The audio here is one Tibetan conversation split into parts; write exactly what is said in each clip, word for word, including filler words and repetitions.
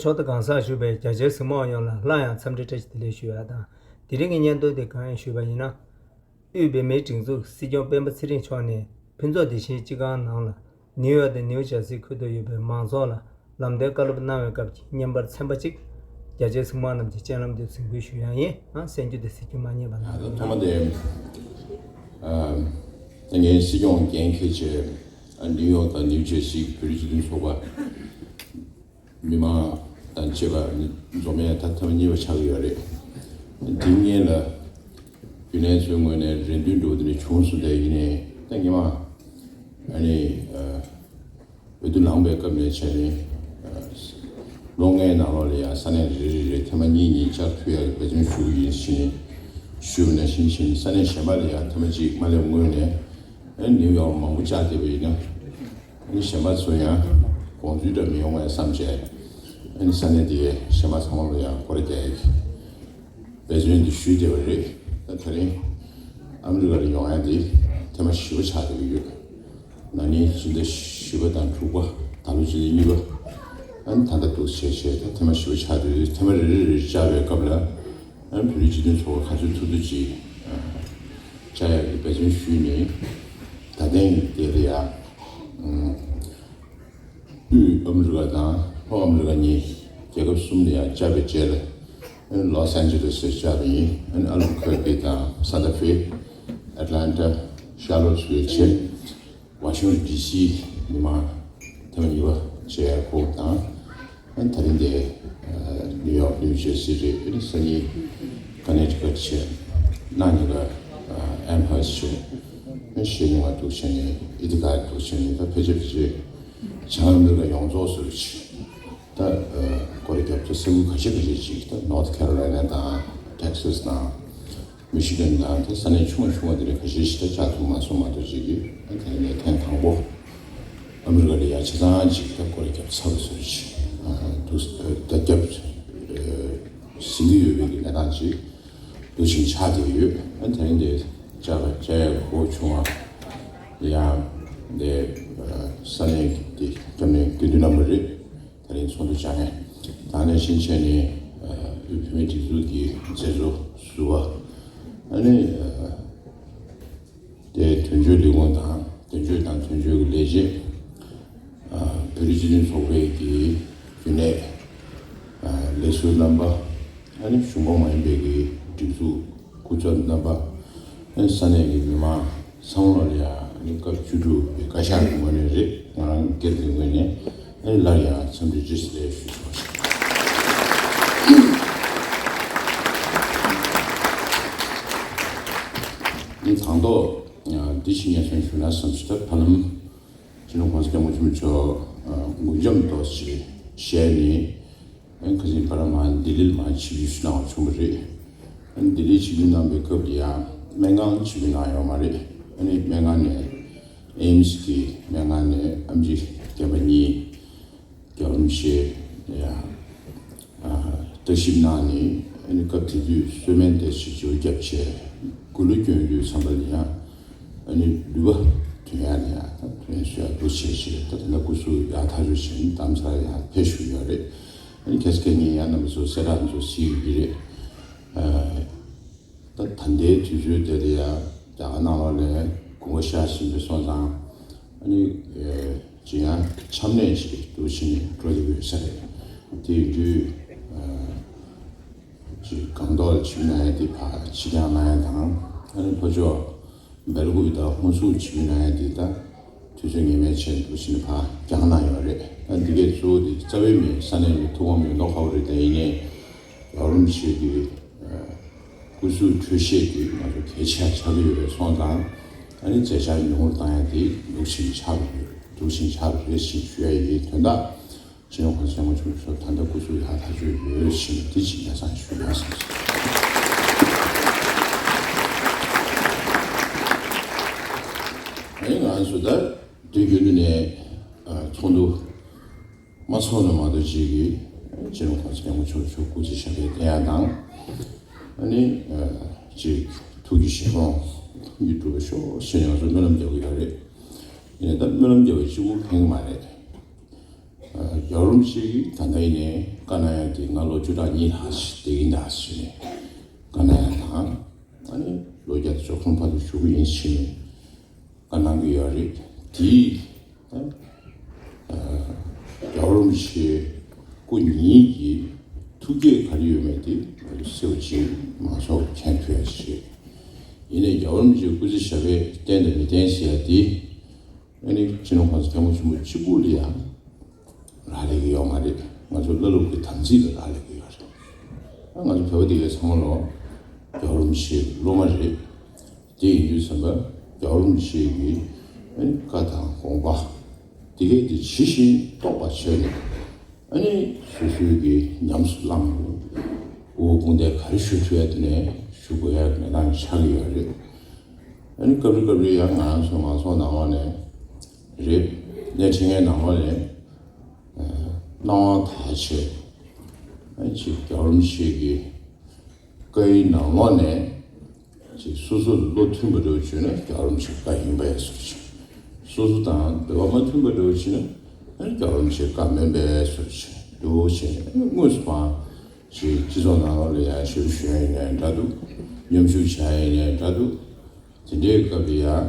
ཕྱོགས་མཐའ་གང་སར་བཞུགས་པའི་རྒྱ་ཆེའི་གཟིགས་མོ་བ་ཡོངས་ལ་སླར་ཡང་འཚམས་འདྲི་བཀྲ་ཤིས་བདེ་ལེགས་ཞུ་ཡ་དང་། དེ་རིང་གི་བརྙན་ཐུང་དེ་གང་ཡིན་ཞུས་པ་ཡིན་ན། དབུས་བོད་མིའི་སྒྲིག་འཛུགས་སྲིད་སྐྱོང་སྤེན་པ་ཚེ་རིང་མཆོག་ནས་ཕུན་ཚོགས་བདེ་ཆེན་སྤྱི་ཁང་ནང་ལ་ནིའུ་ཡོག་དང་ནིའུ་ཇར་སིའི་ཁུལ་དུ་ཡོད་པའི་མང་ཚོགས་ལ་ལམ་སྟོན་བཀའ་སློབ་གནང་བའི་སྐབས་ཀྱི་བརྙན་པར་ཚན་པ་གཅིག་རྒྱ་ཆེའི་གཟིགས་མོ་བ་རྣམས་ཀྱི་སྤྱན་ལམ་དུ་གཟིགས་འབུལ་ཞུ་ཡ་ཡིན། ཨང་། གསན་རྒྱུ་དེ་གཟིགས་རྒྱུ་མ་བསྙེལ་བ་གནང་རོགས་གནང་། ཐོག་མ་དེ། ཨ། ད་ངའི་སྲིད་སྐྱོང་འགན་འཁྱེར་བྱས། ཨ། ནིའུ་ཡོག་དང་ནིའུ་ཇར་སིའི་བོད་རིགས་སྤྱི་མཐུན་ཚོགས་པ་མི་མང་དང་བཅས་པ་འཛོམས་ཡས་ད་ཐེངས་མ་གཉིས་པ་ཆགས་ཀྱི་ཡོད་རེད། དེ་སྔོན་ལ་རྒྱུན་ལས་ཚོའི་ངོས་ནས་རེ་འདུན་འདྲ་བོ་དེ་འདྲ་བྱུང་སོང་། དེ་ཡིན་ནའི་ད་སྔོན་མ་ཨ་ནི། ཨ། འོས་བསྡུ་ལངས་པའི་སྐབས་ནས་བྱས་ནས། ཨ། ལོ་ལྔའི་ནང་ལོགས་ལ་ཡང་ས་གནས་རེ་རེ་རེ་ཐེངས་མ་གཉིས་གཉིས་བཅར་ཕུལ་ཡག་གི་འབད་བརྩོན་ཞུ་གི་ཡིན་ཟེར་ནས་ཞུས་པ་ནང་བཞིན་བྱས་ནས། ས་གནས་གཞན་པ་ལ་ཡང་ཐེངས་མ་གཅིག་མ་སླེབས་སྔོན་ནས། ཨ། ནིའུ་ཡོག་མང་པོ་བཅར་བསྡད་པ་ཡིན་ན། ཨ་ནི་གཞན་པ་ཚོ་ཡང་དགོངས་ཚུལ་འདྲ་མི་ཡོང་བས་བསམ་བྱས། ཨ་ནི་ས་གནས་དེའི་གཞན་པ་ཚང་མ་ལ་ཡང་སྐོར་ར་རྒྱག་ཡག་གི་འབད་བརྩོན་འདི་ཞུས་བསྡད་པ་རེད། ད་དེ་རིང་ཨ་མི་རི་ཀ་ལ་ཡོང་ཡ་འདི་ཐེངས་མ་བཞི་པ་ཆགས་བསྡད་ཀྱི་ཡོད། ན་ནིང་སྤྱི་ཟླ་བཞི་པ་དང་དྲུག་པ། ད་ལོ་སྤྱི་ཟླ་གཉིས་པ། ཨ་ནི་ད་ལྟ་འདུག་བྱས་བྱས། ད་ཐེངས་མ་བཞི་པ་ཆགས་བསྡད་ཡོད། ཐེངས་མ་རེ་རེ་རེ་བཅར་བའི་སྐབས་ལ། ཨ་ནི་བོད་རིགས་སྤྱི་མཐུན་ཚོགས་པ་ག་ཚོད་ཐུབ་ཐུབ་ཅིག་ཨ། བཅར་ཡག་གི་འབད་བརྩོན་ཞུས་ནས། ད་ཐེངས་དེ་ལ་ཡ། ཨ། དབུས་ཨ་མི་རི་ཀ་དང་ལྷོ་ཨ་མི་རི་ཀ་གཉིས། རྒྱལ་ཁབ་གསུམ་ལ་ཡང་བཅར་བའི་རྗེས་ལ། ཨ་ནི་ལོས་ཨན་ཇེ་ལེས་ལ་བཅར་བ་ཡིན། ཨ་ནི་ཨལ་བུ་ཁེར་ཀི་དང་སན་ཏ་ཧྥེ། ཨེ་ཏི་ལན་ཊ། ཤར་ལོཊ་སི་ཝིལ་བྱས། ཝ་ཤིང་ཊོན་ཌི་སི་མི་མང་ཐེངས་མ་གཉིས་པ་མཇལ་ཡག་གོ་དང་། ཨ་ནི་ད་རིང་དེ་ནིའུ་ཡོག་ནིའུ་ཇར་སི་རེད། ཨ་ནི་སང་ཉིན་ཀ་ནེ་ཊི་ཀཊ་བྱས། གནངས་ཉིན་ཀ་ཨེམ་ཧར་སི་བྱས། ཨ་ནི་གཞེས་ཉིན་ཀ་འདུག་བྱས་ནས་ཨི་ཐི་ཀ་འདུག་བྱས་ནས། ད་ཕལ་ཆེར་ཕལ་ཆེར་བྱང་ཨ་མི་རི་ཀ་ཡོངས་རྫོགས་སུ་རེད། ད་ཨ་སྐོར་ར་བརྒྱབ་ཚེ་ས་ཁུལ་ཁ་ཤས་ཁ་ཤས་ཅིག་ད་ནོར་ཐི་ཁེ་རོ་ལའི་ན་དང་ཊེག་སཱ་སི་དང་མི་ཤི་གན་དང་། ད་ས་གནས་ཆུང་བ་ཆུང་བ་དེ་འདྲ་ཁ་ཤས་ཤིག་ད་བཅར་ཐུབ་མ་སོང་མ་གཏོགས་ཅིག་གིས། ཨ་ནི་དེ་ནས་ཐེངས་དང་པོ་ཨ་མི་རི་ཀ་ལ་ཡ་ཆ་ཚང་ཅིག་ད་སྐོར་ར་བརྒྱབ་ཚར་བ་ཟེར་ཅིག་ཨ་འདུག་ད་བརྒྱབ་ཟིན་གྱི་ཡོད་པའི་གི་གནས་སྟངས་ཅིག་འདུག་བཞིན་ཆགས་བསྡད་ཡོད། ཨ་ནི་དེ་རིང་དེ་བཅར་བ་བཅར་ཡག་གོ་བྱུང་བ་ཡང་དེ་ས་གནས་དེ་སྐྱབས་གནས་དགེ་འདུན་རྣམ་པ་རེད། དེ་རིང་ཚོགས་འདུ་བཅར་མཁན། ད་ནས་ཕྱིན་ཆད་ནས་ཨ་དབུས་བོད་མིའི་སྒྲིག་འཛུགས་ཀྱི་མཛད་གཙོ་ཟུར་པ། ཨ་ནི་ཨ་དེ་དོན་གཅོད་ལས་ཁུངས་དང་། དོན་གཅོད་དང་དོན་གཅོད་ཀྱི་ལས་བྱེད། ཨ་བོད་རིགས་སྤྱི་མཐུན་ཚོགས་པའི་གི་རྒྱུན་ལས། ཨ་ལས་ཟུར་རྣམ་པ། ཨ་ནི་གཞུང་འབངས་མ་ཡིན་པའི་གི་སྒྲིག་འཛུགས་སྐུ་ཚབ་རྣམ་པ། ཨ་ནི་ས་གནས་ཀྱི་མི་མང་ཚང་མ་ལ་ཡང་། ཨ་ནི་སྐབས་བཅུ་དྲུག་པའི་བཀའ་ཤག་གི་ངོས་ནས་རེད། ང་རང་སྒེར་གྱི་ངོས་ནས། ཨ་ནི་སླར་ཡང་འཚམས་འདྲི་བཀྲ་ཤིས་བདེ་ལེགས་ཞུ་ཆོག་ཨ་ནི་དང་ཐོག་འདི་ཞིག་སྙན་སེང་ཞུ་ན་བསམ་ཞིག་ད་ཧ་ལམ་སྤྱི་ནོར་༸གོང་ས་༸སྐྱབས་མགོན་ཆེན་པོ་མཆོག་ཨ་དགུང་འཇམ་ཏོག་ཙམ་བཞེས་ནས། ཨ་ནི་ཁ་སང་ཕར་མར་ལྡི་ལི་ལ་མར་ཆིབས་བསྒྱུར་ཞུ་གནང་བ་བྱུང་བ་རེད། ཨ་ནི་ལྡི་ལིར་ཆིབས་བསྒྱུར་གནང་པའི་སྐབས་ལ་ཡང་སྨན་ཁང་ཆིབས་བསྒྱུར་གནང་ཡོད་མ་རེད། ཨ་ནི་སྨན་ཁང་ནས། ཨེམ་སི་གི་སྨན་ཁང་ནས་ཨེམ་ཆི་རྒན་པ་གཉིས། རྒྱལ་བ་རིན་པོ་ཆེ་ཡ་ཨ་བརྟག་ཞིབ་གནང་ནས། ཨ་ནི་སྐབས་དེ་དུས་གསོལ་སྨན་དེ་ཞིག་ཅིག་བརྒྱབ་བྱས། མགུ་ལོ་གྱོན་དུས་ཙམ་པ་ལ་ཡང་། ཨ་ནི་ལུས་པ་ཐོན་ཡག་ལ་ཡང་ད་ཐོན་ཡག་བཟོ་ཡག་འདུག་བྱས་བྱས། ད་ད་ལྟ་སྐུ་གཟུགས་ཡག་ཐག་ཆོད་བྱས་ནས་རྡ་རམ་ས་ལ་ཡང་ཕེབས་བཞུགས་ཡོད་རེད། ཨ་ནི་ཁ་སང་ཁ་ཉིན་ཡང་རྣམ་པ་ཚོ་གསལ་བསྒྲགས་ཚོ་གཟིགས་ཡོད་ཀྱི་རེད། ཨ་ད་ད་ལྟའི་དུས་ཚོད་དེ་ལ་ཡང་རྒྱ་གར་ནང་ལོགས་ནས་དགུན་ཁ་ཤར་བཞིན་པའི་སོང་ཙང་། ཨ་ནི་ཨེ་ཅི་ཡང་ཆམ་ནད་ཅིག་འདུག་བྱས་ནས་འགྲོ་བསྡད་ཡོད་ས་རེད། དེ་ཡིན་དུས་ཨ་ཅིག་སྒང་ཏོག་ལ་ཆིབས་གནང་ཡ་དེ་ཕར་ཕྱིར་འགྱངས་གནང་ཡ་དང་། ཨ་ནི་ལྷོ་ཕྱོགས་སྦེལ་ཀོབ་དང་ཧོན་སུར་ཆིབས་གནང་ཡ་དེ་ད་དུས་ཚོད་ངེས་མེད་བྱས་འདུག་བྱས་ནས་ཕར་འགྱངས་གནང་ཡོད་རེད། ད་འདི་གའི་གཙོ་བོ་དེ་རྩ་བའི་མི་ས་གནས་མི་ཐུགས་དགོངས་མི་ཡོད་མདོག་ཁ་པོ་རེད། དེ་ཡིན་ནའི་རྒྱལ་བ་རིན་པོ་ཆེ་གི་ཨ་སྐུ་གཟུགས་འཕྲོད་བཞེས་དེ་ང་ཚོ་གལ་ཆེ་ཆགས་ཀྱི་ཡོད་པའི་སོང་ཙང་། ཨ་ནི་མཛད་འཆར་ཉུང་རུ་བཏང་ཡ་དེ་འདུག་བཞིན་ཆགས་པ་རེད། འདུག་བཞིན་ཆགས་པ་རེད་ཅེས་ཞུ་ཡ་ཡིན། དོན་དག་སྤྱི་ནོར་༸གོང་ས་༸སྐྱབས་མགོན་ཆེན་པོ་མཆོག་ད་ལྟ་སྐུ་གཟུགས་ཡག་ཐག་ཆོད་ཡོད་ཅེས་འདི་ཅིག་སྙན་སེང་ཞུ་ཡ་བསམ་སོང་། ཨ་ནི་ང་ཚོ་ད་དུས་རྒྱུན་དུ་ནས་ཨ་ཚོགས་འདུ་མ་ཚོགས་ན་མ་གཏོགས་ཅིག་གིས་སྤྱི་ནོར་༸གོང་ས་༸སྐྱབས་མགོན་ཆེན་པོ་མཆོག་སྐུ་ཚེ་ཞབས་པད་བརྟན་ཡ་དང་། ཨ་ནི་ཨ་ཅིག་ཐུགས་ཀྱི་བཞེད་དགོངས་ཐུགས་ཀྱི་འགྲུབ་པ་ཤོག་ཅེས་ང་ཚོ་སྨོན་ལམ་རྒྱག་གི་ཡོད་རེད། ཡིན་ནའི་ད་སྨོན་ལམ་རྒྱག་པ་གཅིག་པུ་ཕན་གྱི་མ་རེད། རྒྱལ་བ་རིན་པོ་ཆེ་གིས་ད་ལྟ་ཡིན་ནའི་བཀའ་གནང་ཡ་དེ་ང་ལོ་བཅུ་ཕྲག་གཉིས་ལྷག་ཞིག་བསྡད་ཀྱིན་གདའ་ཟེར་ནས་བཀའ་གནང་ཡ་དང་། ཨ་ནི་ལོ་བརྒྱ་དང་བཅུ་གསུམ་བར་དུ་བཞུགས་ཀྱི་ཡིན་ཟེར་ནས་བཀའ་གནང་གི་ཡོད་རེད། དེས་རྒྱལ་བ་རིན་པོ་ཆེ་སྐུ་ཉིད་ཀྱི་ཐུགས་བསྐྱེད་ག་རེ་ཡོད་མེད་དེ་གསལ་པོ་ཅིག་མང་ཚོགས་མཁྱེན་ཐུབ་ཡ་ཞིག་རེད། ཡིན་ནའི་རྒྱལ་བ་རིན་པོ་ཆེའི་སྐུ་ཚེ་ཞབས་པད་བརྟན་དང་མི་བརྟན་ཟེར་ཡ་དེ། ཨ་ནི་སྤྱི་ནོར་༸གོང་ས་༸སྐྱབས་མགོན་ཆེན་པོ་གཅིག་པུ་ལ་ཡང་རག་ལས་ཀྱི་ཡོད་མ་རེད། ང་ཚོ་བླ་སློབ་ཀྱི་དམ་ཚིག་ལ་རག་ལས་ཀྱི་ཡོད་རེད། ཨ་ང་ཚོ་བོད་པ་དེ་གའི་ཚང་མ་ལོ་རྒྱལ་བ་རིན་པོ་ཆེའི་སློབ་མ་རེད། དེ་ཡིན་དུས་ཙམ་པ་རྒྱལ་བ་རིན་པོ་ཆེ་གི་ཨ་ནི་བཀའ་དང་དགོངས་པ་དེ་གའི་དེ་ཇི་བཞིན་རྟོགས་པ་བྱས་ནས། ཨ་ནི་སོ་སོའི་གི་ཉམས་སུ་བླངས་ནས་དབུ་དགོངས་དོན་ག་རེ་ཞུ་ཐུབ་ཡ་དེ་ནས་ཞུ་དགོས་ཡ་གནས་སྟངས་ཆགས་ཀྱི་ཡོད་རེད། ཨ་ནི་སྐབས་རེ་སྐབས་རེ་ཡང་ང་རང་ཚོ་མང་ཚོགས་ནང་ལོགས་ནས་རེད། གནས་ཆེན་ནང་ལོགས་ནས་སྣང་བ་དག་བྱས། ཨ་ནི་ཅིག་རྒྱལ་བ་རིན་པོ་ཆེ་གི་བཀའི་ནང་ལོགས་ནས་ཅིག་སོ་སོ་ལ་བློ་མཐུན་པ་འདྲ་བོ་བྱུང་ན་རྒྱལ་བ་རིན་པོ་ཆེའི་བཀའ་ཡིན་པའི་བཟོ་འདྲ་བྱས། སོ་སོ་དང་འདོད་པ་མ་མཐུན་པ་འདྲ་བོ་བྱུང་ན་རྒྱལ་བ་རིན་པོ་ཆེའི་བཀའ་མིན་པའི་བཟོ་འདྲ་བྱས། འདུག་བྱས་ནས་དངོས་སུ་མར་ཅིག་སྤྱི་ཚོགས་ནང་ལོགས་ལ་ཡང་ཞབས་ཞུ་ཡ་ཡིན་ནའི་འདྲ་འདུག་མཉམ་ཞུགས་བྱ་ཡ་ཡིན་ནའི་འདྲ་འདུག་དེ་འདྲའི་སྐབས་ལ་ཡང་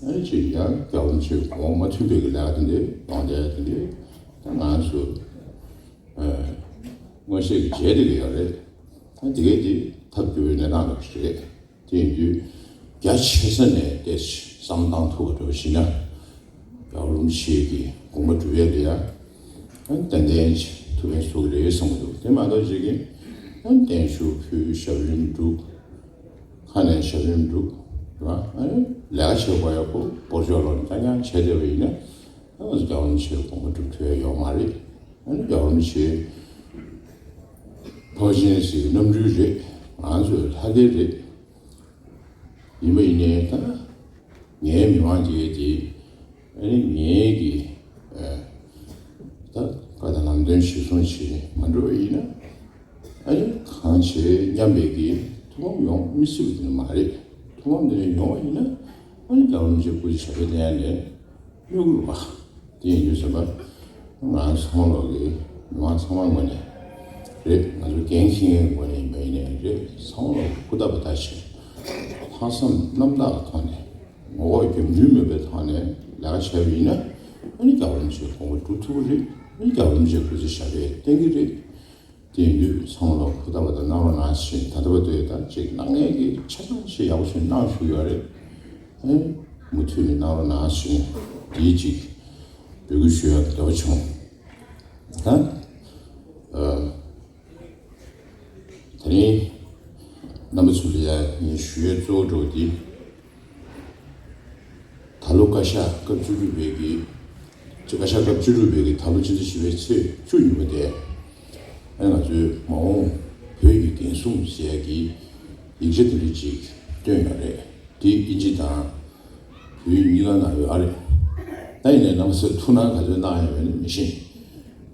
ཨ་ནི་ཅིག་ཡང་རྒྱལ་བ་རིན་པོ་ཆེའི་དགོངས་པ་མ་མཐུན་པའི་གི་ལས་ཀ་དེ་འདྲའི་ཡོང་བསྡད་དེ་འདྲའི་ད་ང་ཚོ་མངོན་ཤེས་ཀྱིས་མཇལ་བསྡད་ཀྱི་ཡོད་རེད། ད་དེ་གའི་དེ་ཐབས་སྐྱོ་བོའི་གནས་སྟངས་རེད། དེ་ཡིན་དུས་རྒྱ་ཆེ་ས་ནས་དེ་བསམ་བློ་བཏང་ཐུབ་པ་འདྲ་བོ་ཞིག་ན། རྒྱལ་བ་རིན་པོ་ཆེ་གི་དགོངས་པ་སྒྲུབ་ཡས་དེ་ཡང་ཏན་ཏན་ཅིག་ཐུགས་ཕན་གསོས་ཀྱི་རེད་བསམ་གྱི་འདུག་དེ་མ་གཏོགས་ཅིག་གིས་བརྟན་བཞུགས་ཕུལ། ཞབས་རིམ་སྒྲུབ། ཁ་ནས་ཞབས་རིམ་སྒྲུབ། རེད་བ། ཨ་ནི་ལས་ཀ་བྱེད་དགོས་ཡག་པོ་སྒོར་ཅོག་ལོག་ནས་རྐྱང་རྐྱང་བྱས་བསྡད་པ་ཡིན་ན། ཨ་ང་ཚོ་རྒྱལ་བ་རིན་པོ་ཆེའི་དགོངས་པ་སྒྲུབ་ཐུབ་ཡ་ཡོད་མ་རེད། ཨ་ནི་རྒྱལ་བ་རིན་པོ་ཆེ་ཕར་ཕྱིན་ཟེར་གྱི་རྣམ་སྤྲུལ་རེད། ང་ཚོའི་ལྷ་སྐལ་རེད། ཡིན་པ་ཡིན་ནའི་ད་ངའི་མི་མང་དེ་དེ་ཨ་ནི་ངའི་གི་ཨ་ད་བཀའ་དང་ལམ་སྟོན་གཞིར་བཟུང་བྱས་ནས་མ་འགྲོ་བ་ཡིན་ན། ཨ་ནི་གང་བྱེད་སྙམ་པའི་གི་ཐུགས་ཕམ་ཡོང་མི་སྲིད་པ་དེ་ནི་མ་རེད། ཐུགས་ཕམ་དེ་ནི་ཡོང་བ་ཡིན་ན་ཨ་ནི་རྒྱལ་བ་རིན་པོ་ཆེའི་སྐུ་ཚེ་ཞབས་པད་བརྟན་ཡ་ལས་གནོད་ཀྱི་རེད་པ། དེ་ཡིན་དུས་ཙམ་པ་ང་ཚང་མ་ལོག་གི་མི་མང་ཚང་མ་ངོས་ནས་རེད། ང་ཚོ་འགན་འཁྱེར་མཁན་ངོས་ནས་ཡིན་པ་ཡིན་ནའི་རེད། ཚང་མ་ལོག་གི་ཧུར་ཐག་པ་ཐག་བྱས། ལྷག་བསམ་རྣམ་དག་གི་ཐོག་ནས་ངོ་ལྐོག་རྒྱབ་མདུན་མེད་པའི་ཐོག་ནས་ལས་ཀ་བྱས་པ་ཡིན་ན་ཨ་ནི་རྒྱལ་བ་རིན་པོ་ཆེའི་དགོངས་པ་སྒྲུབ་ཐུབ་ཀྱི་རེད། ཨ་ནི་རྒྱལ་བ་རིན་པོ་ཆེའི་སྐུ་ཚེ་ཞབས་པད་བརྟན་གྱི་རེད། དེ་ཡིན་དུས་ཚང་མ་ལོག་ཧུར་ཐག་པ་ཐག་གནང་རོགས་གནང་ཞེས་ད་ལྟ་བར་དུ་ད་ཅིག་གནང་མཁན་གྱིས་ཆ་ཚང་ཞིག་ཡག་པོ་ཞིག་གནང་བཞུགས་ཡོད་རེད། ཨེ། མུ་མཐུད་ནས་གནང་རོགས་གནང་ཞེས་དེའི་ཅིག་འབོད་སྐུལ་ཞུ་ཡག་འདོད་པ་བྱུང་། ད་ཨ་ད་རིང་རྣམ་པ་ཚོ་ལ་ཡ་ངས་ཞུ་ཡས་གཙོ་བོ་འདྲ་བོ་འདི། ད་ལོ་བཀའ་ཤག་སྐབས་བཅུ་དྲུག་པའི་གི་ཅེས་བཀའ་ཤག་སྐབས་བཅུ་དྲུག་པའི་གི་ད་ལོ་སྤྱི་ཟླ་བཞི་པའི་ཚེས་བཅུ་ཉིན་མོ་དེ། ཨ་ང་ཚོའི་མ་འོངས་བོད་ཀྱི་རྒན་གསུམ་ཟེར་ཡ་གི་ཡིག་ཆ་དེ་འདྲ་ཅིག་བཏོན་ཡོད་རེད། དེ་ཨིན་ཇི་དང་བོད་ཡིག་གཉིས་ཀ་ནང་ཡོད་རེད། ད་ཡིན་ནའི་རྣམ་པ་ཚོས་ཐུགས་སྣང་ག་ཚོད་གནང་ཡོད་མེད་ནི་མི་ཤེས།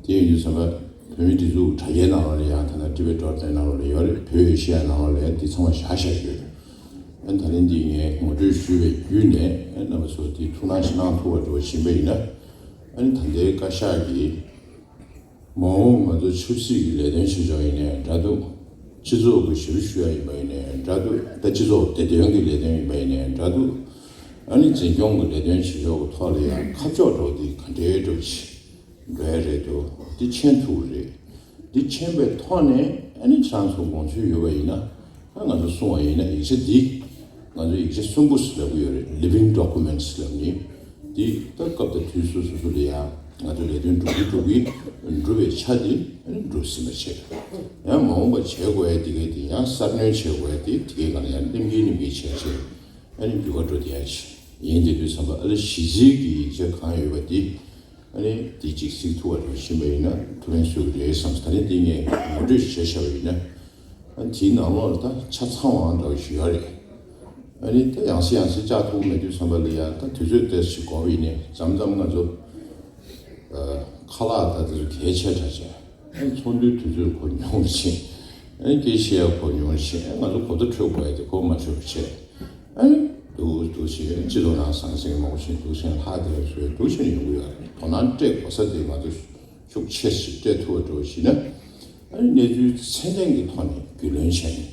དེ་ཡིན་དུས་ཙམ་པ་བོད་མིའི་སྒྲིག་འཛུགས་དྲ་རྒྱའི་ནང་ལོགས་ལ་ཡང་ད་ལྟ་ཊི་བེཊ་ཌོཊ་ནེཊ་ནང་ལོགས་ལ་ཡོད་རེད། བོད་ཨེ་ཤེ་ཡ་ནང་ལོགས་ལ་ཡང་འདི་ཚང་མ་བཞག་བཞག་ཡོད་རེད། ཨ་ནི་ད་ལན་འདི་ངས་ངོ་སྤྲོད་ཞུས་པའི་བརྒྱུད་ནས་ཨ་ནི་རྣམ་པ་ཚོ་འདི་ཐུགས་སྣང་ཞིག་གནང་ཐུབ་པ་འདྲ་བོ་ཞིག་ཡིན་པ་ཡིན་ན། ཨ་ནི་ད་ལྟའི་བཀའ་ཤག་གིས་མ་འོངས་ང་ཚོ་ཆབ་སྲིད་ཀྱི་ལས་དོན་བྱེད་ཕྱོགས་ཡིན་ནའི་འདྲ་འདུག་སྤྱི་ཚོགས་ཀྱི་ཞབས་ཞུ་ཞུ་ཡ་ཡིན་པ་ཡིན་ནའི་འདྲ་འདུག་ད་སྤྱི་ཚོགས་བདེ་དོན་གྱི་ལས་དོན་ཡིན་པ་ཡིན་ནའི་འདྲ་འདུག་ཨ་ནི་འཛིན་སྐྱོང་གི་ལས་དོན་བྱེད་ཕྱོགས་ཀྱི་ཐོག་ལ་ཡང་ཁ་ཕྱོགས་འདྲ་བོ་འདི་ག་འདྲའི་འདྲ་བོ་ཞིག་འགྲོ་ཡ་རེད་འདུག་འདི་མཁྱེན་ཐུབ་ཀྱི་རེད། འདི་མཁྱེན་པའི་ཐོག་ནས་ཨ་ནི་ཁྱེད་རང་ཚོ་དགོངས་ཚུལ་ཡོད་པ་ཡིན་ན། ཨ་ང་ཚོ་གསུང་བ་ཡིན་ན་ཡིག་ཆ་འདི་ང་ཚོ་ཡིག་ཆ་གསོན་པོ་ཟེར་ལབ་ཀྱི་ཡོད་རེད། ལི་བིང་ཌོ་ཀུ་མེན་ཊི་ལབ་ནི། འདི་ད་སྐབས་དང་དུས་སུ་སོ་སོ་ལ་ཡང་ང་ཚོ་ལས་དོན་སྒྲུབ་ཀྱི་སྒྲུབ་ཀྱི་འགྲུབ་པའི་ཆ་འདི་ཨ་ནི་འགྲུབ་ཟིན་པ་བྱས། ཡང་མ་འོངས་པ་བྱེད་དགོས་ཡ་འདི་གས་འདི་ཡང་གསར་སྣོན་བྱེད་དགོས་ཡ་འདི་དེ་གས་ག་ལ་ཡང་གླེང་གིན་གླེང་གིན་བྱས་བྱས། ཨ་ནི་འགྱུར་བ་འགྲོ་བསྡད་ཡ་ཅིག་ཡིན། དེ་དུས་ཙམ་པ་ཨ་ལེ་གཞི་རྩའི་གི་ཡིག་ཆ་གང་ཡོད་པ་འདི་ཨ་ནི་འདི་གཅིག་གཟིགས་ཐུབ་པ་རེད་ཤེས་པ་ཡིན་ན་ཐུགས་ཕན་གསོས་ཀྱི་རེད་བསམ། ད་རེས་འདི་ངས་ངོ་སྤྲོད་བྱས་བཞག་པ་ཡིན་ན། ཨ་ནི་དེའི་ནང་ལོགས་ལ་ད་ཆ་ཚང་བ་འདྲ་བ་ཞིག་ཡོད་རེད། ཨ་ནི་ད་ཡང་སེ་ཡང་སེ་བཅག་ཐུབ་མེད་དུས་ཙམ་པ་ལ་ཡང་ད་དུས་ཚོད་ཏོག་ཙམ་ཞིག་འགོར་བ་ཡིན་ནའི་མཚམས་མཚམས་ང་ཚོ་ཨ་ཁ་ལག་ད་དེ་ཚོ་གལ་ཆེ་དྲགས་བྱས། ཨ་ནི་ཚོགས་འདུའི་དུས་ཚོད་འགོར་མྱོང་ཞིང་། ཨ་ནི་སྐད་ཆ་བཤད་ཡ་འགོར་མྱོང་ཞིང་། ཨ་ནི་ང་ཚོ་གོ་བརྡ་འཕྲོད་དགོས་ཡ་དེ་གོ་མ་འཕྲོད་པ་བྱས། ཨ་ནི་འདུག་འདུག་བྱས་སྤྱི་ཚོགས་ནང་ཟང་ཟིང་མང་པོ་ཞིག་འདུག་བྱས་ལྷག་བསྡད་པ་ཚོས་འདུག་བྱས་ནས་ཡོང་གི་ཡོད་རེད། དོ་སྣང་སྤྲད་དགོས་ས་དེ་ང་ཚོ་ ཤུགས་ཆེ་ཞིག་སྤྲད་ཐུབ་པ་འདྲ་བོ་ཞིག་ན། ཨ་ནི་གནས་ཚུལ་ཚད་ལྡན་གྱི་ཐོག་ནས་རྒྱུས་ལོན་བྱས་ནས།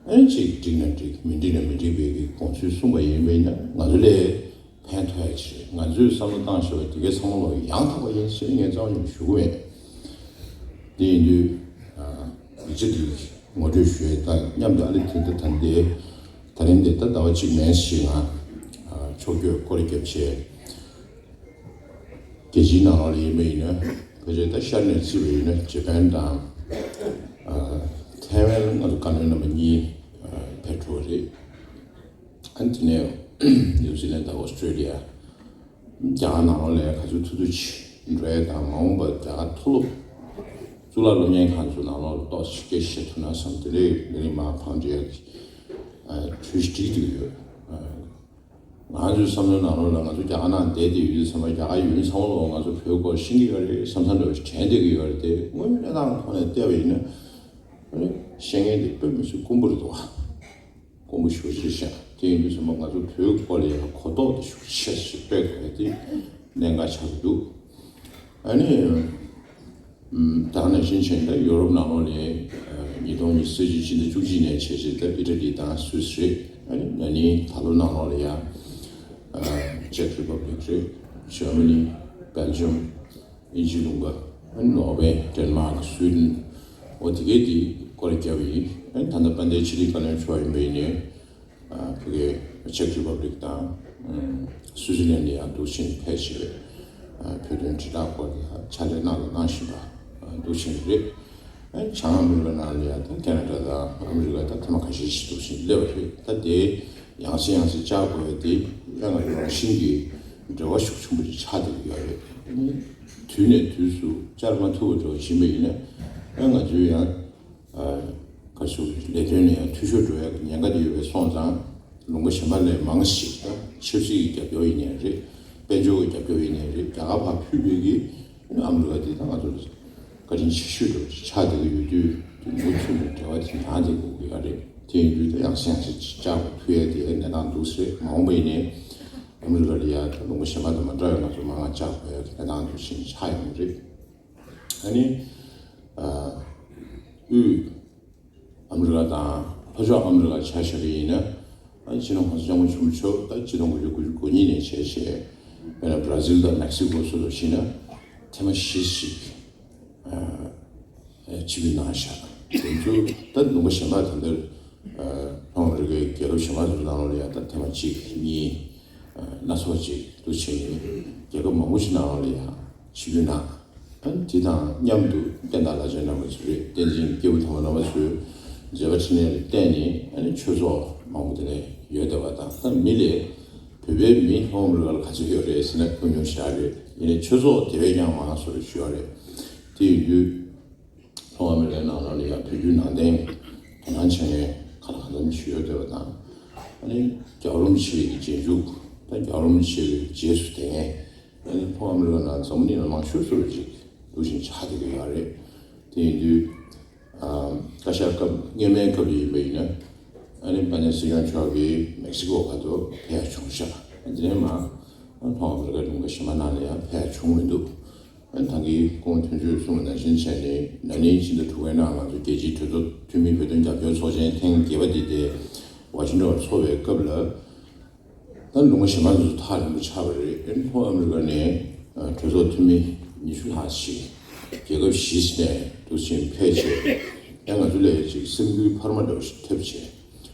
ཨ་ནི་གཅིག་འགྲིག་ན་འགྲིག་མི་འགྲིག་ན་མི་འགྲིག་པའི་གི་དགོངས་ཚུལ་གསུངས་པ་ཡིན་པས་ན། ང་ཚོ་ལས་ཕན་ཐོགས་ཡ་ཅིག་རེད། ང་ཚོས་བསམ་བློ་བཏང་ཞོར་བ་དེ་གའི་ཚང་མ་ལོ་ཡང་དག་པ་ཡིན་ཞེས་ངས་རྩ་བ་ཉིད་ནས་ཞུ་གི་མེད། དེ་ཡིན་དུས། ཨ། ཡིག་ཆ་འདི་ངོ་སྤྲོད་ཞུ་ཡས་དང་མཉམ་དུ། ཨ་ནི་དེ་འདི་ད་ལྟའི་ད་རིང་འདི་ད་ཟླ་བ་གཅིག་མན་ཞིག་ང་ཕྱོགས་བསྐྱོད་སྐོར་རྒྱབ་བྱས། རྒྱལ་སྤྱིའི་ནང་ལོགས་ལ་ཡིན་པ་ཡིན་ན། ཕལ་ཆེར་ད་ཤར་ནས་བརྩིས་པ་ཡིན་ན་ཇ་པན་དང་། ཨ། ཐའེ་ཝན་ལ་ང་ཚོ་བཀའ་བློན་རྣམ་པ་གཉིས། ཨ། ཕེབས་འགྲོ་བ་རེད། ཨ་ནི་དེ་ནས་ནིའུ་ཛི་ལན་དང་ཨོ་སི་ཀྲེ་ལི་ཡ། རྒྱ་གར་ནང་ལོགས་ལ་ཡང་ག་ཚོད་ཐུབ་ཐུབ་ཅིག་འགྲོ་ཡས་དང་། མ་འོངས་པར་རྒྱ་གར་མཐོ་སློབ་གཙུག་ལག་སློབ་གཉེར་ཁང་ཚོ་ནང་ལོགས་ལ་ཏོག་ཙམ་སྐད་ཆ་བཤད་ཐུབ་ན་བསམ། དེ་འདྲའི་ངས་མར་བང་སྒྲིག་ཡག་གི། ཨ། གྲོས་གཞི་སྒྲིག་བསྡད་ཡོད། ཨ། ང་ཚོའི་བསམ་བློའི་ནང་ལོགས་ལ་ང་ཚོ་རྒྱ་གར་ནང་བསྡད་བསྡད་ཡོད་དུས་ཙམ་པ། རྒྱ་གར་ཡུལ་མི་ཚང་མ་ལོག་ང་ཚོ་བོད་སྐོར་ཤེས་ཀྱི་ཡོད་རེད་བསམ་བསམ་འདྲ་བོ་ཞིག་དྲན་བསྡད་ཀྱི་ཡོད་རེད་དེ། དངོས་ཡོད་གནས་སྟངས་ཐོག་ནས་བལྟས་པ་ཡིན་ན། ཨ་ནི་ཤེས་མཁན་དེ་དཔེ་མི་སྲིད་དཀོན་པོ་རེད་འདུག་བ། དཀོན་པོ་ཞེ་པོ་ཅིག་རེད་ཤག་དེ་ཡིན་དུས་ཙམ་པ་ང་ཚོ་བོད་སྐོར་ལ་ཡང་གོ་རྟོགས་དེ་ཤུགས་ཆེ་ཞིག་སྤེལ་དགོས་ཡ་དེ་གནད་འགག་ཆགས་ཀྱི་འདུག་ཨ་ནི། ཨམ། ད་ག་ནང་བཞིན་བྱས་ན་ཡོ་རོབ་ནང་ལོགས་ལ། ཨ། ཉིས་སྟོང་ཉི་ཤུ་རྩ་གཅིག་ཕྱི་ཟླ་བཅུ་གཅིག་ནས་བྱས་བྱས་ད་ཨི་ཊ་ལི་དང་སུད་སི་རེད། ཨ་ནི་ན་ནིང་ད་ལོ་ནང་ལོགས་ལ་ཡང་། ཨ། ཅེག་རི་པབ་ལིག་རེད། ཇར་མ་ནི། སྦེལ་ཇམ། དབྱིན་ཇི་ལུང་པ། ཨ་ནི་ནོར་ཝེ། ཌེན་མཱག། སུའི་ཌེན། འོ་དེ་གས་དེ་སྐོར་ར་བརྒྱབ་པ་ཡིན། ཨ་ནི་ད་ལྟ་དཔལ་ལྡན་ཕྱི་དྲིལ་བཀའ་བློན་མཆོག་ཡིན་པ་ཡིན་ནའི། ཨ། ཕ་གིའི་ཅེག་རི་པབ་ལིག་དང་། ཨ། སུའུ་ཙི་ལན་ལ་ཡང་འདུག་སེ་ཕེབས་བྱས། ཨ། བོད་དོན་དྲིལ་བསྒྲགས་སྐོར་ལ་ཕྱག་ལས་གནང་དང་གནང་བཞིན་པ། ཨ། འདུག་སེ་རེད། ཨ། བྱང་ཨ་མི་རི་ཀ་ནང་ལ་ཡང་ད་ཁེ་ན་ཌ་དང་ཨ་མི་རི་ཀ་ད་ཐེངས་མ་ཁ་ཤས་ཤིག་འདུག་སེ་སླེབས་པ་རེད། ད་དེ་ཡང་སེ་ཡང་སེ་བཅར་དགོས་ཡ་དེ་ཡང་ང་ཚོ་རང་བཞིན་གྱི་འབྲེལ་བ་ཤུགས་ཆེན་པོ་ཅིག་ཆགས་བསྡད་ཀྱི་ཡོད་རེད། དུས་ནས་དུས་སུ་བཅར་མ་ཐུབ་པ་འདྲ་བོ་ཕྱིན་པ་ཡིན་ན། ཨ། ང་ཚོའི་ཡང་། ཨ། ག་ཚོད་ལས་དོན་ནས་ཡང་འཐུས་ཤོར་འགྲོ་ཡག་གི་ཉེན་ཁ་དེ་ཡོད་པའི་སོང་ཙང་། ལུང་པ་གཞན་པ་ལས་མང་ཞིག་དང་ཆབ་སྲིད་ཀྱི་རྒྱབ་སྐྱོར་ཡིན་ནའི་རེད། དཔལ་འབྱོར་གྱི་རྒྱབ་སྐྱོར་ཡིན་ནའི་རེད། རྒྱ་གར་ཕར་ཕུལ་བའི་གི་ཨ་མི་རི་ཀ་དེ་ད་ང་ཚོ་ལ་བཀའ་དྲིན་ཆེ་ཤོས་འདྲ་བོ་ཞིག་ཆགས་བསྡད་ཀྱི་ཡོད་དུས། དེ་མུ་མཐུད་ནས་འབྲེལ་བ་དེ་ཡང་དེ་དགོས་ཀྱི་ཡོད་རེད། དེ་ཡིན་དུས་ད་ཡང་སེ་ཡང་སེ་བཅར་དགོས་ཐུག་ཡ་དེ་གནས་སྟངས་འདུག་སེ་རེད། མ་འོངས་པ་ཡིན་ནའི་ཨ་མི་རི་ཀ་ལ་ཡ་ད་ལུང་པ་གཞན་པ་དང་མ་འདྲ་བའི་ང་ཚོ་མང་ང་བཅར་དགོས་ཡ་གི་གནས་སྟངས་འདུག་སེ་ཆགས་ཡོང་གི་རེད། ཨ་ནི། ཨ། དབུས་ཨ་མི་རི་ཀ་དང་ལྷོ་ཕྱོགས་ཨ་མི་རི་ཀ་ཆ་བཞག་པ་ཡིན་ན། ཨ། སྤྱི་ནོར་༸གོང་ས་༸སྐྱབས་མགོན་ཆེན་པོ་མཆོག་ད་ཆིག་སྟོང་དགུ་བརྒྱ་དགུ་བཅུ་གོ་གཉིས་ནས་བྱས་བྱས། དཔེར་ན་བྷ་ར་ཟིལ་དང་མེག་སི་ཀོ་སོགས་ལ་ཕྱིན་ན་ཐེངས་མ་བཞི་ཞིག་ཨ། ཨ། ཆིབས་བསྒྱུར་གནང་བཞག་དེ་ཚོ་ད་ལུང་པ་གཞན་པ་དེ་འདྲ། ཨ། ལྷོ་ཨ་མི་རི་ཀའི་རྒྱལ་ཁབ་གཞན་པ་ཚོའི་ནང་ལོགས་ལ་ཡང་ད་ཐེངས་མ་གཅིག་གཉིས། ཨ། སྣ་ཚོགས་ཅིག་འདུག་བྱས་ནས་རྒྱལ་ཁབ་མང་པོ་ཞིག་ནང་ལོགས་ལ་ཡང་ཆིབས་བསྒྱུར་གནང་། ཨ་ནི་དེ་དང་མཉམ་དུ་བསྟན་བདག་བླ་ཆེན་རྣམ་པ་ཚོ་རེད། བསྟན་འཛིན་སྐྱེས་བུ་དམ་པ་རྣམ་པ་ཚོའི་མཛད་པ་འཕྲིན་ལས་ལ་བརྟེན་ནས། ཨ་ནི་ཆོས་ཚོགས་མང་པོ་དེ་ནས་ཡོད་བསྡད་པ་དང་། ད་མི་ལས་བོད་པའི་མི་ལྷོ་ཨ་མི་རི་ཀ་ལ་ག་ཚོད་ཡོད་རེད་ཟེར་ན་ཉུང་ཉུང་ཞིག་རེད། ཡིན་ནའི་ཆོས་ཚོགས་དེ་བས་ཀྱང་མང་བཟོ་འདྲ་ཞིག་ཡོད་རེད། དེ་ཡིན་དུས། ལྷོ་ཨ་མི་རི་ཀའི་ནང་ལོགས་ལ་ཡང་བོད་བརྒྱུད་ནང་བསྟན་དོ་སྣང་བྱེད་མཁན་ག་ལ་གང་འཚམ་ཞིག་ཡོད་བསྡད་པ་དང་། ཨ་ནི་རྒྱལ་བ་རིན་པོ་ཆེ་གི་རྗེས་འཇུག་དང་རྒྱལ་བ་རིན་པོ་ཆེ་གི་རྗེས་སུ་འདེད་མཁན། ཨ་ནི་ལྷོ་ཨ་མི་རི་ཀ་ནང་འཛམ་བུ་གླིང་ལ་མང་ཤོས་སུ་ཅིག་འདུག་བཞིན་ཆགས་བསྡད་ཀྱི་ཡོད་རེད། དེ་ཡིན་དུས། ཨ། བཀའ་ཤག་སྐབས་སྔོན་མའི་སྐབས་ལ་ཡིན་པ་ཡིན་ན། ཨ་ནི་དཔལ་ལྡན་སྲིད་སྐྱོང་མཆོག་གིས་མེག་སི་ཀོ་ཁ་ཐུག་ཕེབས་ཡ་བྱུང་ཤག་དེ་ནས་མར་ལྷོ་ཨ་མི་རི་ཀའི་ལུང་པ་གཞན་པ་ནང་ལ་ཡང་ཕེབས་ཡ་བྱུང་མི་འདུག་ཨ། ད་གིན་སྐུ་ངོ་དོན་གཅོད་གསུངས་པ་ནང་བཞིན་བྱས་ནས། ན་ནིང་ཕྱི་ཟླ་དྲུག་པའི་ནང་ང་ཚོ་རྒྱལ་སྤྱིའི་གྲོས་ཚོགས་འཐུས་མི་བོད་དོན་རྒྱབ་སྐྱོར་ཚོགས་ཆེན་ཐེངས་བརྒྱད་པ་འདི་དེ་ཝ་ཤིང་ཊོན་ལ་ཚོགས་པའི་སྐབས་ལ། ད་ལུང་པ་གཞན་པ་ཚོ་ཐག་རིང་པོ་ཆགས་པ་རེད། ཨ་ནི་ལྷོ་ཨ་མི་རི་ཀ་ནས། ཨ། གྲོས་ཚོགས་འཐུས་མི་ཉི་ཤུ་ལྷག་ཞིག་རྒྱལ་ཁབ་བཞི་ནས་འདུག་སེ་ཕེབས་བྱས། ཡང་ང་ཚོ་ལ་ཅིག་སེམས་འགུལ་འཕར་མ་འདྲ་བོ་ཞིག་ཐེབས་བྱས།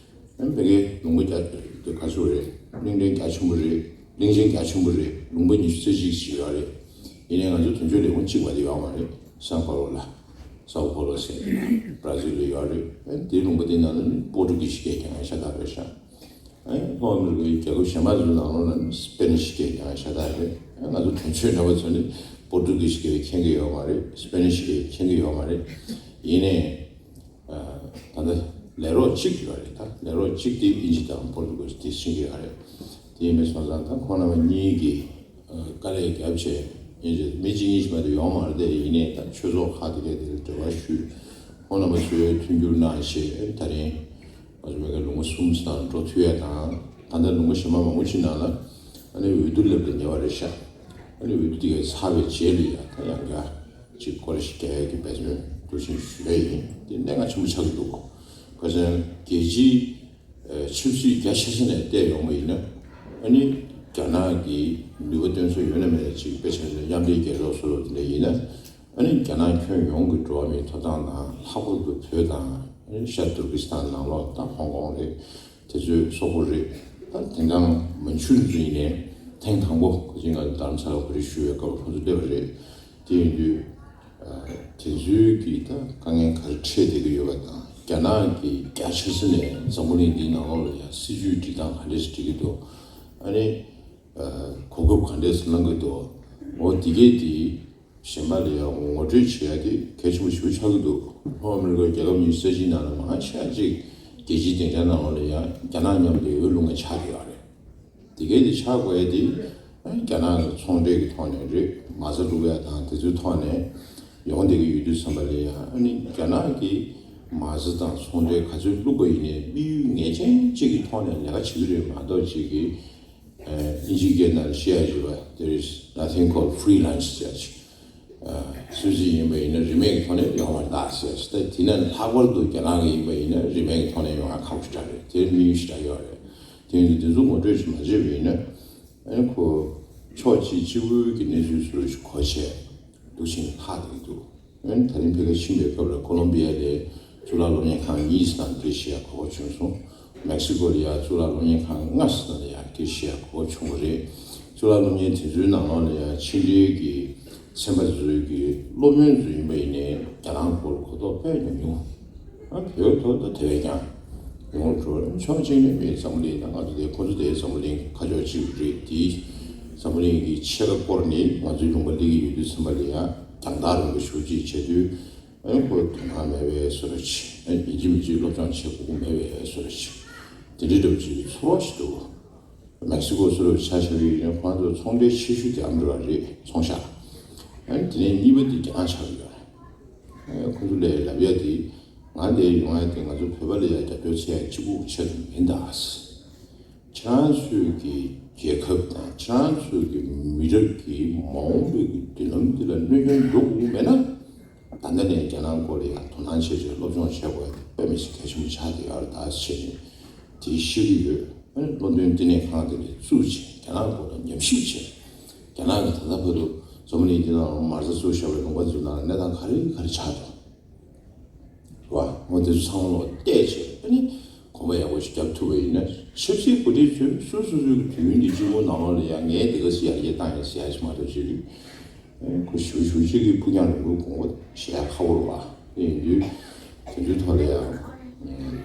ཨ་ནི་ཕ་གིའི་ལུང་པ་རྒྱ་དེ་ག་ཚོད་རེད། གླིང་ཕྲན་རྒྱ་ཆེན་པོ་རེད། གླིང་ཆེན་རྒྱ་ཆེན་པོ་རེད། ལུང་པ་ཉི་ཤུ་རྩ་གཅིག་ཞིག་ཡོད་རེད། ཡིན་ནའི་ང་ཚོ་དོན་གཅོད་ལས་ཁུངས་གཅིག་མ་གཏོགས་ཡོད་མ་རེད། སཱ་པའོ་ལོ་ལ། སཱ་པའོ་ལོ་ཟེར་ནས་བྷ་ར་ཟིལ་ལ་ཡོད་རེད། ཨ་ནི་དེའི་ལུང་པ་དེའི་ནང་ལ་ནི་པོར་ཊུ་གི་ཤི་སྐད་རྐྱང་ཤ་སྟག་རེད་ཤག་ཨ་ནི་ལྷོ་ཨ་མི་རི་ཀའི་རྒྱལ་ཁབ་གཞན་པ་ཚོའི་ནང་ལོགས་ལ་ནི་སི་པེ་ནི་ཤི་སྐད་རྐྱང་ཤ་སྟག་རེད། ཨ་ནི་ང་ཚོ་དོན་གཅོད་རྣམ་པ་ཚོ་ནི་པོར་ཊུ་གི་ཤི་སྐད་མཁྱེན་གྱི་ཡོད་མ་རེད། སི་པེ་ནི་ཤི་སྐད་མཁྱེན་གྱི་ཡོད་མ་རེད། ཡིན་ནའི། ཨ། ད་ལྟ་ལས་རོགས་གཅིག་ཡོད་རེད། ད་ལས་རོགས་གཅིག་དེ་དབྱིན་ཇི་དང་པོར་ཏུ་གལ་དེ་ཤེས་ཀྱི་ཡོད་རེད། དེ་ཡིན་པས་སོང་ཙང་ད་ཁོང་རྣམ་པ་གཉིས་ཀྱིས། ཨ། དཀའ་ལས་བརྒྱབ་བྱས། དབྱིན་ཇི་མི་གཅིག་གཉིས་ཤིག་མ་གཏོགས་ཡོད་མ་རེད་དེ། ཡིན་ནའི་ད་ཆོས་ཚོགས་ཁག་དེ་གས་དེ་ལ་འབྲེལ་བ་ཞུས། ཁོང་རྣམ་པ་ཚོས་མཐུན་འགྱུར་གནང་བྱས། ད་རིང་ང་ཚོ་མི་ག་ལུང་པ་གསུམ་ཙམ་འགྲོ་ཐུབ་ཡ་དང་། ད་ལྟ་ལུང་པ་གཞན་པ་མང་པོ་ཞིག་ནང་ལ་ཨ་ནི་འོས་བསྡུ་སླེབས་ཏེ་ཉེ་བ་རེད་ཤག་ཨ་ནི་འོས་བསྡུ་དེ་གས་ཚར་བའི་རྗེས་ལ་ཡ་ད་ཡང་བསྐྱར། ཅིག་སྐོར་ཞིག་རྒྱག་ཡས་ཀྱི་འབད་བརྩོན་འདུག་ཕྱིན་ཞུ་ཡས་ཡིན། དེ་གནད་འགག་ཆེན་པོ་ཆགས་ཀྱི་འདུག་ག་ཅང་རྒྱལ་སྤྱིའི་ཆབ་སྲིད་རྒྱ་ཆེ་ས་ནས་བལྟས་ཡོང་བ་ཡིན་ན། ཨ་ནི་རྒྱ་ནག་གི་ནུས་པ་སྟོན་ས་ཡོད་ན་མེད་ན་ཅིག་དཔེ་ཆ་ནས་མཉམ་འབྲེལ་རྒྱལ་ཚོགས་སུ་ལོ་དེ་འདྲ་ཡིན་ན། ཨ་ནི་རྒྱ་ནག་ཁྱོན་ཡོངས་ཀྱི་འགྲོ་བ་མིའི་ཐོབ་ཐང་དང་། ལྷག་པར་དུ་བོད་དང་། ཨ་ནི་ཤར་ཏུར་ཀི་སི་ཐན་ནང་ལོགས་དང་ཧོང་ཀོང་རེད། དེ་ཚོའི་སོག་པོ་རེད། ད་དེང་སང་མན་ཇུ་རི་ཚོ་ཡིན་ནའི་ཐེངས་དང་པོ་ག་ཅིག་ང་ཚོ་རྡ་རམ་ས་ལ་གོ་སྒྲིག་ཞུ་བའི་སྐབས་ལ་ཁོ་ཚོ་སླེབས་པ་རེད། དེ་ཡིན་དུས་དེ་ཚོའི་གི་ད་དཀའ་ངལ་ག་རེ་འཕྲད་བསྡད་ཀྱི་ཡོད་པ་དང་། རྒྱ་ནག་གི་རྒྱ་ཆེ་ས་ནས་འཛམ་བུ་གླིང་འདིའི་ནང་ལོགས་ལ་ཡང་སྲིད་ཇུས་སྒྲིག་སྟངས་ག་འདྲས་སེ་སྒྲིག་གི་འདུག་ཨ་ནི་གོ་སྐབས་ག་འདྲས་སེ་བླང་གི་འདུག་འོ་དེ་གས་དེ་གཞན་པ་ལ་ཡང་ངོ་སྤྲོད་བྱེད་ཡ་དེ་གལ་ཆེན་པོ་ཞེ་པོ་ཆགས་ཀྱི་འདུག་ལྷོ་ཨ་མི་རི་ཀ་རྒྱལ་ཁབ་གཉིས་ས་ཕྱིའི་ནང་ལ་མང་ཆེ་བ་ཅིག་རྒྱལ་སྤྱིའི་སྡིངས་ཆ་ནང་ལོགས་ལ་ཡང་རྒྱ་ནག་མཉམ་དུ་འོས་བླུག་མཁན་ཆགས་བསྡད་ཡོད་རེད། དེ་གས་དེ་ཆགས་དགོས་ཡ་དེ་རྒྱ་ནག་གི་ཚོང་འབྲེལ་གྱི་ཐོག་ནས་རེད། མ་རྩ་བླུག་ཡ་དང་དེ་ཚོའི་ཐོག་ནས་ཡོང་བསྡད་ཀྱི་ཡོད་དུས་ཙམ་པ་ལ་ཡང་། ཨ་ནི་རྒྱ་ནག་གི་མ་རྩ་དང་ཚོང་འབྲེལ་ག་ཚོད་བླུག་པ་ཡིན་ནའི་དམིགས་ཡུལ་ངེས་ཅན་གཅིག་གི་ཐོག་ནས་ལས་ཀ་བྱེད་ཀྱི་རེད་མ་གཏོགས། གཅིག་གི་ཨིན་ཇིའི་སྐད་ནང་བཤད་ཡ་ཡོད་པ། There is nothing called free lunch ཟེར་ཡ་ཅིག་སུད་སི་ཡིན་པ་ཡིན་ན་རིན་མེད་ཀྱི་ཐོག་ནས་ཡོང་བར་གདའ་ཟེར་ཡ་ཅིག་ད་དེ་ནས་ལྷག་པར་དུ་རྒྱ་ནག་གི་ཡིན་པ་ཡིན་ན་རིན་མེད་ཀྱི་ཐོག་ནས་ཡོང་ཡ་ཁག་པོ་ཞེ་དྲག་རེད། དེ་དམིགས་ཡུལ་ཞེ་དྲག་ཡོད་རེད། དེ་ཡིན་དུས་དེ་ཚོ་ངོ་སྤྲོད་ཅིག་མ་བྱས་པ་ཡིན་ན། ཨ་ནི་ཁོ་ཕྱོགས་གཅིག་གཅིག་པུའི་གི་གནས་ཚུལ་བཟོ་རྒྱུ་གོ་བྱས་འདུག་ཕྱིན་ལྷག་བསྡད་འདུག་ཨ་ནི་ད་རིང་ཕ་གིར་ཕྱིན་པའི་སྐབས་ལ་ཀོ་ལོམ་བི་ཡ་ལ་གཙུག་ལག་སློབ་གཉེར་ཁང་གཉིས་ཙམ་སྒྲིག་བཞག་གོ་སྐབས་བྱུང་སོང་། མེག་སི་ཀོ་ལ་ཡ་གཙུག་ལག་སློབ་གཉེར་ཁང་ལྔ་ཙམ་ལ་ཡ་སྒྲིག་བཞག་གོ་སྐབས་བྱུང་བ་རེད། གཙུག་ལག་སློབ་གཉེར་དེ་ཚོའི་ནང་ལོགས་ལ་ཡ་ཕྱི་འབྲེལ་གྱི་ཚན་པ་ཚོའི་གི་སློབ་ཡོན་ཚོ་ཡིན་པ་ཡིན་ནའི་རྒྱ་ནག་སྐོར་གོ་རྟོགས་དཔེ་ཉུང་ཉུང་། ཨ་བོད་ཐོག་ད་དེ་བས་ཀྱང་ཡོང་འགྲོ། ཕྱོགས་གཅིག་ནས་མི་འཛམ་བུ་གླིང་དང་ང་ཚོ་དེ་ཁོ་ཚོ་དེ་འཛམ་བུ་གླིང་ཁ་ཕྱོགས་གཅིག་རེད། དེ་འཛམ་བུ་གླིང་གི་ཕྱེད་ཀ་སྐོར་ནི་ང་ཚོའི་ལུང་པ་སླེབས་ཀྱི་ཡོད་དུས་ཙམ་པ་ལ་ཡ་རྒྱང་ཐག་རིང་པོ་ཞེ་པོ་ཅིག་བྱེད་དུས། ཨ་ནི་ཁོ་དོ་སྣང་མེད་པའི་བཟོ་འདྲ་ཅིག་ཨ་ནི་ཡིན་གཅིག་མིན་གཅིག་སློབ་སྦྱོང་བྱེད་དགོས་མཁོ་མེད་པའི་བཟོ་འདྲ་ཅིག་དེ་འདྲའི་འདྲ་པོ་ཅིག་གི་ཚོར་བ་ཞིག་འདུག་མེག་སི་ཀོ་བཟོ་འདྲ་པོ་ཆ་བཞག་པ་ཡིན་ན་ཁོ་རང་ཚོ་ཚོང་འབྲེལ་ཆེ་ཤོས་དེ་ཨ་མི་རི་ཀ་རེད། ཚོང་ཤག་ཨ་ནི་དེ་ནས་གཉིས་པ་དེ་རྒྱ་ནག་ཆགས་ཀྱི་ཡོད་རེད། ཨ་ནི་ཁོ་ཚོ་ལས་ལབ་ཡ་དེ། ང་འདིར་ཡོང་ཡ་དེ་ང་ཚོ་བོད་པ་ལ་ཡ་རྒྱབ་སྐྱོར་བྱེད་ཡ་གཅིག་པུ་ཆེད་དུ་མིན་ད། ཁྱེད་རང་ཚོའི་གི་རྒྱལ་ཁབ་དང་ཁྱེད་རང་ཚོའི་གི་མི་རབས་ཀྱི་མ་འོངས་པའི་གི་མདུན་ལམ་འདི་ལ་གནོད་སྐྱོན་འགྲོ་དགོས་མེད་ན། ད་ལྟ་ནས་རྒྱ་ནག་སྐོར་ལ་ཡང་དོ་སྣང་བྱས་བྱས་སློབ་སྦྱོང་བྱེད་དགོས་པ་དཔེ་མི་སྲིད་གལ་ཆེན་པོ་ཆགས་བསྡད་ཡོད་རེད་ད་ཟེར་ནས་དེ་ཤེས་ཀྱི་ཡོད། ཨ་ནི་བློ་འདོན་བསྟི་གནས་ཁང་དེ་འདྲ་བཙུགས་བྱས་རྒྱ་ནག་སྐོར་ལ་ཉམས་ཞིབ་བྱས། རྒྱ་ནག་གི་ད་ལྟ་བར་དུ་འཛམ་བུ་གླིང་འདི་ནང་ལ་མ་རྩ་བཙུགས་བཞག་པའི་ལུང་པ་ཚོའི་ནང་ལ་གནས་སྟངས་ག་རེ་ག་རེ་ཆགས་འདུག་རེད་བ། འོ་དེ་ཚོ་ཚང་མ་ལོག་བལྟས་བྱས། ཨ་ནི་གོམ་པ་ཡག་པོ་ཞིག་རྒྱབ་ཐུབ་པ་ཡིན་ན། ཆབ་སྲིད་འགོ་ཁྲིད་ཚོས་སོ་སོ་སོའི་དུས་ཡུན་དེ་གཅིག་པོ་ནང་ལོགས་ལ་ཡང་ངས་དེ་ག་ཚོད་ཡར་རྒྱས་བཏང་ཡིན་ཟེར་ཡ་ཞིག་མ་གཏོགས་ཅིག་ཨ་ནི་ཁོ་ཞེ་པོ་ཞེ་པོ་ཅིག་གི་ཕུགས་རྒྱང་རིང་པོའི་དགོངས་པ་བཞེས་ཡ་ཁག་པོ་རེད་བ། དེ་ཡིན་དུས་དེ་ཚོའི་ཐོག་ལ་ཡང་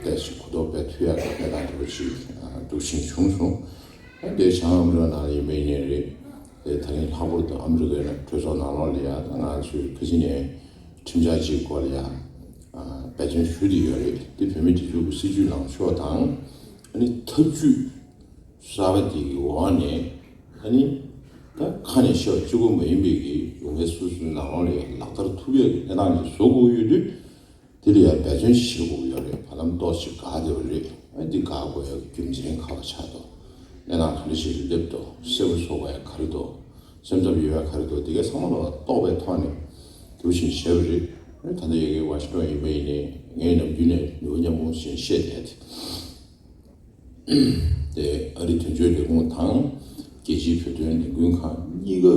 ཏོག་ཙམ་གོ་རྟོགས་སྤེལ་ཐུབ་ཡ་གི་གནས་སྟངས་འདྲ་པོ་ཅིག་འདུག་ཕྱིན་བྱུང་སོང་། ཨ་ནི་དེ་བྱང་ཨ་མི་རི་ཀ་ནང་ལ་ཡིན་པ་ཡིན་ནའི་རེད། དེ་ད་རིང་ལྷག་པར་དུ་ཨ་མི་རི་ཀའི་ནང་གྲོས་ཚོགས་ནང་ལོགས་ལ་ཡང་ང་ཚོས་ཁ་སང་ནས་ཁྲིམས་འཆར་གཅིག་སྐོར་ལ་ཡང་འབད་བརྩོན་ཞུ་བསྡད་ཡོད་རེད། དེ་བོད་མིའི་སྒྲིག་འཛུགས་ཀྱི་སྲིད་ཇུས་ལངས་ཕྱོགས་དང་། ཨ་ནི་ཐབས་ཇུས་གསར་པ་དེ་གི་འོག་ནས། ཨ་ནི་ད་ཁ་ནས་བཤད་པ་གཅིག་པོ་མ་ཡིན་པའི་གི་ཡོང་འབབ་སོ་སོའི་ནང་ལོགས་ལ་ཡང་ལག་བསྟར་ཐུབ་ཡག་གི་གནས་སྟངས་ཅིག་བཟོ་དགོས་ཡོད་དུས། དེ་ལ་ཡང་འབད་བརྩོན་ཞིག་བྱེད་དགོས་ཡོད་རེད། བར་ལམ་ཏོག་ཙམ་འགག་བསྡད་པ་རེད། ཨ་འདི་འགག་དགོས་ཡག་རྒྱུ་མཚན་ག་པར་ཆགས་འདུག་གནས་སྟངས་ག་འདྲ་ཞིག་སླེབས་འདུག་གསལ་པོ་བཟོ་དགོས་ཡག་ག་རེ་འདུག་སེམས་འཚབ་ཡོད་ཡག་ག་རེ་འདུག་དེ་གའི་ཚང་མ་ལ་རྟོགས་པའི་ཐོག་ནས་འདུག་བཞིན་བྱས་པ་རེད། ཨ་ད་ལྟ་ཡ་གི་ཝ་ཤིང་ཊོན་ཡིན་པ་ཡིན་ནའི་ངས་ནམ་རྒྱུན་ནས་ནུས་པ་མཉམ་སྤུངས་བཞིན་བཤད་བསྡད་དེ། དེ་ཨ་རི་དོན་གཅོད་ལས་ཁུངས་དང་རྒྱལ་སྤྱིའི་བོད་དོན་ལས་འགུལ་ཁང་གཉིས་ཀ་གི་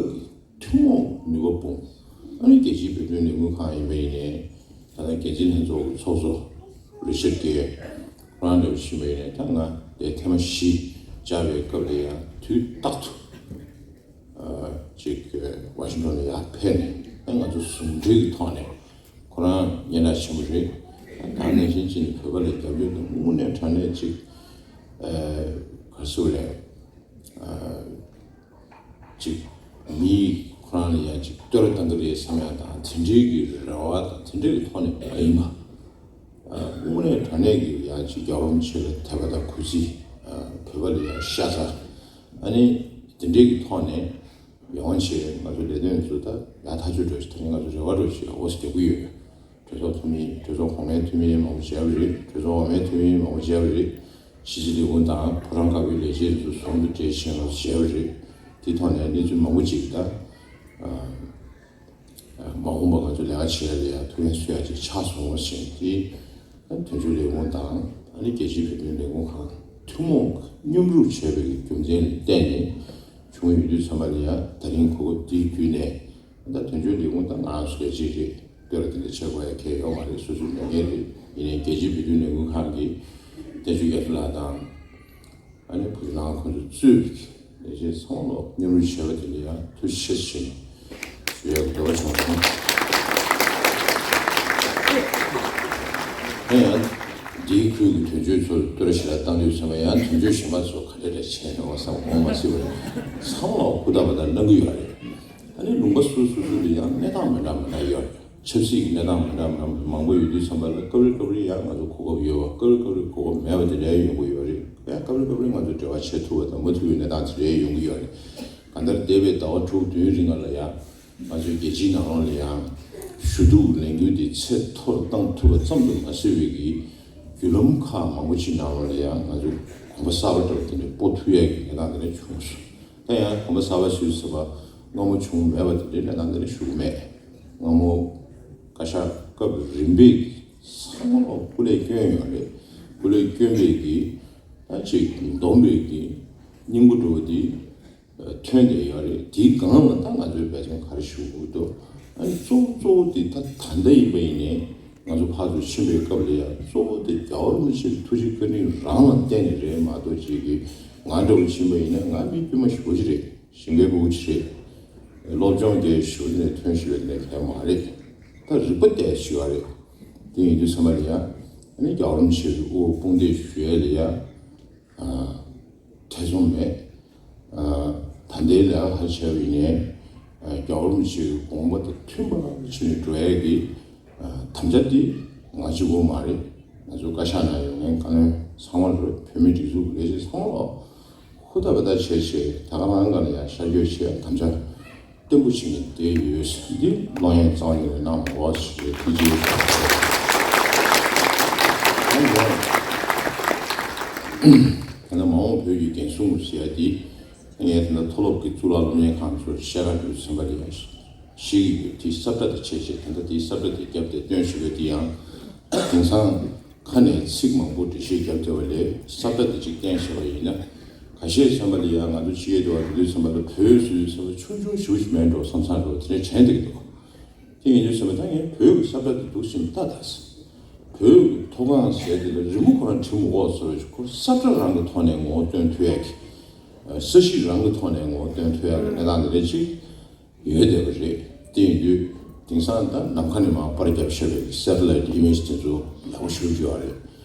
ཐུན་མོང་ནུས་པ་སྤུངས། ཨ་ནི་རྒྱལ་སྤྱིའི་བོད་དོན་ལས་འགུལ་ཁང་ཡིན་པ་ཡིན་ནའི། ད་ལྟ་རྒྱལ་སྤྱིའི་ལྷན་ཚོགས་ཀྱི་ཚོགས་གཙོ་རི་ཆར་གྷེ་ཁོ་རང་འདྲ་བོ་ཞིག་ཡིན་པ་ཡིན་ནའི། ད་ང་དེ་ཐེངས་མ་བཞི་བཅར་བའི་སྐབས་ལ་ཡང་དུས་རྟག་ཏུ་ཅིག་ཝ་ཤིང་ཊོན་ལ་ཡར་ཕེབས་ནས། ཨ་ང་ཚོ་ཟུང་འབྲེལ་གྱི་ཐོག་ནས་ཁོ་རང་སྙན་གྲགས་ཆེན་པོ་རེད། ད་ནང་བཞིན་ཅིག་ནས་བོད་པ་ལ་རྒྱབ་སྐྱོར་དང་དངོས་གནས་དྲང་གནས་ཅིག་ག་རེ་ཟེར་དགོས་རེད། ཅིག་མི་ཁོ་རང་ལ་ཡང་ཅིག་བསྟོད་ར་བཏང་གི་རེད་བསམ་ཡ་དང་། དེ་འདྲའི་གི་རེ་བ་དང་དེ་འདྲའི་གི་ཐོག་ནས་མ་ཡིན་པ། དངོས་གནས་དྲང་གནས་ཀྱི་ཡང་ཅིག་རྒྱལ་བ་རིན་པོ་ཆེ་ལ་དད་པ་དང་གུས་བརྩི། བོད་པ་ལ་ཡང་ཤ་ཚ། ཨ་ནི་དེ་འདྲའི་གི་ཐོག་ནས་ཡོང་བྱས་ང་ཚོ་ལས་དོན་ཚོ་ད་ཡག་ཐག་ཆོད་འགྲོ་ཞིག་ད་ནི་ང་ཚོ་རེ་བ་འགྲོ་ཞིག་འོ་ཟེར་རྒྱག་གི་ཡོད། གྲོས་ཚོགས་འཐུས་མི། གྲོས་ཚོགས་གོང་མའི་འཐུས་མི་མང་པོ་མཇལ་བ་རེད། གྲོས་ཚོགས་འོག་མའི་འཐུས་མི་མང་པོ་མཇལ་བ་རེད། ཕྱི་སྲིད་ལས་ཁུངས་དང་ཕོ་བྲང་དཀར་པོའི་ལས་བྱེད་ཚོ་ཟུང་དུ་འབྲེལ་བྱས་ང་ཚོ་མཇལ་བ་རེད། དེ་ཐོག་ནས་གནས་ཚུལ་མང་པོ་ཅིག་ད་ང་ མ་འོངས་པ་ང་ཚོ་ལས་ཀ་བྱེད་ཡ་ལ་ཡང་ཐུགས་ཕན་གསོས་ཡ་ཅིག་ཆགས་སོང་བ་བཞིན་དེ། ད་དོན་གཅོད་ལས་ཁུངས་དང་ཨ་ནི་རྒྱལ་སྤྱིའི་བོད་དོན་ལས་ཁུངས་ཁང་ཐུན་མོང་མཉམ་རུབ་བྱས་པའི་རྒྱུ་མཚན་ལ་བརྟེན་ནས་བྱུང་ཡོད་དུས་ཙམ་པ་ལ་ཡང་ད་རིང་གོ་སྐབས་འདི་བརྒྱུད་ནས། ད་དོན་གཅོད་ལས་ཁུངས་དང་ང་རང་ཚོ་ལས་བྱེད་རེད། དེ་ལ་དེ་འདྲ་བྱེད་དགོས་ཡ་གལ་ཡོད་མ་རེད། སོ་སོའི་ལས་འགན་རེད། ཡིན་ནའི་རྒྱལ་སྤྱིའི་བོད་དོན་ལས་ཁུངས་ཁང་གི་བསྟན་ཆོས་རྒྱ་མཚོ་ལགས་དང་། ཨ་ནི་བུ་ལང་ཁོང་ཚོ་གཙོས་པའི་ལས་བྱེད་ཚང་མ་ལོ་མཉམ་རུབ་བྱས་པ་དེ་ལ་ཡང་ཐུགས་རྗེ་ཆེ་ཞུ་ཡག་འདོད་པ་བྱུང་སོང་། ཨེ་ཡང་འདིའི་ཁུལ་གྱི་དོན་གཅོད་ཚོར་བསྟོད་ར་ཞེ་དྲག་བཏང་དུས་ཙམ་པ་ཡང་དོན་གཅོད་གཞན་པ་ཚོ་ག་འདྲ་འདྲ་བྱས་འགྲོ་བ་བསམ་འོང་མ་སྲིད་པ་རེད། ཚང་མ་ལོ་ཧུར་ཐག་པ་དང་གནང་གི་ཡོད་རེད། ཨ་ནི་ལུང་པ་སོ་སོ་སོ་ལ་ཡང་གནས་སྟངས་མི་འདྲ་མི་འདྲ་ཡོད་རེད། ཆབ་སྲིད་ཀྱི་གནས་སྟངས་མི་འདྲ་མི་འདྲ་མང་པོ་ཡོད་དུས་ཙམ་པ་ལ་སྐབས་རེ་སྐབས་རེ་ཡང་ང་ཚོ་གོ་སྐབས་ཡོད་པ། སྐབས་རེ་སྐབས་རེ་གོ་སྐབས་མེད་པ་དེ་འདྲ་ཡོང་གི་ཡོད་རེད། ཡང་སྐབས་རེ་སྐབས་རེ་ང་ཚོ་འབྲེལ་བ་བྱེད་ཐུབ་པ་དང་མ་ཐུབ་པའི་གནས་སྟངས་དེ་འདྲ་ཡོང་གི་ཡོད་རེད། གང་ལྟར་འདས་པའི་ཟླ་བ་དྲུག་བདུན་རིང་ལ་ཡང་ང་ཚོའི་རྒྱལ་སྤྱིའི་ནང་ལོགས་ལ་ཡང་ཞུ་གཏུག་ལས་འགུལ་དེ་ཚད་མཐོར་བཏང་ཐུབ་པ་ཙམ་དུ་མ་ཟད་པའི་གི་བརྒྱུད་ལམ་ཁག་མང་པོ་ཅིག་ནང་ལོགས་ལ་ཡང་ང་ཚོ་གོམ་པ་གསར་པ་འདྲ་བོ་དེ་འདྲ་སྤོ་ཐུབ་ཡས་ཀྱི་གནས་སྟངས་དེ་འདྲ་བྱུང་སོང་། ད་ཡང་གོམ་པ་གསར་པ་ཞུས་ཟེར་བ་སྔ་མོ་བྱུང་མེད་པ་དེ་འདྲའི་གནས་སྟངས་དེ་འདྲ་ཞུ་གི་མེད། སྔ་མོ་བཀའ་ཤག་སྐབས་རིམ་པས་ཚང་མ་ལ་སྐུ་ལས་བསྐྱོན་ཡོད་རེད། སྐུ་ལས་བསྐྱོན་པའི་གི་ད་ཅིག་འདོམས་པའི་གི་སྙིང་པོ་འགྲོ་བ་དེ་ཐོན་བསྡད་ཡོད་རེད། དེའི་སྒང་ལ་ད་ང་ཚོའི་འབད་བརྩོན་ག་རེ་ཞུ་དགོས་འདུག་ཨ་ནི་གཙོ་བོ་གཙོ་བོ་དེ་ད་ད་ལྟ་ཡིན་པ་ཡིན་ནའི་ང་ཚོ་ཕར་ཚུར་ཕྱིན་པའི་སྐབས་ལ་ཡང་གཙོ་བོ་དེ་རྒྱལ་བ་རིན་པོ་ཆེ་གི་ཐུགས་རྗེ་བཀའ་དྲིན་རང་ལ་བརྟེན་ནས་རེད་མ་གཏོགས་ཅིག་གི་ང་འདྲ་བོ་ཕྱིན་པ་ཡིན་ན་ང་མི་དཀྱུས་མ་ཞེ་པོ་ཅིག་རེད། ཞིང་ཁའི་སྤུ་གུ་ཅིག་རེད། སློབ་སྦྱོང་རྒྱས་ཞེ་པོ་ཅིག་ནས་ཐོན་ཞེ་པོ་ཅིག་ནས་གལ་མ་རེད། ད་རིག་པ་བལྟས་ཞེ་པོ་རེད། དེ་ཡིན་དུས་ཚང་མ་ལ་ཡང་ཨ་ནི་རྒྱལ་བ་རིན་པོ་ཆེ་གི་དབུ་དཔུང་འདེགས་ཞུ་ཡས་ལ་ཡང་ཐེ་ཚོམ་མེད། ད་ལྟའི་ལས་ཀ་ཧ་ཆེ་བ་ཡིན་ནའི་རྒྱལ་བ་རིན་པོ་ཆེ་གི་དགོངས་པ་དང་མཐུན་པ་བྱས་ནས་འགྲོ་ཡས་ཀྱི་དམ་བཅའ་འདི་ང་གཅིག་པོ་མ་རེད། ང་ཚོ་བཀའ་ཤག་ནང་ཡོད་མཁན་བཀའ་བློན་ཚང་མ་རེད། བོད་མི་སྒྲིག་འཛུགས་ཀྱི་ལས་བྱེད་ཚང་མ་ལ་ཧུར་ཐག་པ་ཐག་བྱས་བྱས་ད་ག་རང་ག་ལ་ཡང་ཤར་བསྐྱོད་བྱས་དམ་བཅའ་བརྟན་པོ་བྱས་ནས་བསྡད་ཡོད། འདི་གློག་བརྙན་རྩ་བ་ཉིད་ནས་གནང་དགོས་ཞེས་ཐུགས་རྗེ་ཆེ། ད་ལྟ་མ་འོངས་བོད་ཀྱི་འགན་སྲུང་ཞེས་པ་འདི་ངས་ད་ལྟ་མཐོ་སློབ་ཀྱི་གཙུག་ལག་སློབ་གཉེར་ཁང་ཚོར་བཤད་ག་འགྲོ་ཟིན་པ་ལ་ཡང་ཤེས་ཀྱི་ཡོད། དེའི་ས་བཀྲ་དང་བྱས་བྱས་ད་ལྟ་དེའི་ས་བཀྲ་དེ་བརྒྱབ་སྟེ་སྟོན་བཞིན་པ་འདི་ཡང་དེང་སང་ཁ་ནས་ཚིག་མང་པོ་འགྲེལ་བཤད་བརྒྱབ་བསྡད་པ་ལས་ས་བཀྲ་དེ་གཅིག་བསྟན་བཞག་པ་ཡིན་ན། ཁ་ཤས་བསམ་པ་ལ་ཡང་ང་ཚོ་ཕྱི་རྒྱལ་དུ་བ་འགྲོ་དུས་བསམ་པ་ལ་བོད་ཟེར་དུས་བསམ་པ་ཆུང་ཆུང་ཞེ་པོ་ཞིག་མེད་འགྲོ་བསམ་བསམ་འགྲོ་དེ་འདྲ་དྲན་བསྡད་ཀྱི་འདུག་དེ་ཡིན་དུས་བསམ་པ་ད་ངས་བོད་ཀྱི་ས་བཀྲ་དེ་འདུག་ཟིན་ལྟ་ད་ཟིན། བོད་ཀྱི་མཐོ་སྒང་ཟེར་དེ་ལ་རི་མོ་ཁོ་རང་བྲིས་མི་འོག་ཟེར་བ་ཞིག་ཁོ་ས་བཀྲ་རང་གི་ཐོག་ནས་ངོ་བོ་སྟོན་ཐུབ་ཡ་གི། ས་གཞི་རང་གི་ཐོག་ནས་ངོ་བོ་སྟོན་ཐུབ་ཡ་གི་གནས་སྟངས་དེ་འདྲ་ཅིག་ཡོད་བསྡད་པ་རེད། དེ་ཡིན་དུས་དེང་སང་ད་ནམ་མཁའ་ནས་མར་པར་བརྒྱབ་བཞག་པའི་སེ་ཊི་ལའིཊ་ཨི་མེཇ་དེ་ཚོ་ཡག་པོ་ཞེ་པོ་ཅིག་ཡོད་རེད།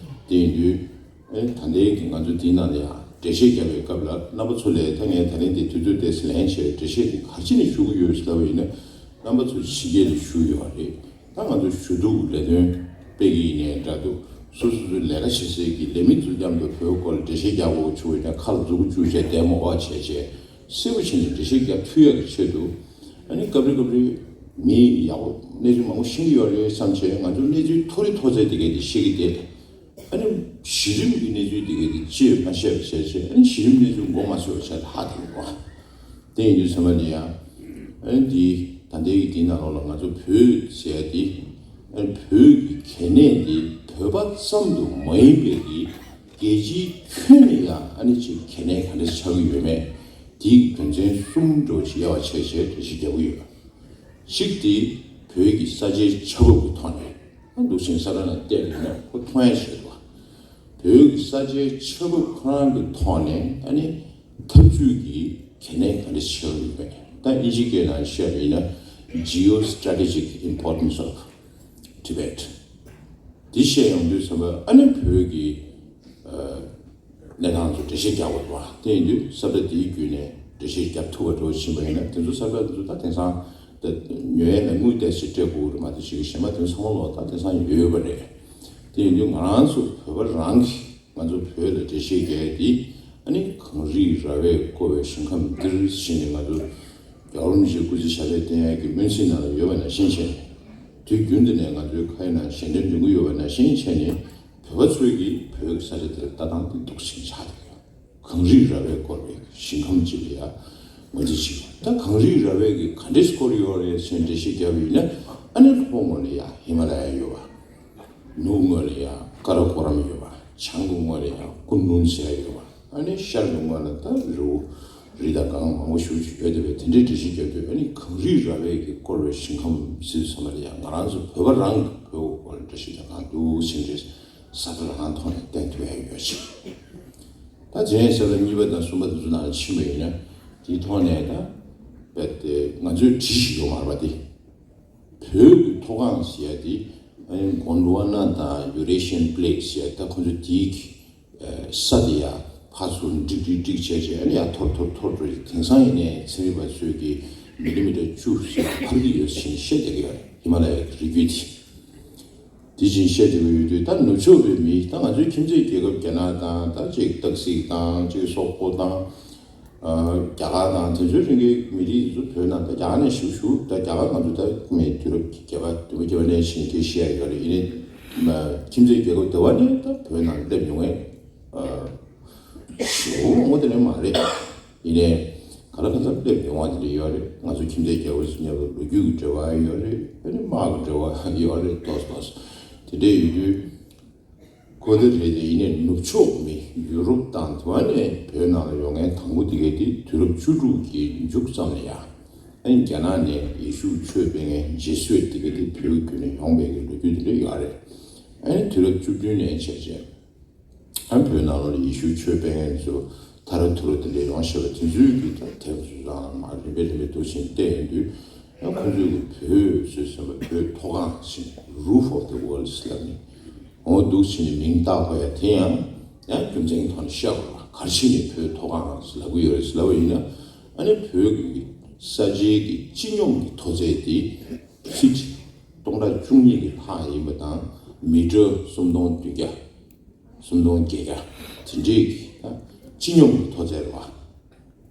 དེ་ཡིན་དུས་ཨེ་ད་ལྟའི་གི་ང་ཚོ་དེའི་ནང་ལ་ཡང་འགྲེལ་བཤད་བརྒྱབ་པའི་སྐབས་ལ་རྣམ་པ་ཚོ་ལས་ད་ངས་ད་རིང་འདི་དུས་ཚོད་དེ་ལེན་བྱས་འགྲེལ་བཤད་དེ་ག་རེ་བྱས་ནས་ཞུ་གི་ཡོད་ཟེར་ལབ་པ་ཡིན་ན་རྣམ་པ་ཚོ་ཕྱི་རྒྱལ་ལ་བཞུགས་ཡོད་རེད། ད་ང་ཚོ་ཞུ་གཏུག་ལས་དོན་སྤེལ་གི་ཡིན་ནའི་འདྲ་འདུག་སོ་སོ་སོའི་ལས་ཀ་བྱེད་སའི་གི་ལས་མི་ཚོ་མཉམ་དུ་བོད་སྐོར་ལ་འགྲེལ་བཤད་རྒྱག་དགོས་བྱུང་བ་ཡིན་ན་ཁ་ལ་མཛུབ་གུ་བཅུག་བྱས་བསྡད་མ་དགོས་བྱས་བྱས་གསལ་པོ་བྱས་ནས་འགྲེལ་བཤད་རྒྱག་ཐུབ་ཡག་གི་ཆེད་དུ། ཨ་ནི་སྐབས་རེ་སྐབས་རེ་མི་ཡག་པོ་གནས་ཚུལ་མང་པོ་ཤེས་ཀྱི་ཡོད་རེད་བསམ་བྱས་ང་ཚོ་གནས་ཚུལ་མཐོ་རིས་མཐོ་ཚད་དེ་གས་དེ་ཤེས་ཀྱི་བསྡད། ཨ་ནི་གཞི་རིམ་གྱི་གནས་ཚུལ་དེ་གས་དེ་ཅིས་མ་ཤེས་པ་བྱས་བྱས་ཨ་ནི་གཞི་རིམ་གནས་ཚུལ་མགོ་མ་ཚོས་པ་བྱས་ལ་ཧ་གོ་གི་མ། དེ་ཡིན་དུས་ཚང་མ་ལ་ཡང་ཨ་ནི་འདི་ད་ལྟའི་གི་དེའི་ནང་ལོགས་ལ་ང་ཚོ་བོད་ཟེར་ཡ་དེ་ཨ་ནི་བོད་ཀྱི་གལ་གནད་དེ་བོད་པ་ཙམ་དུ་མ་ཡིན་པའི་གི་རྒྱལ་སྤྱིའི་ཁྱོན་ནས་ཡང་ཨ་ནི་ཅིག་གལ་གནད་ག་འདྲ་ཆགས་ཀྱི་ཡོད་མེད་དེའི་དོན་ཚན་གསུམ་འདྲ་བོ་ཞིག་དབྱེ་བ་ཕྱེ་བྱས་འགྲེལ་བཤད་རྒྱག་གི་ཡོད། གཅིག་དེ་བོད་ཀྱི་ས་ཆའི་ཆ་བབ་ཀྱི་ཐོག་ནས་ཨ་འདུག་སེ་ས་ར་ན་བལྟས་པ་ཡིན་ན་ཁོ་མཐོང་ཡ་ཞིག་རེད་བ། བོད་ཀྱི་ས་ཆའི་ཆ་བབ་ཁོ་རང་གི་ཐོག་ནས་ཨ་ནི་འཐབ་ཇུས་ཀྱི་གལ་གནད་ག་འདྲ་ཆགས་ཡོད་མེད་ད་ཨིན་ཇི་སྐད་ནང་བཤད་པ་ཡིན་ན་Geostrategic Importance of Tibet། འདི་བཤད་ཡོང་དུས་ཙམ་པ་ཨ་ནི་བོད་ཀྱི་ཨ་གནས་སྟངས་ཚོ་འགྲེལ་བཤད་རྒྱག་དགོས་པ་དེ་ཡིན་དུས་ས་བཀྲ་དེའི་བརྒྱུད་ནས་འགྲེལ་བཤད་རྒྱབ་ཐུབ་པ་འགྲོ་ཕྱིན་པ་ཡིན་ན་དེ་ཚོ་ས་བཀྲ་དེ་ཚོ་ད་དེང་སང་ད་ཉོ་ཡས་ལ་དངུལ་ཏོག་ཙམ་སྤྲད་དགོས་རེད་མ་གཏོགས་ཅིག་གཞན་པ་དེ་ཚང་མ་ལོག་ད་དེང་སང་ཡོད་པ་རེད། དེ་ཡིན་དུས་ང་རང་ཚོ་བོད་པ་རང་གིས་ང་ཚོ་བོད་ལ་འགྲེལ་བཤད་རྒྱག་ཡས་དེ་ཨ་ནི་གངས་རིའི་ར་བས་བསྐོར་བའི་ཞིང་ཁམས་འདིར་ཞེས་ནས་ང་ཚོ་རྒྱལ་བ་རིན་པོ་ཆེའི་སྐུ་ཚེ་ཞབས་པད་བརྟན་ཡས་ཀྱི་སྨོན་ཚིག་ནང་ལ་ཡོད་པ་ནང་བཞིན་བྱས་ནས་དུས་རྒྱུན་དུ་ནས་ང་ཚོའི་ཁ་ཡི་ནང་ཞལ་འདེབས་འདོན་གྱི་ཡོད་པ་ནང་བཞིན་བྱས་ནས། བོད་པ་ཚོས་ཀྱིས་བོད་ཀྱི་ས་ཆ་དེར་ལྟ་སྟངས་དེ་འདུག་ཞིག་ཆགས་བསྡད་ཡོད། གངས་རིའི་ར་བས་བསྐོར་བའི་ཞིང་ཁམས་ཅིག་ལ་ཡ་ ངོས་འཛིན་བྱེད་དགོས། ད་གངས་རིའི་ར་བས་ཀྱི་ག་འདྲས་སྐོར་ཡོད་རེད་ཟེར་འགྲེལ་བཤད་བརྒྱབ་པ་ཡིན་ན། ཨ་ནི་ལྷོ་ངོས་ལ་ཡ་ཧི་མ་ལ་ཡ་ཡོད་པ། ནུབ་ངོས་ལ་ཡ་ཀ་ར་ཀོ་རམ་ཡོད་པ། བྱང་གི་ངོས་ལ་ཡ་ཀུན་ལུན་ཟེར་ཡ་ཡོད་པ། ཨ་ནི་ཤར་གྱི་ངོས་ལ་ད་རི་བོ་རི་དང་གངས་མང་པོ་ཞེ་པོ་ཅིག་ཡོད་བསྡད་པས། དེ་འདྲའི་འགྲེལ་བཤད་བརྒྱབ་དུས། ཨ་ནི་གངས་རིའི་ར་བས་ཀྱི་བསྐོར་བའི་ཞིང་ཁམས་ཟེར་དུས་ཙམ་པ་ལ་ཡ་ང་རང་ཚོ་བོད་པ་རང་གི་བོད་ཀྱི་སྐོར་ལ་འགྲེལ་བཤད་རྒྱག་སྟངས་འདུག་ཟེར་འདྲའི་ས་ཁྲ་རང་ཐོག་ནས་བསྟན་ཐུབ་ཡ་ཡོད་ཅིག་ད་དེ་ནས་ས་ཁྲ་གཉིས་པ་དང་གསུམ་པ་དེ་ཚོ་ནང་ལ་ཕྱིན་པ་ཡིན་ན། དེའི་ཐོག་ནས་ད་རྦད་དེ་ང་ཚོའི་བྲིས་ཤིག་ཡོད་མ་རེད་པ། དེ་བོད་ཀྱི་མཐོ་སྒང་ཟེར་ཡ་དེ། ཨ་ནི་གོན་ཌི་ཝ་ན་དང་ཡུ་རེ་ཤི་ཡན་པི་ལེ་ཊི་ཟེར་ཡ། ད་ཁོ་ཚོ་དེའི་གི་ས་དེ་ཡ་ཕར་ཚུར་འགྲིག་འགྲིག་འགྲིག་བྱས་བྱས། ཨ་ནི་ཡ་འཐོར་འཐོར་འཐོར་འགྲོ་ཡི། དེང་སང་ཡིན་ནའི་ཚན་རིག་པ་ཚོས་ཀྱིས་མི་ལི་མི་ཊར་བཅུ་ཙམ་འཕར་གྱི་ཡོད་ཟེར་བཤད་བསྡད་ཀྱི་ཡོད་རེད། ཧི་མ་ལ་ཡའི་རི་རྒྱུད་དེ། དེ་བཞིན་བཤད་བསྡད་ཀྱི་ཡོད་དུས། ད་ནུབ་ཕྱོགས་པའི་མི། ད་ང་ཚོའི་ཁྱིམ་མཚེས་རྒྱལ་ཁབ་རྒྱ་ནག་དང་། ད་གཅིག་སྟག་གཟིག་དང་། གཅིག་སོག་པོ་དང་། ཨ། རྒྱ་གར་དང་། དེ་ཚོའི་རིང་གི་མི་རིགས་དེ་ཚོ་བོད་ནང་ད་རྒྱ་གར་ནས་ཞིག་བཞུགས། ད་རྒྱ་གར་ང་ཚོ་ད་མི་དུས་རབས་བརྒྱད་པ། བདུན་པ་བརྒྱད་པ་ནས་བཞིན་སྐད་བཤད་ཡ་ཡོད་རེད། ཡིན་ནའི་ཁྱིམ་མཚེས་རྒྱལ་ཁབ་དེ་བ་ནས་ད་བོད་ནང་སླེབས་མྱོང་བའི། ཨ། ཞེ་པོ་མང་པོ་དེ་འདྲ་མ་རེད། ཡིན་ནའི་ག་ལ་གང་འཚམ་སླེབས་ཡོང་བ་དེ་འདྲ་ཡོད་རེད། ང་ཚོ་ཁྱིམ་མཚེས་རྒྱལ་ཁབ་སུ་མཉམ་དུ་ལོ་རྒྱུས་ཀྱི་འབྲེལ་བ་ཡོད་རེད། ཨ་ནི་དམག་གི་འབྲེལ་བ་ཡོད་རེད། ཏོག་ཙམ་ཏོག་ཙམ་དེ་འདྲ་ཡོད་དུས་ཁོ་ཐག་རེད་དེ། ཡིན་ནའི་ནུབ་ཕྱོགས་མི་ཡུ་རོབ་དང་དེ་བ་ནས་བོད་ནང་ལ་ཡོང་མཁན་དང་པོ་དེ་གས་དེ་དུས་རབས་བཅུ་དྲུག་གི་མཇུག་ཙམ་ལ་ཡ། ཨ་ནི་རྒྱ་ནག་ནས་ཡེ་ཤུ་ཆོས་སྤེལ་མཁན་ཇེ་སུ་ཝེད་དེ་གས་དེ་བོད་བརྒྱུད་ནས་ཡོང་བའི་གི་ལོ་རྒྱུས་དེ་འདྲ་ཡོད་རེད། ཨ་ནི་དུས་རབས་བཅུ་བདུན་ནས་བྱས་བྱས། ཨ། བོད་ནང་ལོགས་ལ་ཡེ་ཤུ་ཆོས་སྤེལ་མཁན་ཚོ་ཐ་ར་ཐུ་རུ་དེ་འདྲ་ཡོང་བཞག་པ་དེ་ཚོའི་གི་ད་དེབ་ཚོ་རང་མར་རིམ་པས་རིམ་པས་འདུག་ཕྱིན་བལྟས་ཡོང་དུས། ཨ། ཁོ་ཚོས་གི་བོད་ཟེར་ཟིན་པ། བོད་མཐོ་སྒང་ཟེར་ནས་Roof of the World ཟེར་ལབ་ནས། འོ་འདུག་ཕྱིན་ནས་མིང་བཏགས་པ་ཡ། དེ་ཡང་ཡང་རྒྱུ་མཚན་གྱི་ཐོག་ནས་བཤད་དགོས་པ། ག་རེ་བྱས་ནས་བོད་མཐོ་སྒང་ཟེར་ལབ་གི་ཡོད་རེད་ཟེར་ལབ་པ་ཡིན་ན། ཨ་ནི་བོད་ཀྱི་ས་ཆའི་གི་སྤྱི་སྙོམས་ཀྱི་མཐོ་ཚད་དེ་ཕིཊ་སྟོང་ཕྲག་བཅུ་གཉིས་ཀྱི་ལྷག་ཡིན་པ་དང་། མི་ཊར་སུམ་སྟོང་བདུན་བརྒྱ། སུམ་སྟོང་བརྒྱད་བརྒྱ་དེ་འདྲའི་གི་ད་སྤྱི་སྙོམས་ཀྱི་མཐོ་ཚད་རེད་པ།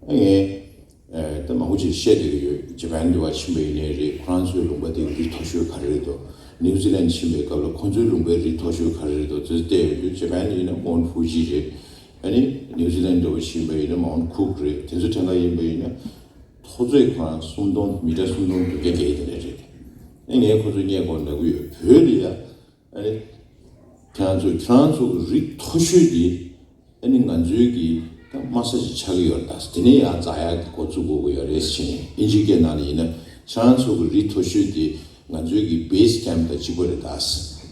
ཨ། ངས་ཨ་ད་མང་པོ་ཅིག་བཤད་བསྡད་ཀྱི་ཡོད། ཇ་པན་དེ་བ་ཕྱིན་པ་ཡིན་ནའི་རེད། ཁོ་རང་ཚོའི་ལུང་པ་དེ་རི་མཐོ་ཤོས་ག་རེ་རེད་འདུག་ནིའུ་ཛི་ལན་ཕྱིན་པའི་སྐབས་ལ་ཁོ་ཚོའི་ལུང་པའི་རི་མཐོ་ཤོས་ག་རེ་རེད་འདུག་དེ་བལྟས་ཡོང་དུས། ཇ་པན་ཡིན་ན་མའུན་ཕུ་ཇི་རེད། ཨ་ནི་ནིའུ་ཛི་ལན་འདྲ་བོ་ཕྱིན་པ་ཡིན་ན་མའུན་ཁུག་རེད། དེ་ཚོ་གྲངས་ཀ་ཡིན་པ་ཡིན་ན། མཐོ་ཚད་ཁོ་རང་སུམ་སྟོང་། མི་ཊར་སུམ་སྟོང་བདུན་བརྒྱ་བརྒལ་དེ་འདྲ་རེད། ཨ་ནི་ངས་ཁོ་ཚོ་སྙད་ཁོ་འདྲ་གི་ཡོད། བོད་ལ་ཡ། ཨ་ནི་ཁྱེད་རང་ཚོ། ཁྱེད་རང་ཚོ་གི་རི་མཐོ་ཤོས་དེ། ཨ་ནི་ང་ཚོའི་གི་ད་དམའ་ས་ཅིག་ཆགས་ཀྱི་ཡོད་རེད། ད་དེ་ནས་ཡར་འཛེག་ཡག་གི་འགོ་བཙུགས་དགོས་ཀྱི་ཡོད་རེད་ཟེར་ནས། ཨིན་ཇི་སྐད་ནང་ལ་ཡིན་ན། ཁྱེད་རང་ཚོ་གི་རི་མཐོ་ཤོས་དེ་ང་ཚོའི་གི་བེ་སི་ཀེམ་དང་གཅིག་པ་རེད། ད་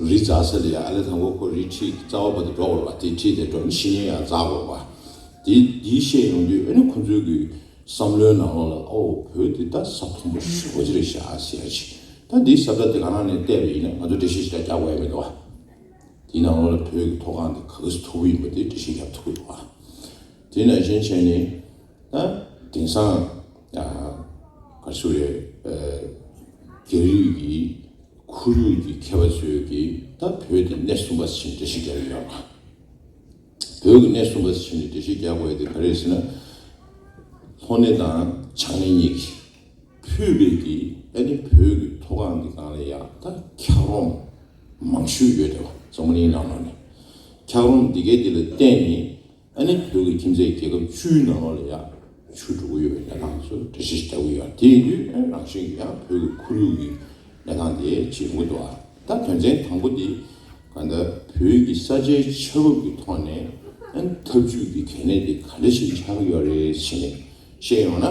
རི་འཛེག་ས་ལ་ཡ། ཨ་ལས་དང་པོ་ཁོ་རི་འཁྲིས་རྩ་བ་བར་དུ་འགྲོ་དགོས་རེད་པ། དེ་འཁྲིས་དེ་འགྲོ་ནས་གཞི་ནས་ཡར་འཛེག་དགོས་རེད་པ། དེ་འདི་བཤད་ཡོང་དུས། ཨ་ནི་ཁོ་ཚོའི་གི་བསམ་བློའི་ནང་ལོགས་ལ། ཨོ། བོད་འདི་ད་ས་མཐོན་པོ་ཞེ་པོ་ཅིག་རེད་ཤག་ཟེར་ཡ་ཅིག་ད་འདིའི་ས་བཀྲ་དེ་ག་རང་ནས་བལྟས་པ་ཡིན་ན། ང་ཚོ་འགྲེལ་བཤད་ཞེ་དྲག་རྒྱག་དགོས་ཡ་མི་འདུག་པ། དེའི་ནང་ལོགས་ལ་བོད་ཀྱི་མཐོ་སྒང་དེ་ག་ག་ཚོད་མཐོ་པོ་ཡིན་པ་དེ་འགྲེལ་བཤད་རྒྱག་ཐུབ་ཀྱི་འདུག་པ། དེ་ནང་བཞིན་བྱས་ནས་ད་དེང་སང་། ཨ། ག་རེ་ཟེར་དགོས་རེད། ཨ། སྒེར་གྱི་ཁོར་ཡུག་གི་མཁས་པ་ཚོས་ཀྱིས་ད་བོད་དེ་གནས་གསུམ་པ་ཟེར་ནས་འགྲེལ་བཤད་རྒྱག་གི་ཡོད་པ། བོད་ཀྱི་གནས་གསུམ་པ་ཟེར་ནས་འགྲེལ་བཤད་རྒྱག་དགོས་ཡ་དེ་ག་རེ་རེད་ཟེར་ན། ལྷོ་སྣེ་དང་བྱང་སྣེ་གཉིས་ཀྱིས་ཕུད་པའི་གི། ཨ་ནི་བོད་ཀྱི་མཐོ་སྒང་གི་སྒང་ལ་ཡ་ད་འཁྱགས་རོམ་མང་ཤོས་ཡོད་རེད་པ། འཛམ་བུ་གླིང་ནང་ལོགས་ནས་འཁྱགས་རོམ་འདི་གའི་དེ་ལ་བརྟེན་ནས། ཨ་ནི་བོད་ཀྱི་ཁྱིམ་མཚེས་རྒྱལ་ཁབ་བཅུའི་ནང་ལོགས་ལ་ཡ་ཆུ་འགྲོ་གི་ཡོད་པའི་གནས་སྟངས་ཚོ་འགྲེལ་བཤད་རྒྱག་གི་ཡོད། དེ་ཡིན་དུས་ཨ་ནི་རང་བཞིན་གྱིས་ཡང་བོད་ཀྱི་ཁོར་ཡུག་གི་གནས་སྟངས་དེ་ཇེ་མང་དུ། ཨ། ད་དོན་ཚན་དང་པོ་དེ་གང་ལྟར་བོད་ཀྱི་ས་ཆའི་ཆ་བབ་ཀྱི་ཐོག་ནས། ཨ་ནི་འཐབ་ཇུས་ཀྱི་གལ་གནད་དེ་ག་འདྲ་ཞིག་ཆགས་ཀྱི་ཡོད་རེད་ཟེར་ནས་བཤད་ཡོང་ན།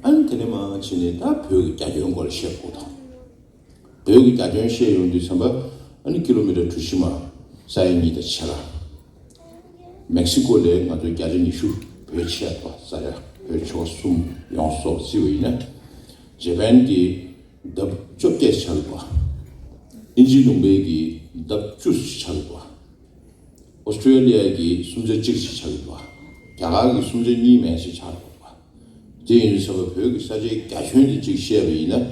ཨ་ནི་དེ་ནས་མར་བྱས་ནས་ད་བོད་ཀྱི་རྒྱ་ཁྱོན་སྐོར་བཤད་དགོས་དང་། བོད་ཀྱི་རྒྱ་ཁྱོན་བཤད་ཡོང་དུས་ཙམ་པ། ཨ་ནི་ཀི་ལོ་མི་ཊར་གྲུ་བཞི་མ་ས་ཡ་གཉིས་དང་ཕྱེད་ཀ། མེག་སི་ཀོ་ལས་ང་ཚོ་བརྒྱ་ཆ་ཉི་ཤུ་བོད་ཆེ་བ། ས་ཡ་བོད་ཆོལ་ཁ་གསུམ་ཡོངས་རྫོགས་བརྩིས་པ་ཡིན་ན། ཇ་པན་གྱིས་ལྡབ་བཅོ་བརྒྱད་ཆགས་ཡོད་པ། ཨིན་ཇི་ལུང་པའི་གིས་ལྡབ་བཅུ་ཆགས་ཡོད་པ། ཨོ་སི་ཀྲོ་ལི་ཡ་གིས་སུམ་ཆ་གཅིག་ཅིག་ཆགས་ཡོད་པ། རྒྱ་གར་གྱིས་སུམ་ཆ་གཉིས་མན་ཞིག་ཆགས་ཡོད་པ། དེ་ཡིན་དུས་ཙམ་པ་བོད་ཀྱི་ས་ཆའི་རྒྱ་ཁྱོན་དེ་གཅིག་བཤད་པ་ཡིན་ན།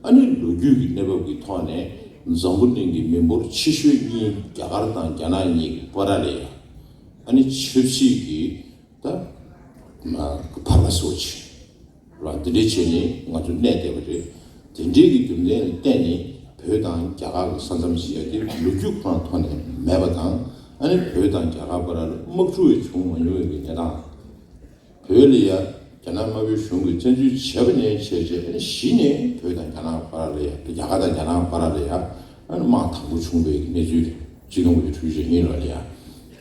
ཨ་ནི་ལོ་རྒྱུས་ཀྱི་གནས་བབ་ཀྱི་ཐོག་ནས་འཛམ་བུ་གླིང་གི་མི་འབོར་ཆེ་ཤོས་གཉིས། རྒྱ་གར་དང་རྒྱ་ནག་གཉིས་ཀྱི་བར་ལ་ཡ། ཨ་ནི་ཆབ་སྲིད་ཀྱི་ད་མ་ཕར་ལ་སོ་ཆེ་ར་འདི་འདྲས་བྱས་ནས་ང་ཚོ་གནས་བསྡད་པ་རེད། དེ་འདྲས་ཀྱི་རྒྱུ་མཚན་ལ་བརྟེན་ནས་བོད་དང་རྒྱ་གར་གྱི་ས་མཚམས་ཟེར་ཡ་དེ་ལོ་རྒྱུས་ཁོ་རང་ཐོག་ནས་མེད་པ་དང་། ཨ་ནི་བོད་དང་རྒྱ་གར་བར་ལ་དམག་འཁྲུག་ཡང་བྱུང་མ་མྱོང་བའི་གནས་སྟངས། བོད་ལ་ཡ་ རྒྱ་ནག་དམར་པོའི་གཞུང་གིས་བཙན་འཛུལ་བྱས་པ་ནས་བྱས་རྗེས་ཨ་ནི་གཞི་ནས་བོད་དང་རྒྱ་ནག་བར་ལ་ཡ། རྒྱ་གར་དང་རྒྱ་ནག་བར་ལ་ཡ་ཨ་ནི་དམག་དང་པོ་བྱུང་བའི་གནས་ཚུལ་རེད། ཆིག་སྟོང་དགུ་བརྒྱ་དྲུག་ཅུ་ཉིན་ལ་ཡ།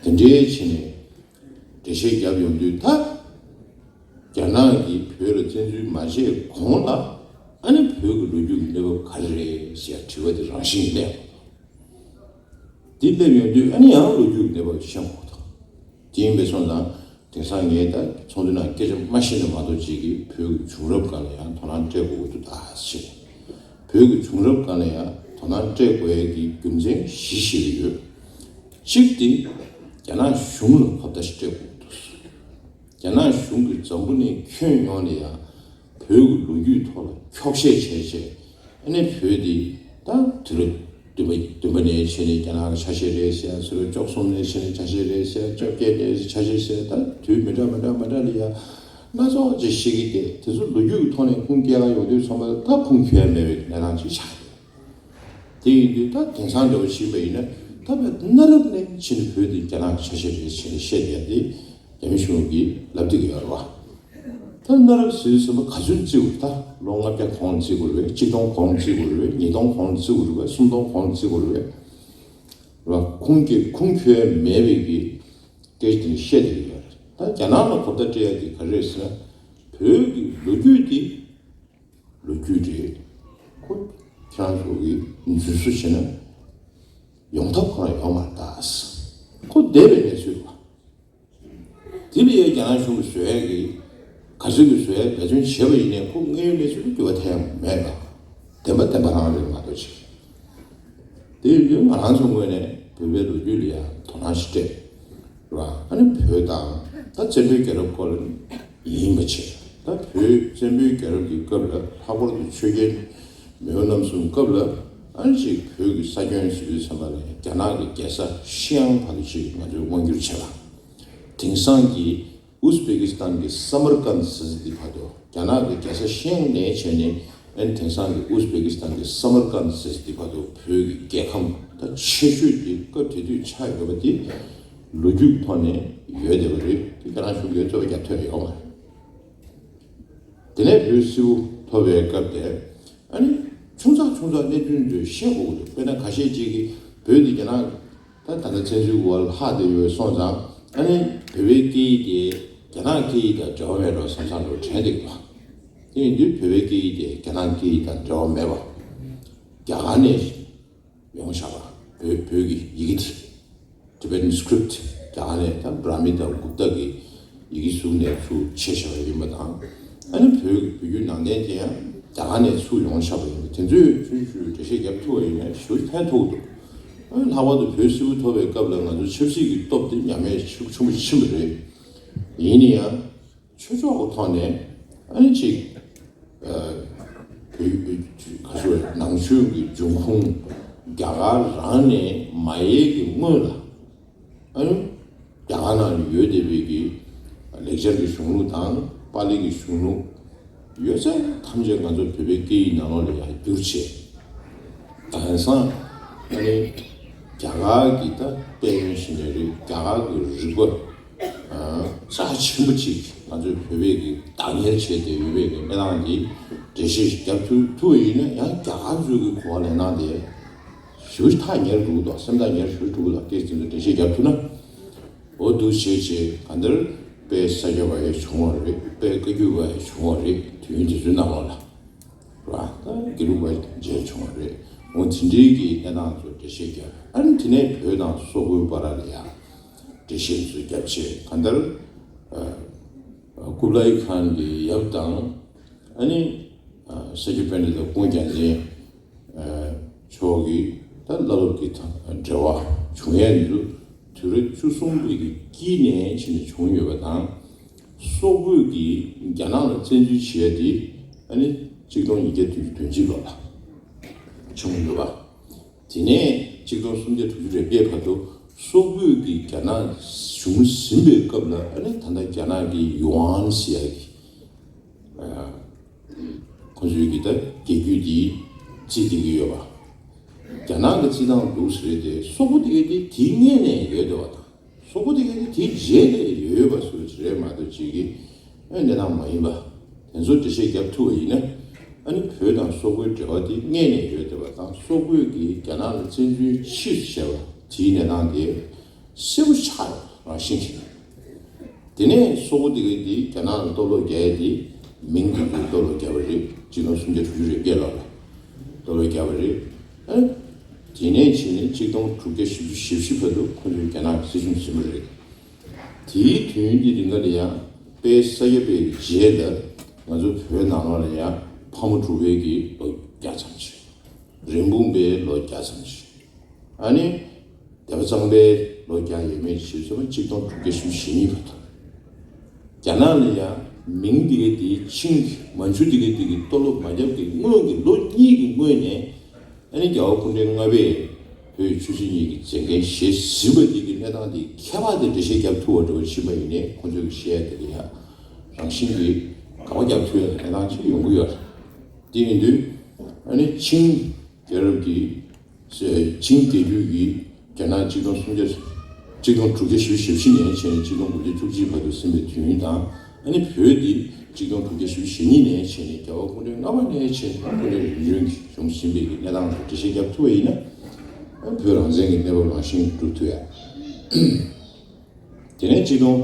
དེ་འདྲའི་ཆེད་ནས་འགྲེལ་བཤད་བརྒྱབ་ཡོང་དུས། ད་རྒྱ་ནག་གིས་བོད་ལ་བཙན་འཛུལ་མ་བྱས་གོང་ལ་ཨ་ནི་བོད་ཀྱི་ལོ་རྒྱུས་ཀྱི་གནས་བབ་ག་རེ་རེད་ཟེར་དྲི་བ་དེ་རང་བཞིན་གྱིས་སླེབས། འདི་སླེབས་ཡོང་དུས་ཨ་ནི་ཡང་ལོ་རྒྱུས་ཀྱི་གནས་བབ་ཤེས་དགོས་འདུག་དེ་ཡིན་པས་སོང་ཙང་དེང་སང་ངས་ད་ཚོགས་འདུ་ནང་སྐད་ཆ་མ་བཤད་ན་མ་གཏོགས་ཅིག་གིས་བོད་ཀྱི་བྱུང་རབས་སྒང་ལ་ཡང་དོ་སྣང་སྤྲད་དགོས་ཀྱི་འདུག་ད་ཞེས། བོད་ཀྱི་བྱུང་རབས་སྒང་ལ་ཡང་དོ་སྣང་སྤྲད་དགོས་ཡས་ཀྱི་རྒྱུ་མཚན་བཞི་ཞིག་ཡོད། གཅིག་དེ་རྒྱ་ནག་གཞུང་ལ་ཧོབ་ལྟ་ཞིག་སྤྲད་དགོས་ཀྱི་འདུག་རྒྱ་ནག་གཞུང་གིས་འཛམ་བུ་གླིང་ཁྱོན་ཡོངས་ལ་ཡང་བོད་ཀྱི་ལོ་རྒྱུས་ཐོག་ལ་འཁྱོག་བཤད་བྱས་བྱས། ཨ་ནི་བོད་འདི་ད་དུས་རབས་བདུན་པ་བདུན་པ་ནས་བྱས་ནས་རྒྱ་ནག་གི་ཆ་ཤས་རེད་ཟེར། དུས་རབས་བཅུ་གསུམ་ནས་བྱས་ནས་ཆ་ཤས་རེད་ཟེར། བཅོ་བརྒྱད་ནས་ཆ་ཤས་ཟེར། ད་དུས་མི་འདྲ་མི་འདྲ་མི་འདྲ་ལ་ཡང་སྣ་ཚོགས་ཅིག་བཤད་ཀྱི་བསྡད། དེ་ཚོ་ལོ་རྒྱུས་ཀྱི་ཐོག་ནས་ཁུངས་སྐྱེལ་ག་ཡོང་དུས་ཚང་མ་ད་ཁུངས་འཁྱོལ་ཡ་མེད་པའི་གནས་སྟངས་ཅིག་ཆགས་ཡོད། དེ་ཡིན་དུས་ད་དེང་སང་འདྲ་བོ་ཞིག་ཡིན་པ་ཡིན་ན། ད་བོད་གནའ་རབས་ནས་ཕྱིན་ནས་བོད་འདི་རྒྱ་ནག་གི་ཆ་ཤས་རེད་ཟེར་ནས་བཤད་བསྡད་དེ་རྒྱ་མི་གཞུང་གིས་ལབ་བསྡད་ཀྱི་ཡོད་རེད་བ། ད་གནའ་རབས་ཟེར་དུས་ཙམ་པ་ག་ཚོད་བརྩི་དགོས་རེད། ད་ལོ་ལྔ་བརྒྱ་གོང་བརྩི་དགོས་རེད། གཅིག་སྟོང་གོང་བརྩི་དགོས་རེད། ཉིས་སྟོང་གོང་བརྩི་དགོས་རེད། སུམ་སྟོང་གོང་བརྩི་དགོས་རེད། རེད་བ། ཁུངས་སྐྱེལ་ཁུངས་འཁྱོལ་མེད་པའི་གི་སྐད་ཆ་དེ་འདྲ་བཤད་བསྡད་ཀྱི་ཡོད་རེད། ད་རྒྱ་ནག་ལ་གོ་བརྡ་སྤྲད་ཡ་དེ་ག་རེ་རེད་ཟེར་ན། བོད་ཀྱི་ལོ་རྒྱུས་དེ་ལོ་རྒྱུས་རེད། ཁོ་ཁྱེད་རང་ཚོ་གིས་འཛུལ་བཟོ་བྱས་ན་ཡོང་ཐབས་ཁོ་རང་ཡོད་མ་རེད་ད། ཁོ་འདས་པའི་གནས་ཚུལ་རེད་བ། དེ་ལ་ཡང་རྒྱ་ནག་གཞུང་གིས་བཟོ་ཡ་གི་ག་ཚོད་ཀྱི་བཟོ་ཡ་འབད་བརྩོན་བྱས་པ་ཡིན་ནའི་ཁོ་དངོས་ཡོད་གནས་ཚུལ་ལ་འགྱུར་བ་ཐེབས་ཡ་མེད་པ། བདེན་པ་བདེན་པ་རང་རེད་མ་གཏོགས་ཅིག་དེ་ཡིན་དུས་ང་རང་ཚོ་ངོས་ནས་བོད་པའི་ལོ་རྒྱུས་ལ་ཡང་དོ་སྣང་ཞིག་སྤྲད། ར། ཨ་ནི་བོད་དང་ད་བཙན་པོའི་རྒྱལ་རབས་སྐོར་ལ་ཡིན་པ་བྱས། ད་བོད་བཙན་པོའི་རྒྱལ་རབས་ཀྱི་སྐབས་ལ་ལྷག་པར་དུ་ཆོས་རྒྱལ་མེས་དབོན་རྣམ་གསུམ་སྐབས་ལ་ཨ་ནི་ཅིག་བོད་ཀྱི་ས་ཁྱོན་ཟེར་དུས་ཙམ་པ་ལ་རྒྱ་ནག་གི་རྒྱལ་ས་ཤི་ཡང་བར་དུ་ཅིག་ང་ཚོས་དབང་བསྒྱུར་བྱས་པ། དེང་སང་གི་ཨུ་ཛི་བེ་ཀི་སི་ཐན་གྱི་ས་མར་ཀན་ཟེར་ས་དེ་བར་དུ། རྒྱ་ནག་གི་རྒྱལ་ས་ཤི་ཡང་ནས་བྱས་ནས་ཨ་ནི་དེང་སང་གི་ཨུ་ཛི་བེ་ཀི་སི་ཐན་གྱི་ས་མར་ཀན་ཟེར་ས་དེ་བར་དུ་བོད་ཀྱི་རྒྱལ་ཁམས་ད་ཆེ་ཤོས་དེ་སྐབས་དེ་དུས་ཆགས་ཡོད་པ་དེ་ལོ་རྒྱུས་ཀྱི་ཐོག་ནས་ཡོད་བསྡད་པ་རེད། དེ་རྒྱ་ནག་གཞུང་གིས་རྩོད་པ་རྒྱག་ཐུབ་ཡ་ཡོད་མ་རེད། དེ་ནས་བོད་སིལ་བུ་ཐོབ་པའི་སྐབས་དེར་ཨ་ནི་ཆུང་ཙག་ཆུང་ཙག་གནད་དོན་ཚོ་བཤད་དགོས་ཀྱི་འདུག་དཔེར་ན་ཁ་ཤས་ཅིག་གིས་བོད་འདི་རྒྱ་ནག་ད་ད་ལྟ་བཙན་འཛུལ་འོག་ལ་ལྷག་བསྡད་ཡོད་སོང་ཙང་། ཨ་ནི་བོད་པའི་སྐད་ཡིག་དེ་རྒྱ་ནག་སྐད་ཡིག་དང་འབྲེལ་བ་མེད་འགྲོ་བསམ་བསམ་འགྲོ་དྲན་བསྡད་ཀྱི་འདུག་དེ་ཡིན་དུས་བོད་པའི་སྐད་ཡིག་དེ་རྒྱ་ནག་སྐད་ཡིག་དང་འབྲེལ་བ་མེད་པ། རྒྱ་གར་ནས་ཡོང་བཞག་པ། བོད་བོད་ཀྱི་ཡི་གེ་དེ། Tibetan script རྒྱ་གར་ནས་ད་བྷྲ་མི་དང་གུབ་ཏ་གི་ཡི་གེ་བཟུང་ནས་ཚུར་ཆེད་བཞག་པ་ཡིན་པ་དང་། ཨ་ནི་བོད་ཀྱི་བོད་བརྒྱུད་ནང་བསྟན་དེ་ཡང་རྒྱ་གར་ནས་ཚུར་ཡོང་བཞག་པ་ཡིན་པ་དེ་ཚོས་ཆུང་ཆུང་འགྲེལ་བཤད་རྒྱབ་ཐུབ་པ་ཡིན་ན་ཞེ་པོ་ཕན་ཐོགས་འདུག་ཨ་ནི་ལྷག་པར་དུ་བོད་སིལ་བུ་ཐོབ་པའི་སྐབས་ལ་ང་ཚོ་ཆབ་སྲིད་ཀྱི་སྟོབས་དེ་ཉམས་དམས་ཤུགས་ཆེན་པོ་ཕྱིན་པ་རེད། ཡིན་ན་ཡང་། ཆོས་ཕྱོགས་ཀྱི་ཐོག་ནས་ཨ་ནི་ཅིག་ཨ། བོད་བོད་ག་ཚོད་ནང་ཆོས་ཀྱི་འབྱུང་ཁུངས་རྒྱ་གར་རང་ནས་མ་ཡལ་གྱི་སྔོན་ལ། ཨ་ནི་རྒྱ་གར་ནང་ཡོད་བསྡད་པའི་གི་ལེགས་སྦྱར་གྱི་གཞུང་ལུགས་དང་པཱ་ལི་གི་གཞུང་ལུགས་ཡོད་ཚད་ཐམས་ཅད་ང་ཚོ་བོད་པའི་སྐད་ཡིག་ནང་ལོགས་ལ་ཡར་བསྒྱུར་བྱས། དེང་སང་ཨ་ནི་རྒྱ་གར་གྱི་ད་དཔལ་ཡོན་ཞིག་ནས་རེད། རྒྱ་གར་གྱི་རིག་པ་རྩ་ཆེན་པོ་གཅིག་ང་ཚོའི་བོད་པས་ཀྱི་བདག་གཉེར་བྱས་ཏེ་ཡོད་པའི་གི་གནས་སྟངས་འདི་འགྲེལ་བཤད་ཞིག་རྒྱབ་ཐུབ་ཐུབ་པ་ཡིན་ན་ཡང་རྒྱ་གར་ཚོའི་གི་གོ་བ་ལེན་སྟངས་དེ་ཞེ་པོ་ཐག་ཉེ་རུ་འགྲོ་གི་འདུག་སེམས་ཐག་ཉེ་རུ་ཞེ་པོ་འགྲོ་གི་འདུག་སྐད་ཆ་དེ་ཚོ་འགྲེལ་བཤད་རྒྱབ་ཐུབ་ན། འོ་འདུག་བྱས་བྱས་གང་ལྟར་དཔལ་ས་སྐྱ་པ་ཡང་བྱུང་བ་རེད། དཔལ་བཀའ་བརྒྱུད་པ་ཡང་བྱུང་བ་རེད། དུས་ཡུན་དེ་ཚོའི་ནང་ལོགས་ལ། ར། ད་དགེ་ལུགས་པ་མཇལ་བྱུང་བ་རེད། འོ་དེ་འདྲའི་གི་གནས་སྟངས་ཚོ་འགྲེལ་བཤད་རྒྱབ། ཨ་ནི་དེ་ནས་བོད་དང་སོག་པོའི་བར་ལ་ཡང་འགྲེལ་བཤད་ཚོ་རྒྱབ་བྱས་གང་ལྟར། ཨ། ཀུབ་ལའི་ཁཱན་གྱི་ཡབ་དང་། ཨ་ནི། ཨ། ས་སྐྱ་པཎྜི་ཏ་ཀུན་མཁྱེན་ལྡན། ཨ། མཆོག་གི་ད་བླ་སློབ་ཀྱི་ཐ་འབྲེལ་བ་བྱུང་ཡས་འདི་ཚོ་དུས་རབས་བཅུ་གསུམ་པའི་གི་དཀྱིལ་ནས་ཕྱིན་ནས་བྱུང་ཡོད་པ་དང་། སོག་པོས་ཀྱིས་རྒྱ་ནག་ལ་བཙན་འཛུལ་བྱས་ཏེ་ཨ་ནི་གཅིག་སྟོང་ཉིས་བརྒྱ་བདུན་ཅུ་དོན་གཅིག་ལོ་ལ་བྱུང་ཡོད་པ། དེ་ནས་གཅིག་སྟོང་སུམ་བརྒྱ་དྲུག་ཅུ་རེ་བརྒྱད་བར་དུ་སོག་པོས་ཀྱིས་རྒྱ་ནག་གཞུང་ཟིན་པའི་སྐབས་ལ་ཨ་ནི་ད་ལྟ་རྒྱ་ནག་གི་ཡུའན་ཟེར་ཡ་གི་ཁོ་ཚོའི་གི་ད་རྒྱལ་རྒྱུད་འདི་རྩིས་སྟེང་གི་ཡོད་པ། རྒྱ་ནག་གི་རྩིས་སྟངས་འདུག་ཟེར་ཏེ་སོག་པོ་དེ་གའི་དེ་དེའི་སྔོན་ནས་ཡོད་བསྡད་པ་དང་། སོག་པོ་དེ་གའི་དེ་དེའི་རྗེས་ནས་ཡོད་པ་སུ་རེད་མ་གཏོགས་ཅིག་གི་ ཨེ་གནས་སྟངས་མ་ཡིན་པ་དེ་ཚོ་འགྲེལ་བཤད་བརྒྱབ་ཐུབ་པ་ཡིན་ན། ཨ་ནི་བོད་དང་སོག་པོའི་འབྲེལ་བ་དེ་སྔས་ནས་ཡོད་བསྡད་པ་དང་། སོག་པོས་ཀྱིས་རྒྱ་ནག་ལ་བཙན་འཛུལ་ཕྱིས་སུ་བྱས་པ་དེའི་གནས་སྟངས་དེ་གསལ་པོ་ཆགས་ཡོད་རང་བཞིན་གྱིས། དེ་ནས་སོག་པོ་དེ་གའི་དེ་རྒྱ་ནག་ལ་གཏོར་བརླག་རྒྱག་ཡས་དེ་མིང་དེ་ཚོས་གཏོར་བརླག་བརྒྱབ་པ་རེད། གཅིག་སྟོང་སུམ་བརྒྱ་དྲུག་ཅུ་རེ་བརྒྱད་ལོ་ལ་གཏོར་བརླག་བརྒྱབ་པ་རེད། ཨ་དེ་ནས་བྱས་ནས་གཅིག་སྟོང་དྲུག་བརྒྱ་བཞི་བཅུ་ཞེ་བཞི་བར་དུ་ཁོ་ཚོས་རྒྱ་ནག་གི་སྲིད་གཞུང་ཟིན་པ་རེད། དེའི་དུས་ཡུན་འདི་རིང་ག་ལ་ཡང་དཔལ་ས་སྐྱ་པའི་རྗེས་ལ་ང་ཚོ་བོད་ནང་ལོགས་ལ་ཡང་ཕག་མོ་གྲུ་པའི་གི་ལོ་བརྒྱ་ཙམ་ཞིག་རིན་སྤུངས་པའི་ལོ་བརྒྱ་ཙམ་ཞིག་ཨ་ནི་སྡེ་པ་གཙང་པའི་ལོ་བརྒྱ་ཡས་མས་ཞེས་སོགས་གཅིག་སྟོང་དྲུག་བརྒྱ་བཞི་བཅུ་ཞེ་གཉིས་བར་དུ། རྒྱ་ནག་ལ་ཡང་མིང་འདི་གའི་དེའི་ཆིང་གི་མན་ཇུ་འདི་གའི་དེ་གི་གཏོར་བརླག་མ་བརྒྱབ་ཀྱི་སྔོན་གྱི་ལོ་གཉིས་ཀྱི་སྔོན་ནས། ཨ་ནི་རྒྱལ་བ་སྐུ་ཕྲེང་ལྔ་པས་བོད་ཆོས་སྲིད་གཉིས་ཀྱི་མཛད་འགན་བཞེས་ཟིན་པ་འདི་གི་གནས་སྟངས་འདི་ཁྱད་པར་དེ་འགྲེལ་བཤད་བརྒྱབ་ཐུབ་པ་འདྲ་བོ་ཕྱིན་པ་ཡིན་ནའི། ཁོང་ཚོས་བཤད་ཡ་དེ་ལ་ཡང་རང་བཞིན་གྱིས་དགག་པ་བརྒྱབ་ཐུབ་ཡ་གི་གནས་སྟངས་ཅིག་ཡོང་གི་ཡོད་རེད། དེ་ཡིན་དུས་ཨ་ནི་ཆིང་རྒྱལ་རབས་ཀྱི་ཆིང་རྒྱལ་རྒྱུད་ཀྱི་རྒྱ་ནག་གཅིག་སྟོང་སུམ་བརྒྱ། གཅིག་སྟོང་དྲུག་བརྒྱ་བཞི་བཅུ་ཞེ་བཞི་ནས་བྱས་ནས་གཅིག་སྟོང་དགུ་བརྒྱ་བཅུ་གཅིག་བར་དུ་ཟིན་པའི་དུས་ཡུན་དང་། ཨ་ནི་བོད་འདི་གཅིག་སྟོང་དྲུག་བརྒྱ་བཞི་བཅུ་ཞེ་གཉིས་ནས་བྱས་ནས་རྒྱལ་བ་སྐུ་ཕྲེང་ལྔ་པ་ནས་བྱས་ནས་སྐུ་ཕྲེང་རིམ་བྱོན་གྱིས་བྱུང་ཟིན་པའི་གི་གནས་སྟངས་དང་འགྲེལ་བཤད་བརྒྱབ་ཐུབ་པ་ཡིན་ན། ཨ་ནི་བོད་རང་བཙན་གྱི་གནས་བབ་རང་བཞིན་སྒྲུབ་ཐུབ་ཡ། དེ་ནས་གཅིག་སྟོང་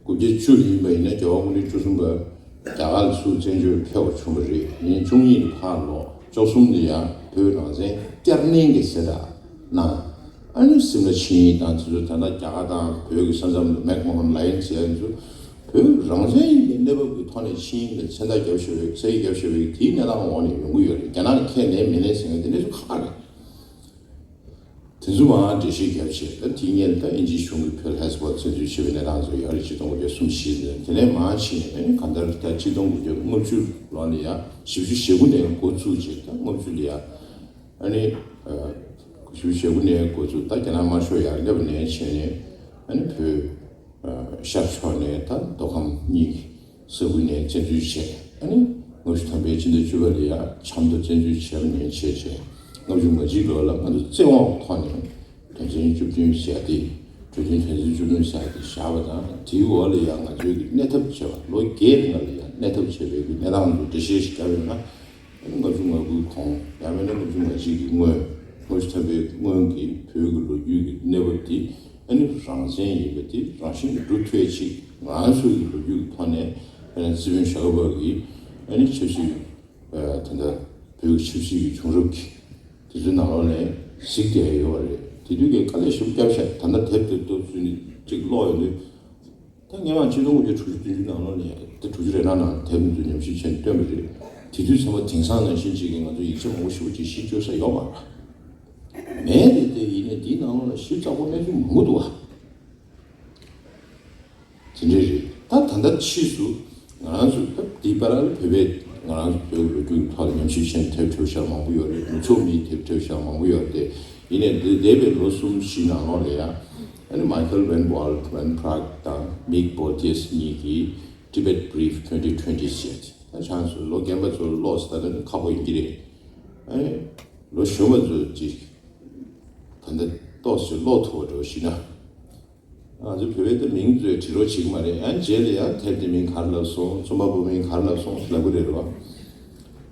དགུ་བརྒྱ་བཅུ་ལ་ཡིན་པ་ཡིན་ན་རྒྱལ་བ་སྐུ་ཕྲེང་བཅུ་གསུམ་པ་རྒྱ་གར་ལ་ཚུར་བཙན་བྱོལ་ཕེབས་པ་བྱུང་བ་རེད། ཉིན་བཅུ་གཉིས་ལ་ཕར་ལོག་བཅུ་གསུམ་ལ་ཡང་བོད་རང་བཙན་བསྐྱར་ནན་གྱི་གསལ་བསྒྲགས་གནང་། ཨ་ནི་སིམ་ལ་ཆིངས་ཡིག་དང་དེ་ཚོ། ད་ལྟ་རྒྱ་གར་དང་བོད་ཀྱི་ས་མཚམས་ལ་མེག་མོ་ཧན་ལ་ཡན་ཟེར་ཡ་ཚོ་བོད་རང་བཙན་ཡིན་པའི་གནས་བབ་ཀྱི་ཐོག་ནས་ཆིངས་ཡིག་ལ་མཚན་རྟགས་བརྒྱབ་བཞག་པའི་ས་ཡིག་བརྒྱབ་བཞག་པའི་དེའི་གནས་སྟངས་འོག་ནས་ཡོང་གི་ཡོད་རེད། རྒྱ་ནག་ནས་ཁས་ལེན་མི་ལེན་ཟེར་མཁན་དེ་གནས་ཚུལ་ཁག་རེད། དེ་ཚོ་མར་འགྲེལ་བཤད་བརྒྱབ་བྱས། ད་དེ་སྔོན་ད་དབྱིན་ཇིའི་གཞུང་གིས་བོད་ལྷ་ས་བར་བཙན་འཛུལ་བྱས་པའི་གནས་སྟངས་ཚོ་ཡོད་རེད། གཅིག་སྟོང་དགུ་བརྒྱ་སུམ་ཅུ་ཞེ་བདུན། དེ་ནས་མར་ཕྱིན་ནས་ཨ་ནི་གང་ལྟར་ད་གཅིག་སྟོང་དགུ་བརྒྱ་ལྔ་བཅུ་ལོ་ལ་ཡ་བཞི་བཅུ་ཞེ་དགུ་ནས་འགོ་བཙུགས་བྱས། ད་ལྔ་བཅུ་ལ་ཡ་ཨ་ནི་ཨ་བཞི་བཅུ་ཞེ་དགུ་ནས་འགོ་བཙུགས། ད་རྒྱ་ནག་དམར་ཤོག་ཡར་སླེབས་ནས་བྱས་ནས་ཨ་ནི་བོད་ཤར་ཕྱོགས་ནས་ད་མདོ་ཁམས་གཉིས་ཀྱི་ས་ཁུལ་ནས་བཙན་འཛུལ་བྱས། ཨ་ནི་ལྔ་བཅུ་ཐམ་པའི་སྤྱི་ཟླ་བཅུ་པ་ལ་ཡ་ཆབ་མདོ་བཙན་འཛུལ་བྱས་པ་ནས་བྱས་བྱས། ལྔ་བཅུ་ང་གཅིག་ལོ་ལ་ང་ཚོ་བཙན་དབང་ཐོག་ནས་དོན་ཚན་བཅུ་བདུན་ཟེར་ཡ་དེ། གྲོས་མཐུན་དོན་ཚན་བཅུ་བདུན་ཟེར་ཡ་དེ་བཞག་པ་དང་། དེའི་འོག་ལ་ཡང་ང་ཚོའི་གི་གནས་ཐབས་བྱས་པ། ལོ་བརྒྱད་རིང་ལ་ཡང་གནས་ཐབས་བྱས་པའི་གི་གནས་སྟངས་དེ་འགྲེལ་བཤད་ཞིག་བརྒྱབ་ཡོད་ན། ལྔ་བཅུ་ང་དགུའི་གོང་ཡང་མིན་ན་ལྔ་བཅུ་ང་གཅིག་གི་སྔོན། ལྔ་བཅུ་ཐམ་པའི་སྔོན་གྱི་བོད་ཀྱི་ལོ་རྒྱུས་ཀྱི་གནས་བབ་དེ་ཨ་ནི་རང་བཙན་ཡིན་པ་དེ་རང་བཞིན་གྱིས་སྒྲུབ་ཐུབ་ཡ་ཅིག་ང་རང་ཚོའི་གི་ལོ་རྒྱུས་ཀྱི་ཐོག་ནས་ཨ་ནི་སྲིད་བློན་ཞྭ་སྒབ་པ་གིས་ཨ་ནི་ཆབ་སྲིད་ཨ་ད་ལྟ་བོད་ཀྱི་ཆབ་སྲིད་ཀྱི་བྱུང་རབས་ཀྱི་དེ་ཚོའི་ནང་ལོགས་ནས་གཟིགས་བསྡད་ཡོད་པ་རེད། དེ་དུས་ཀྱི་དཀའ་ལས་ཞེ་པོ་བརྒྱབ་ཤག་ད་ལྟ་དེབ་དེ་ཏོག་ཙམ་ཅིག་ཀློག་ཡོང་དུས། ད་སྔོན་མ་ཆིག་སྟོང་དགུ་བརྒྱ་དྲུག་ཅུ་བདུན་ཅུ་ནང་ལོགས་ནས། ད་དྲུག་ཅུ་རེ་ལྔ་ནང་དེབ་འདི་ཚོ་ཉམས་ཞིབ་བྱས་ནས་བཏོན་པ་རེད། དེ་དུས་ཚང་མ་དེང་སང་ནང་བཞིན་ཅིག་གི་ང་ཚོ་ཡིག་ཆ་མང་པོ་ཞེ་པོ་ཅིག་ཞིབ་དཔྱོད་ས་ཡོད་མ་རེད། མེད་དེ། དེ་ཡིན་ནའི་འདིའི་ནང་ལོགས་ལ་ཞིབ་ཚགས་པོ་གནས་ཚུལ་མང་པོ་འདུག་བ། དེ་འདྲ་རེད། ད་ད་ལྟ་ཕྱིས་སུ་ང་རང་ཚོ་ད་འདི་བར་ལ་བོད་པའི་ང་རང་ཚོ་བོད་ཀྱི་ལོ་རྒྱུས་ཀྱི་ཐོག་ལ་ཉམས་ཞིབ་བྱས་ནས་དེབ་བྲིས་བཞག་མང་པོ་ཡོད་རེད། ནུབ་ཕྱོགས་མིའི་དེབ་བྲིས་བཞག་མང་པོ་ཡོད་རེད། དེ་ཡིན་ནའི་འདི་འདས་པའི་ལོ་གསུམ་བཞི་ནང་ལོགས་ལ་ཡང་ཨ་ནི་Michael Van Wall, Van Praagh དང་Mick Porteous གཉིས་ཀྱིས་Tibet Brief twenty twenty ཟེར་ཏེ། ད་ཆང་སུ་ལོ་རྒན་པ་ཚོ་ཀློག་ས་ད་ནི་ཁག་པོ་ཡིན་གྱི་རེད། ཨ་ནི་ལོ་གཞོན་པ་ཚོ་ཅིག་ད་ལྟ་ཏོག་ཙམ་ཀློག་ཐུབ་པ་འདྲ་བོ་ཞིག་ན། ང་ཚོ་བོད་པའི་ད་མིང་ཚོས་བྲི་རོགས་བྱེད་ཀྱི་མ་རེད། ཡང་རྗེས་ལ་ཡང་དེབ་དེ་མིང་ག་རེ་ལབ་སོང་། རྩོམ་པ་པོ་མིང་ག་རེ་ལབ་སོང་ལབ་ཀྱི་རེད་རོ།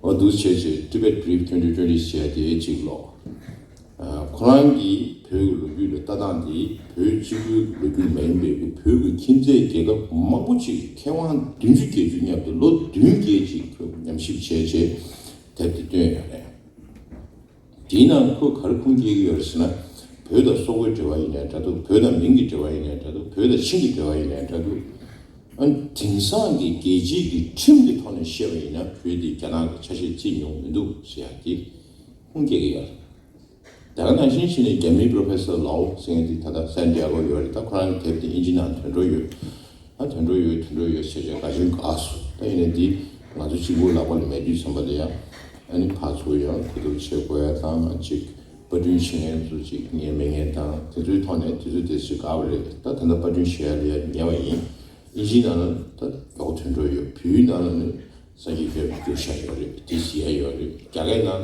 འོ་འདུག་བྱས་བྱས་Tibet Brief twenty twenty ཟེར་དེ་གཅིག་ཀློག་ཁོ་རང་གིས་བོད་ཀྱི་ལོ་རྒྱུས་ལ་ལྟ་སྟངས་དེ་བོད་གཅིག་པུའི་ལོ་རྒྱུས་མ་ཡིན་པའི་བོད་ཀྱི་ཁྱིམ་མཚེས་རྒྱལ་ཁབ་མང་པོ་ཅིག་མཁས་དབང་བདུན་ཅུ་བརྒྱད་ཅུ་མཉམ་དུ་ལོ་བདུན་བརྒྱད་ཅིག་ཉམས་ཞིབ་བྱས་བྱས་དེབ་དེ་བཏོན་ཡོད་རེད། དེའི་ནང་ཁོས་ག་རེ་ཁུངས་སྐྱེལ་གྱི་ཡོད་རེད་ཟེར་ན། བོད་དང་སོག་པོའི་འབྲེལ་བ་ཡིན་ནའི་འདྲ་འདུག་བོད་དང་མིང་གི་འབྲེལ་བ་ཡིན་ནའི་འདྲ་འདུག་བོད་དང་ཆིང་གི་འབྲེལ་བ་ཡིན་ནའི་འདྲ་འདུག་ཨ་ནི་དེང་སང་གི་རྒྱལ་སྤྱིའི་གི་ཁྲིམས་ཀྱི་ཐོག་ནས་བཤད་པ་ཡིན་ན་བོད་འདི་རྒྱ་ནག་གི་ཆ་ཤས་བརྩིས་མྱོང་མི་འདུག་ཟེར་ཡ་དེ་ཁུངས་སྐྱེལ་གྱི་ཡོད་རེད། དེ་ག་ནང་བཞིན་བྱས་ནས་རྒྱ་མིའི་Professor Lau ཟེར་མཁན་དེ་ད་ལྟ་San Diego ཡོད་རེད། ད་ཁོ་རང་གི་དེབ་དེ་དབྱིན་ཇི་ནང་ཐོན་འགྲོ་ཡོད། ཨ་ཐོན་འགྲོ་ཡོད། ཐོན་འགྲོ་ཡོད་ཟེར་བྱས་ག་ཅིག་དགའ་སོང་། ད་ཡིན་ནའི་འདི་ང་ཚོ་གཅིག་པུ་ལག་པ་ལ་མེད་དུས་ཙམ་པ་ལ་ཡང་ཨ་ནི་ཕར་ཚུར་ཡང་གོ་བསྡུར་བྱེད་དགོས་ཡ་དང་། ཅིག་པར་སྐྲུན་བྱེད་མཁན་ཚོ་ཅིག་ཉན་མི་ཉན་དང་། དེ་ཚོའི་ཐོག་ནས་དུས་ཚོད་དེ་ཅིག་དགའ་བ་རེད། ད་ད་ལྟ་པར་སྐྲུན་བྱེད་ཡ་ལ་ཡ་ཉན་པ་ཡིན། དབྱིན་ཇིའི་ནང་ལ་ད་མགྱོགས་ཐོན་འགྲོ་ཡོད། བོད་ཡིག་ནང་ལ་ནི་སངས་རྒྱས་བསྐྱེད་རྫོགས་བསྐྱར་བཞག་ཡོད་རེད། དེ་གཟིགས་ཡ་ཡོད་རེད། རྒྱ་སྐད་ནང་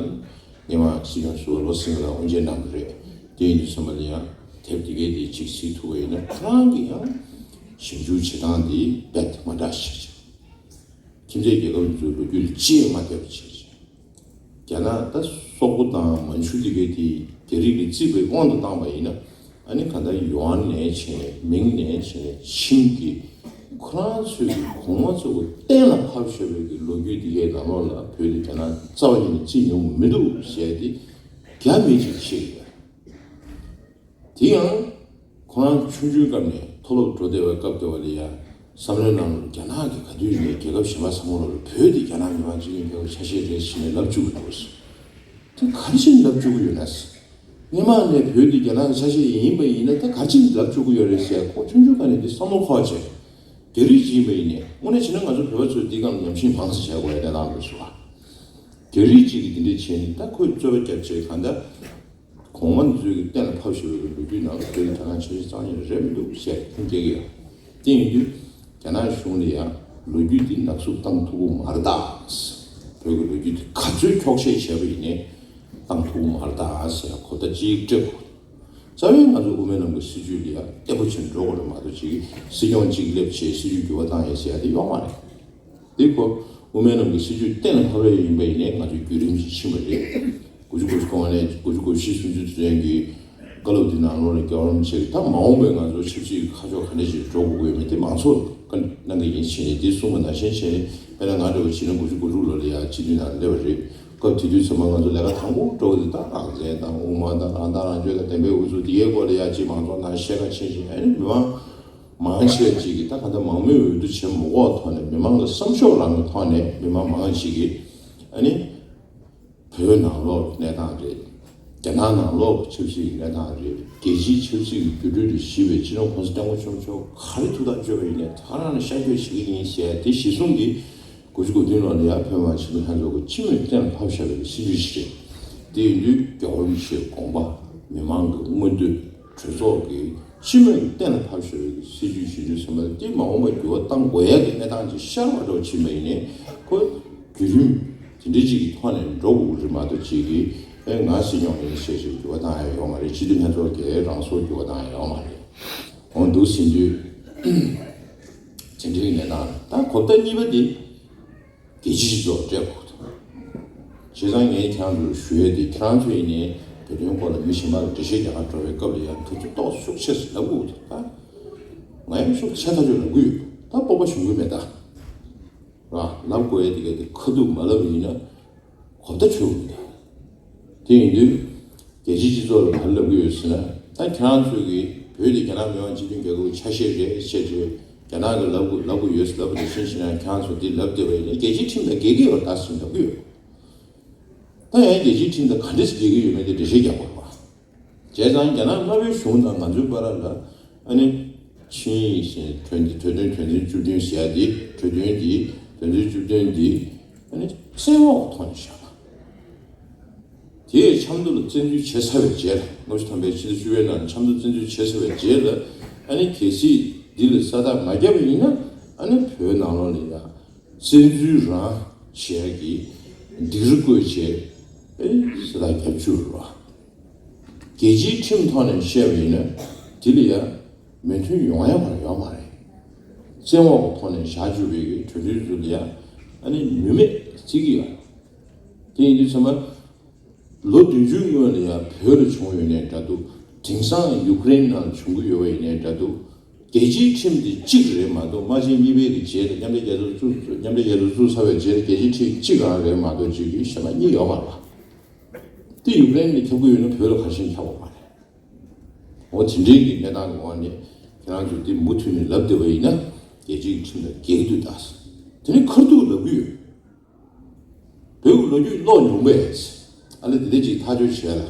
ནི་སྔོན་མ་སྲིད་སྐྱོང་ཟུར་པ་བློ་སེང་ལགས་དབུ་འབྱེད་གནང་གི་རེད། དེ་ཡིན་དུས་ཙམ་པ་ལ་ཡང་དེབ་དེ་གའི་དེ་གཅིག་གཟིགས་ཐུབ་པ་ཡིན་ན། ཁོ་རང་གི་ཡང་ཞིབ་འཇུག་བྱེད་སྟངས་དེ་རྦད་དེ་མ་འདྲ་ཞིག་ཆགས། ཁྱིམ་མཚེས་རྒྱལ་ཁབ་ཚོའི་ལོ་རྒྱུས་ལ་ཅིས་མ་བལྟས་པ་བྱས་བྱས། རྒྱ་ནག་ད་སོག་པོ་དང་མན་ཆུ་དེ་གའི་དེ་རྒྱ་རིགས་ཀྱིས་བརྩིས་པའི་དབང་དུ་བཏང་བ་ཡིན་ན། ཨ་ནི་ག་ད་ཡུ་ཨན་ནས་བྱས་ནས་མིང་ནས་བྱས་ནས་ཆིང་གིས་ཁོ་རང་ཚོའི་གི་གོང་མ་ཚོ་གི་གཏན་ལ་ཕབ་བཞག་པའི་གི་ལོ་རྒྱུས་དེ་གའི་ནང་ལོགས་ལ་བོད་དེ་རྒྱ་ནག་རྩ་བ་ཉིད་ནས་བརྩིས་མྱོང་མི་འདུག་ཟེར་དེ་རྒྱ་མི་གཅིག་བཤད་ཡོད། དེ་ཡང་ཁོ་རང་ཆུང་ཆུང་སྐབས་ནས་མཐོ་སློབ་འགྲོ་བསྡད་པའི་སྐབས་དེ་བ་ལ་ཡ་བསམ་བློའི་ནང་ལ་རྒྱ་ནག་གིས་ག་དུས་ནས་རྒྱལ་ཁབ་གཞན་པ་ཚང་མ་ལོག་ལ་བོད་དེ་རྒྱ་ནག་མི་དམངས་སྤྱི་མཐུན་རྒྱལ་ཁབ་ཆ་ཤས་རེད་ཟེར་ནས་ལབ་བཅུག་གི་འདུག་ཟེར། དེ་ག་རེ་བྱས་ནས་ལབ་བཅུག་གི་ཡོད་ན་ཟེར། སྔོན་མ་ནས་བོད་དེ་རྒྱ་ནག་གི་ཆ་ཤས་ཡིན་པ་ཡིན་ན་ད་ག་རེ་བྱས་ནས་ལབ་བཅུག་གི་ཡོད་རེད་ཟེར་ཁོ་ཆུང་ཆུང་སྐབས་ནས་དེ་བསམ་བློ་འཁོར་བྱས། རྒྱ་རིགས་ཅིག་ཡིན་པ་ཡིན་ནས་དངོས་གནས་བྱས་ན་ང་ཚོ་བོད་པ་ཚོས་འདི་སྒང་ལ་ཉམས་ཞིབ་མང་ཙམ་བྱས་དགོས་ཡ་གནས་སྟངས་རེད་ཟེར་བ། རྒྱ་རིགས་གཅིག་གིས་འདི་འདྲ་བྱས་ནས་ད་ཁོས་རྩོད་པ་རྒྱབ་བྱས་གང་ལྟར། གོང་མ་ཚོས་ཀྱི་གཏན་ལ་ཕབ་བཞག་པའི་ལོ་རྒྱུས་ནང་ལ་བོད་ཀྱི་དྲ་ཁང་ཆ་ཤས་རྩ་བ་ཉིད་ནས་རེད་མི་འདུག་ཟེར་ཁུངས་སྐྱེལ་གྱི་ཡོད། དེ་ཡིན་དུས་རྒྱ་ནག་གཞུང་ལ་ཡང་ལོ་རྒྱུས་འདི་ནག་བསུབ་བཏང་ཐུབ་ཀྱི་མ་རེད་ད། བོད་ཀྱི་ལོ་རྒྱུས་འདི་ག་ཚོད་འཁྱོག་བཤད་བྱས་པ་ཡིན་ནའི་བཏང་ཐུབ་ཀྱི་མ་རེད་ད་ཟེར་གོ་བརྡ་གཅིག་སྤྲད་དགོས། རྩ་བའི་ང་ཚོ་དབུ་མའི་ལམ་གྱི་སྲིད་བྱུས་ལ་ཡང་བརྟན་པོ་བྱས་ནས་འགྲོ་དགོས་རེད་མ་གཏོགས་ཅིག་སྲིད་སྐྱོང་གཅིག་སླེབས་བྱས་སྲིད་བྱུས་འགྱུར་བ་བཏང་ཡས་ཟེར་ཡ་དེ་ཡོད་མ་རེད། དེ་ཁོ་དབུ་མའི་ལམ་གྱི་སྲིད་བྱུས་གཏན་ལ་ཕབ་ཡས་ཡིན་པ་ཡིན་ནའི་ང་ཚོའི་བརྒྱུད་རིམ་ཞིག་ཕྱིན་པ་རེད། དགུ་བཅུ་གོ་དགུ་ནས་དགུ་བཅུ་གོ་བཞི་སུམ་ཅུ་དུས་དྲན་གྱི་བཀའ་སློབ་འདི་ནང་ལོགས་ལ་རྒྱལ་བ་རིན་པོ་ཆེ་གིས་ད་མ་འོངས་པའི་ང་ཚོ་ཆབ་སྲིད་ཀྱི་ཁ་ཕྱོགས་ག་འདྲ་ཞིག་འགྲོ་དགོས་ཀྱི་ཡོད་མེད་དེ་མང་ཚོགས་ལ་བཀའ་གནང་གི་ཡིན་ཞེས་ནས་དེ་གསུངས་པ་ནང་བཞིན་བྱས་ནས་དཔེར་ན་ང་འདྲ་བོ་བྱས་ན་དགུ་བཅུ་གོ་དྲུག་ལོ་ལ་ཡང་སྤྱི་འཐུས་ནང་སླེབས་པ་རེད། སྐབས་དེ་དུས་ཚང་མ་ང་ཚོ་ལས་ཀ་དང་པོ་འགྲོ་གི་འདུག་ད་རང་བཙན་དང་དབུ་མ་དང་རང་ཐག་རང་གཅོད་དང་བདེན་པའི་འུ་ཚུགས་འདི་གའི་སྐོར་ལ་ཡང་ཅིག་མང་ཚོགས་ནང་བཤད་ཁ་ཕྱིན་བཞིན་ཨ་ནི་མི་མང་མང་ཆེ་ཅིག་གིས་ད་ག་ད་མང་མོས་འོས་བསྡུ་བྱེད་མི་དགོས་ཐོག་ནས་མི་མང་གི་བསམ་ཤོག་རང་གི་ཐོག་ནས་མི་མང་མང་ཅིག་གིས་ཨ་ནི་བོད་ནང་ལོགས་གནས་སྟངས་རེད། རྒྱ་ནག་ནང་ལོགས་ཆབ་སྲིད་ཀྱི་གནས་སྟངས་རེད། རྒྱལ་སྤྱིའི་ཆབ་སྲིད་ཀྱི་འགྱུར་འགྲོས་དེ་གཞི་བའི་སྤྱི་ནོར་གོང་ས་སྐྱབས་མགོན་ཆེན་པོ་མཆོག་ག་རེ་ཐུགས་ཐག་གཅོད་པ་ཡིན་ནའི་ད་རང་ལ་ཤར་བསྐྱོད་བྱེད་ཀྱི་ཡིན་ཞེས་དེ་གཞི་བཟུང་གིས་དགུ་བཅུ་གོ་བདུན་ལོ་ལ་ཡང་བོད་མི་མང་སྤྱི་འཐུས་ལྷན་ཚོགས་ཀྱིས་སྤྱི་མོས་གཏན་ལ་ཕབ་བཞག་པའི་སྲིད་བྱུས་ཤིག་རེད། དེ་ཡིན་དུས་རྒྱལ་བ་རིན་པོ་ཆེའི་དགོངས་པ། མི་མང་གི་མངོན་འདོད། གྲོས་ཚོགས་ཀྱིས་སྤྱི་མོས་ཀྱི་གཏན་ལ་ཕབ་བཞག་པའི་སྲིད་བྱུས་གཞི་འཛིན་ཟིན་པ་དེ་མ་འོངས་པར་འགྱུར་བ་གཏང་དགོས་ཡ་གི་གནས་སྟངས་ཅིག་ཤར་བ་འགྲོ་ཕྱིན་པ་ཡིན་ནའི་ཁོ་བརྒྱུད་རིམ་དེ་འདྲ་ཅིག་གི་ཐོག་ནས་འགྲོ་དགོས་ཀྱི་རེད་མ་གཏོགས་ཅིག་གིས་ཨེ་ང་སྲིད་སྐྱོང་ཡིན་ཞེས་ཞིག་འགྱུར་བ་གཏང་ཡ་ཡོད་མ་རེད། སྤྱི་འཐུས་ལྷན་ཚོགས་ཀྱིས་རང་སོར་འགྱུར་བ་གཏང་ཡ་ཡོད་མ་རེད། འོང་འདུག་ཟིན་དུས་དེ་འདྲའི་གནས་སྟངས་ད་གོ་བརྡ་གཉིས་པ་དེ། རྒྱལ་སྤྱིའི་སྤྱི་ཚོགས་སྤྲད་དགོས་འདུག་བྱས་ཙང་ངས་ཁྱེད་རང་ཚོར་ཞུ་ཡས་དེ་ཁྱེད་རང་ཚོ་ཡིན་ནའི་བོད་དོན་སྐོར་ལ་མི་གཞན་པ་ལ་འགྲེལ་བཤད་རྒྱག་གར་འགྲོ་བའི་སྐབས་ལ་ཡང་ཐུགས་ཚོད་ཏོག་ཙམ་ཤུགས་ཆེ་ཙམ་ལབ་དགོས་འདུག་ད་ང་ཡང་ཤུགས་ཆེ་ཐག་ཆོད་ལབ་གི་ཡོད། ད་སྤོབས་པ་ཞུམ་གི་མེད་ད། ར་ལབ་དགོས་ཡས་དེ་ག་དེ་ཁ་ཐུག་མ་ལབ་ཡིན་ན། གོ་བརྡ་འཕྲོད་མི་འདུག་དེ་ཡིན་དུས་རྒྱལ་སྤྱིའི་སྤྱི་ཚོགས་ལ་ག་རེ་ལབ་ཀྱི་ཡོད་ཟེར་ན། ད་ཁྱེད་རང་ཚོས་ཀྱིས་བོད་དེ་རྒྱ་ནག་མི་དམངས་སྤྱི་མཐུན་རྒྱལ་ཁབ་ཀྱི་ཆ་ཤས་རེད་ཅེས་བྱས་རྒྱ་ནག་གིས་ལབ་དགོས་ལབ་དགོས་ཡོད་ཟེར་ལབ་པ་ནང་བཞིན་བྱས་ན་ཁྱེད་རང་ཚོ་འདི་ལབ་བསྡད་པ་ཡིན་ན་རྒྱལ་སྤྱིའི་ཁྲིམས་དང་འགལ་གྱི་ཡོད་རེད་ད་ཟེར་ལབ་ཀྱི་ཡོད། ད་ཡང་རྒྱལ་སྤྱིའི་ཁྲིམས་དང་ག་འདྲས་སེ་འགལ་གྱི་ཡོད་མེད་དེ་འགྲེལ་བཤད་རྒྱག་དགོས་རེད་པ། བྱས་ཙང་རྒྱ་ནག་དམར་པོའི་གཞུང་དང་ང་ཚོའི་བར་ལ་ཨ་ནི་ཆིངས་ཡིག་ཟེར་གྲོས་གྲོས་མཐུན་གྲོས་མཐུན་བཅུ་བདུན་ཟེར་ཡ་འདི་གྲོས་མཐུན་འདི་གྲོས་མཐུན་བཅུ་བདུན་འདི་ཨ་ནི་བཙན་འོག་གི་ཐོག་ནས་བཞག་པ། དེའི་ཆབ་མདོ་ལ་བཙན་འཛུལ་བྱས་ཚར་བའི་རྗེས་ལ་ལྔ་བཅུ་ཐམ་པའི་ཕྱི་ཟླ་བཅུ་པའི་ནང་ཆབ་མདོ་བཙན་འཛུལ་བྱས་ཚར་བའི་རྗེས་ལ་ཨ་ནི་གལ་སྲིད་འདི་ལ་ས་རྟགས་མ་བརྒྱབ་པ་ཡིན་ན་ཨ་ནི་བོད་ནང་ལོགས་ལ་ཡང་བཙན་འཛུལ་རང་བྱས་ཀྱི་སྡིགས་ར་བསྐུལ་བྱས་ཨེ་ས་རྟགས་བརྒྱབ་བཅུག་རོགས། རྒྱལ་སྤྱིའི་ཁྲིམས་ཐོག་ནས་བཤད་པ་ཡིན་ན་དེ་ལ་ཡང་མོས་མཐུན་ཡོང་ཡ་མ་ཡོང་མ་རེད། བཙན་འོག་གི་ཐོག་ནས་བཞག་བཅུག་པའི་གི་གྲོས་མཐུན་ཚོ་ལ་ཡང་ཨ་ནི་ནུས་མེད་བརྩི་གི་ཡོད། དེ་ཡིན་དུས་ཚང་མ་ལོ་བདུན་ཅུའི་སྔོན་ལ་ཡང་བོད་ལ་བྱུང་ཡོད་ནའི་འདྲ་འདུག་དེང་སང་ཡུཀ་རེན་ནང་བྱུང་གི་ཡོད་པ་ཡིན་ནའི་འདྲ་འདུག་རྒྱལ་སྤྱིའི་ཁྲིམས་དེ་གཅིག་རེད་མ་གཏོགས་དམག་ཆེན་གཉིས་པའི་གི་རྗེས་ལ་མཉམ་འབྲེལ་རྒྱལ་ཚོགས་བཙུགས་མཉམ་འབྲེལ་རྒྱལ་ཚོགས་བཙུགས་ཚར་བའི་རྗེས་ལ་རྒྱལ་སྤྱིའི་ཁྲིམས་གཅིག་རང་རེད་མ་གཏོགས་གཅིག་གི་གཞན་པ་གཉིས་ཡོད་མ་རེད་པ། དེ་ཡུཀ་རེན་ནས་ཁྱབ་ཀྱི་ཡོད་ན་བོད་ལ་ག་རེ་བྱས་ནས་ཁྱབ་པ་མ་རེད། འོ་དེ་འདྲའི་གི་གནས་སྟངས་ཀྱི་འོག་ནས་ཁྱེད་རང་ཚོས་དེ་མུ་མཐུད་ནས་ལབ་བསྡད་པ་ཡིན་ན་རྒྱལ་སྤྱིའི་ཁྲིམས་དང་འགལ་གྱི་འདུག་ད། དེ་ནས་ཁ་ཐུག་ལབ་ཀྱི་ཡོད། བོད་ཀྱི་ལོ་རྒྱུས་ཀློག་མྱོང་པས། ཨ་ལེ་དེ་འདྲ་ཅིག་ཐག་གཅོད་བྱས་ལ།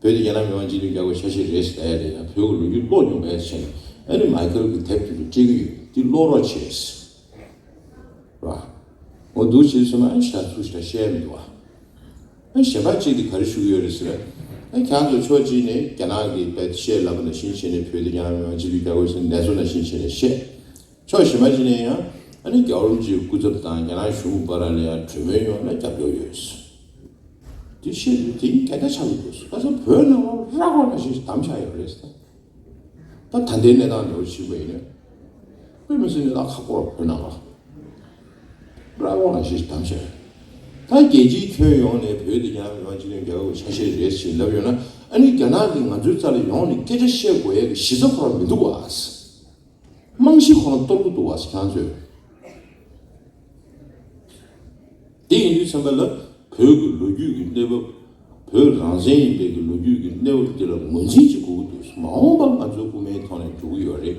བོད་དེ་རྒྱ་ནག་མི་དམངས་སྤྱི་མཐུན་རྒྱལ་ཁབ་ཆ་ཤས་རེད་ཟེར་ཡ་རེད་ཡང་བོད་ཀྱི་ལོ་རྒྱུས་ཀློག་མྱོང་པས་ཟེར་ནས་ཨ་ནི་མའི་ཁལ་གྱི་དེབ་དེ་ཚོ་སྤྲད་ཀྱི་ཡོད་འདི་ཀློག་རོགས་བྱས། ར། འོ་འདུག་བྱེད་སོང་ན་ཨ་ནི་ཤ་ཚུགས་ཤ་བཤད་མི་འདུག་ཨ། ཨ་ནི་གཞན་པ་གཅིག་དེ་ག་རེ་ཞུ་གི་ཡོད་རེད་ཟེར་ན། ཨ་ཁྱང་ཚོ་ཕྱོགས་གཅིག་ནས་རྒྱ་ནག་གི་བེད་བཤད་ལབ་པ་ནང་བཞིན་བྱས་ནས་བོད་དེ་རྒྱ་ནག་མི་དམངས་སྤྱི་མཐུན་རྒྱལ་ཁབ་ཟེར་ནས་ལབ་པ་ནང་བཞིན་བྱས་ནས་བཤད། ཕྱོགས་གཞན་པ་ཅིག་ནས་ཡང་ཨ་ནི་རྒྱལ་བ་རིན་པོ་ཆེའི་སྐུ་ཚབ་དང་རྒྱ་ནག་གཞུང་བར་ལ་ཡང་གྲོས་མོལ་ཡོང་ན་རྒྱབ་སྐྱོར་ཡོད། དེ་བཤད་དུས་དེ་ཡིན་སྐད་ཆ་ཆགས་འདུག་ཟེར། ཁ་སང་བོད་ནང་ལ་ར་བ་ལ་ཞིག་དམ་བཞག་ཡོད་རེད་ཟེར། ད་ད་ལྟའི་གནས་སྟངས་འདྲ་བོ་ཞིག་པ་ཡིན་ན། དཔེ་མི་སྲིད་གནས་སྟངས་ཁག་པོ་བོད་ནང་ལ། ར་བ་ལ་ཞེས་དམ་བཤད། ད་རྒྱལ་སྤྱིའི་ཁྱོན་ཡོངས་ནས་བོད་དེ་ཡང་མི་དབང་སྤྱི་ནོར་རྒྱལ་བའི་ཆ་ཤས་རེད་ཞེས་ལབ་ཡོད་ན། ཨ་ནི་རྒྱ་ནག་གིས་ང་ཚོའི་རྩ་ལ་ཡོང་ནས་སྐད་ཆ་བཤད་དགོས་ཡས་ཀྱི་གཞི་རྩ་ཁོ་རང་མི་འདུག་བ། རྨང་གཞི་ཁོ་རང་གཏོར་གྱི་འདུག་བ་ཁྱེད་རང་ཚོས། དེ་ཡིན་དུས་ཙམ་པ་ལ་བོད་ཀྱི་ལོ་རྒྱུས་ཀྱི་གནས་བབ། བོད་རང་བཙན་ཡིན་པའི་གི་ལོ་རྒྱུས་ཀྱི་གནས་བབ་འདི་ལ་ངོས་འཛིན་ཅིག་དགོས་ཀྱི་འདུག་མ་འོངས་པ་ང་ཚོའི་སྐུ་ངལ་ཐོག་ནས་འགྲོ་གི་ཡོད་རེད། རེད་